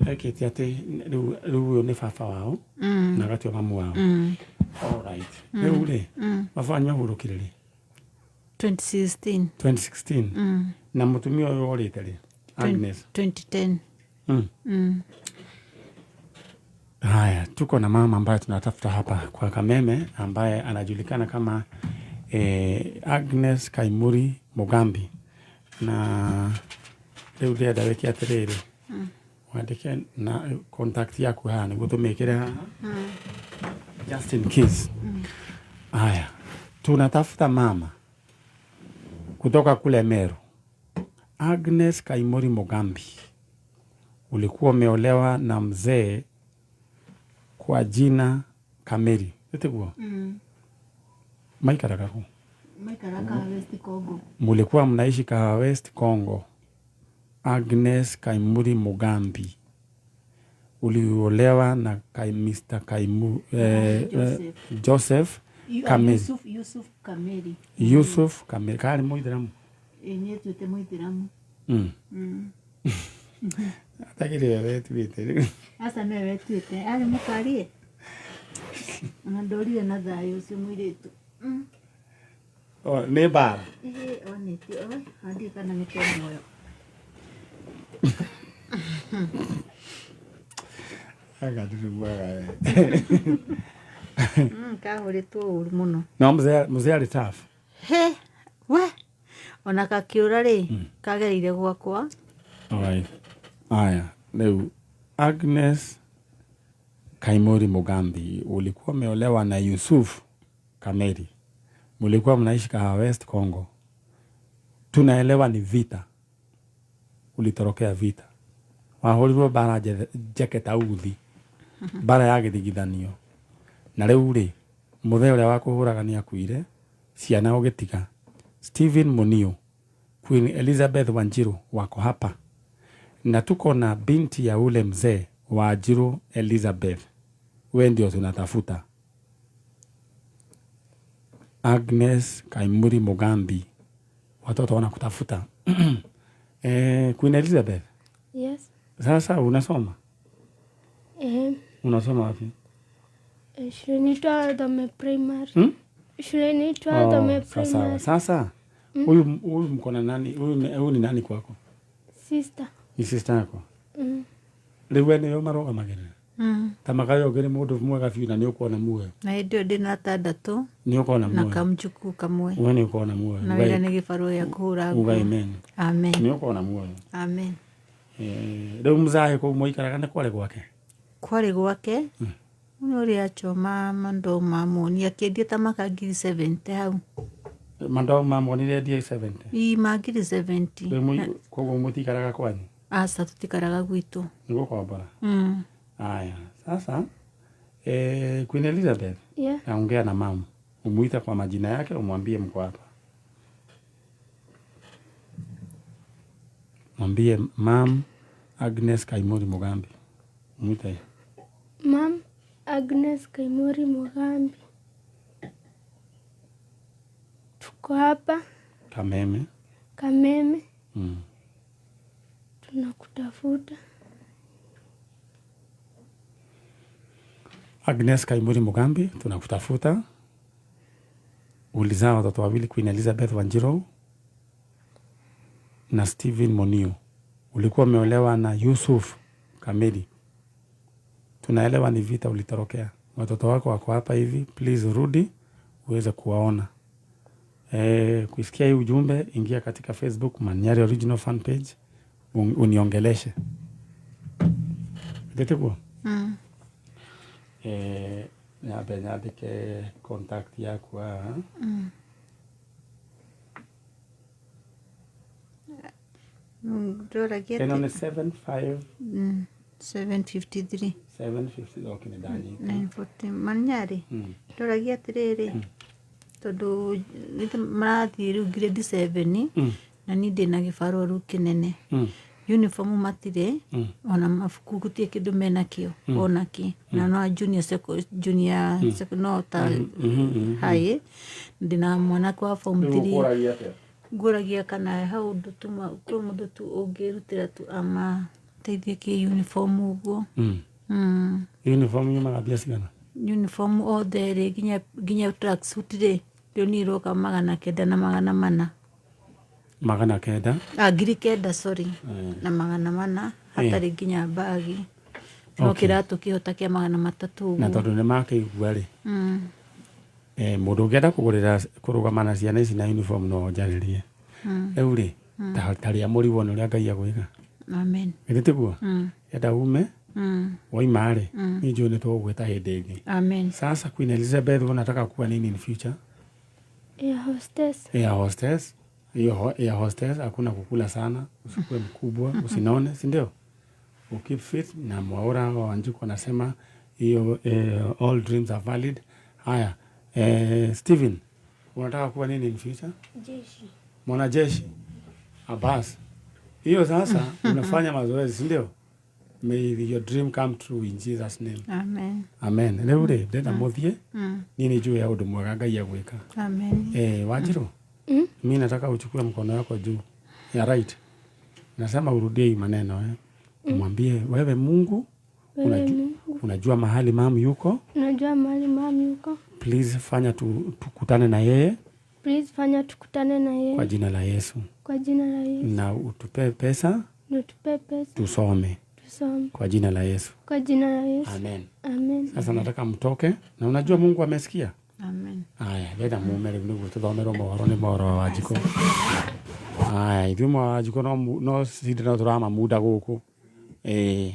Ekete atĩ rĩu ũyũ nĩ baba wao na agatua mamu wao. All right. Rĩu rĩ, baba wanyu ahurũkire rĩ? 2016. 2016. Na mũtumia ũyũ orĩte rĩ? Agnes. 2010. Haya, tuko na mama ambaye tunatafuta hapa kwa Kameme ambaye anajulikana kama Agnes Kaimuri Mugambi. Na rĩu ndĩrenda wĩke atĩrĩrĩ, wandĩke na contact yaku haha nĩguo tũmĩkĩre haha just in case. Haya, tunatafuta mama kutoka kule Meru, Agnes Kaimuri Mugambi. Ulikuwa umeolewa na mzee kwa jina Kameri, ĩtiguo? Maikaraga kũ? Maikaraga West Congo. Mulikuwa mnaishi Kahawa West Congo. Agnes Kaimuri Mugambi, uliolewa na Mr. Kaimu, Joseph. Joseph Kameri. Yusuf, Yusuf Kameri. Yusuf Kameri. Kari muithiramu? Ĩĩ, nĩetuĩte mũithĩramu. Atakĩrĩ we wetuĩte rĩu. Aca nĩwe wetuĩte. Arĩ mũkarie. Ona ndorire na thayũ ũcio mũirĩtu. Oh, nĩ mbara. Ĩĩ, onĩtie, oi, andiĩ kana nĩ ke muoyo. Anga ndĩrĩ mwega we. Kahũrĩtwo ũru mũno. No mzee arĩ tough. He we ona kakĩũra rĩ, kagereire gwakwa. Alright. Aya, leo Agnes Kaimori Mugambi, ulikuwa umeolewa na Yusuf Kameri, mulikuwa mnaishi Kahawa West Congo. Tunaelewa ni vita, ulitorokea vita, wahurirwo bara njeke uthi bara ya gĩthigithanio, na rĩu rĩ mũthee ũrĩa wakũhũraga nĩ akuire, ciana ũgĩtiga. Stephen Munio, Queen Elizabeth Wanjiru wako hapa na tuko na binti ya ule mzee Wanjiru Elizabeth, we ndio tunatafuta. Agnes Kaimuri Mugambi, watoto wanakutafuta. Queen Elizabeth. Yes. Sasa unasoma? Unasoma wapi? Shuleni Thome Primary. Shuleni Thome Primary. Sasa huyu mko na nani? Huyu ni nani kwako? Sister. Ni sister yako? Rĩu we nĩwe marũgamagĩrĩra? Ta magayo ũngĩ nĩ mũndũ mwega biũ na nĩ ũkuona muoyo. Na hĩndĩ ĩyo ndĩna atandatũ. Nĩ ũkona muoyo. Na kamjukuu kamwe. We nĩ ũkona muoyo. Na wĩra nĩ gĩbarũa gĩa kũhũra nguo. Uga amen. Amen. Nĩ ũkona muoyo. Amen. Rĩu mzae kũu mwaikaraga nĩ kwarĩ gwake? Kwarĩ gwake. Nĩ ũrĩa achoma mandoo mamuoni akĩendia ta maka 70,000 hau. Mandoo mamuonire endia 70? Ii ma 70,000. Rĩu koguo mũtikaraga kwanyu? Aca, tũtikaraga gwitũ. Nĩ gũkombora? Aya, sasa Queen Elizabeth. Yeah. Naongea na mama. Umuita kwa majina yake, umwambie mko hapa. Mwambie Mam Agnes Kaimori Mugambi. Umuite. Mam Agnes Kaimori Mugambi. Tuko hapa Kameme. Kameme. Tunakutafuta. Agnes Kaimori Mugambi, tunakutafuta. Ulizaa watoto wawili, Queen Elizabeth Wanjiru na Stephen Monio. Ulikuwa umeolewa na Yusuf Kameli. Tunaelewa ni vita ulitorokea. Watoto wako wako hapa hivi, please rudi uweze kuwaona. Kuisikia hii ujumbe, ingia katika Facebook Manyari Original Fan Page, uniongeleshe. Ndetekuo? Nyambe nyandĩke contact yakwa. Ndoragia ĩno nĩ 75 753 750. Okay, nĩ ndanyita. 940 Manyari. Ndoragia atĩrĩrĩ, tondũ marathiĩ rĩu grade 7 na niĩ ndĩna gĩbarũa rĩu kĩnene. Uniform matirĩ, ona mabuku gũtirĩ kĩndũ menakĩo onakĩ, na no junior no ta high. Ndĩna mwanake wa form 3. Ngũragia kana hau ũndũ tu kwĩ mũndũ tu ũngĩrutĩra tu amateithie kĩ uniform ũguo. Uniform yumaga mbia cigana? Uniform othe rĩ, nginya tracksuit rĩ, rĩu niĩ iroka 900 na 400. 900? 9,000 sorry. Na 400 hatarĩ nginya mbagi. No kĩratũ kĩhota kĩa 300. Na tondũ nĩ makĩigua rĩ, mũndũ ũngĩenda kũgũrĩra kũrũgama na ciana ici na uniform no njarĩrie. Rĩu rĩ, ta rĩa mũrigwo nĩ ũrĩa Ngai agwĩka. Amen. Githĩ tiguo? Enda ume waima rĩ, niĩ njũĩ nĩ tũgũgwĩta hĩndĩ ĩngĩ. Amen. Sasa Queen Elizabeth, unataka kuwa nini in future? Air hostess. Air hostess. Hiyo air hostess, hakuna kukula sana, usikue mkubwa, usinone, si ndio? Keep fit. Na Mwaura wa Wanjiku anasema hiyo all dreams are valid. Haya, Steven, unataka kuwa nini in future? Jeshi. Mwanajeshi. Abbas. Hiyo sasa unafanya mazoezi, si ndio? May your dream come true in Jesus name. Amen. Amen. Rĩu rĩ, ndenda mũthiĩ niĩ nĩ njũĩ ũndũ mwega Ngai agwĩka. Amen. Wanjiru, mimi nataka uchukue mkono wako juu ya right. Nasema urudie hii maneno Mwambie wewe Mungu, unajua mahali mamu yuko. Unajua mahali mamu yuko. Please fanya tukutane na yeye. Please fanya tukutane na yeye. Kwa jina la Yesu. Kwa jina la Yesu. Na utupe pesa. Na utupe pesa. Tusome. tusome. Kwa jina la Yesu. Kwa jina la Yesu. Amen. Amen. Sasa nataka mtoke na unajua Mungu amesikia. Amen. Aya, ndĩrenda mume rĩu nĩguo tũthomerwo mohoro nĩ mohoro wa Wanjikũ. Aya, ithuĩ mwa Wanjikũ no no cindano tũramamunda gũkũ. Ĩĩ.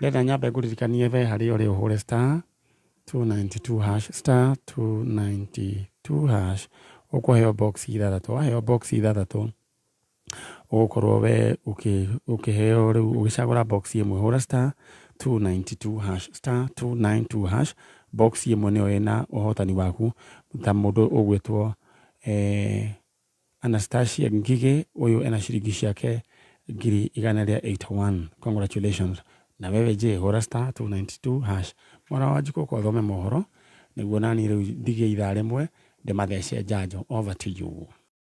Ndĩrenda nyambe ngũririkanie we harĩa ũrĩ ũhũre star 292 hash star 292 hash ũkũheo box ithathatũ. Waheo box ithathatũ ũgũkorwo we ũkĩheo rĩu ũgĩcagũra box ĩmwe hũra star 292 hash star 292 hash box ĩmwe nĩyo ĩna ũhotani waku ta mũndũ ũgwĩtwo Anastasia Ngige ũyũ ena ciringi ciake 181,000. Congratulations. Na wewe je, hũra star 292 hash. Mwana wa Wanjikũ ũka ũthome mohoro nĩguo nani rĩu ndigie ithaa rĩmwe ndĩmathece njanjo. Over to you.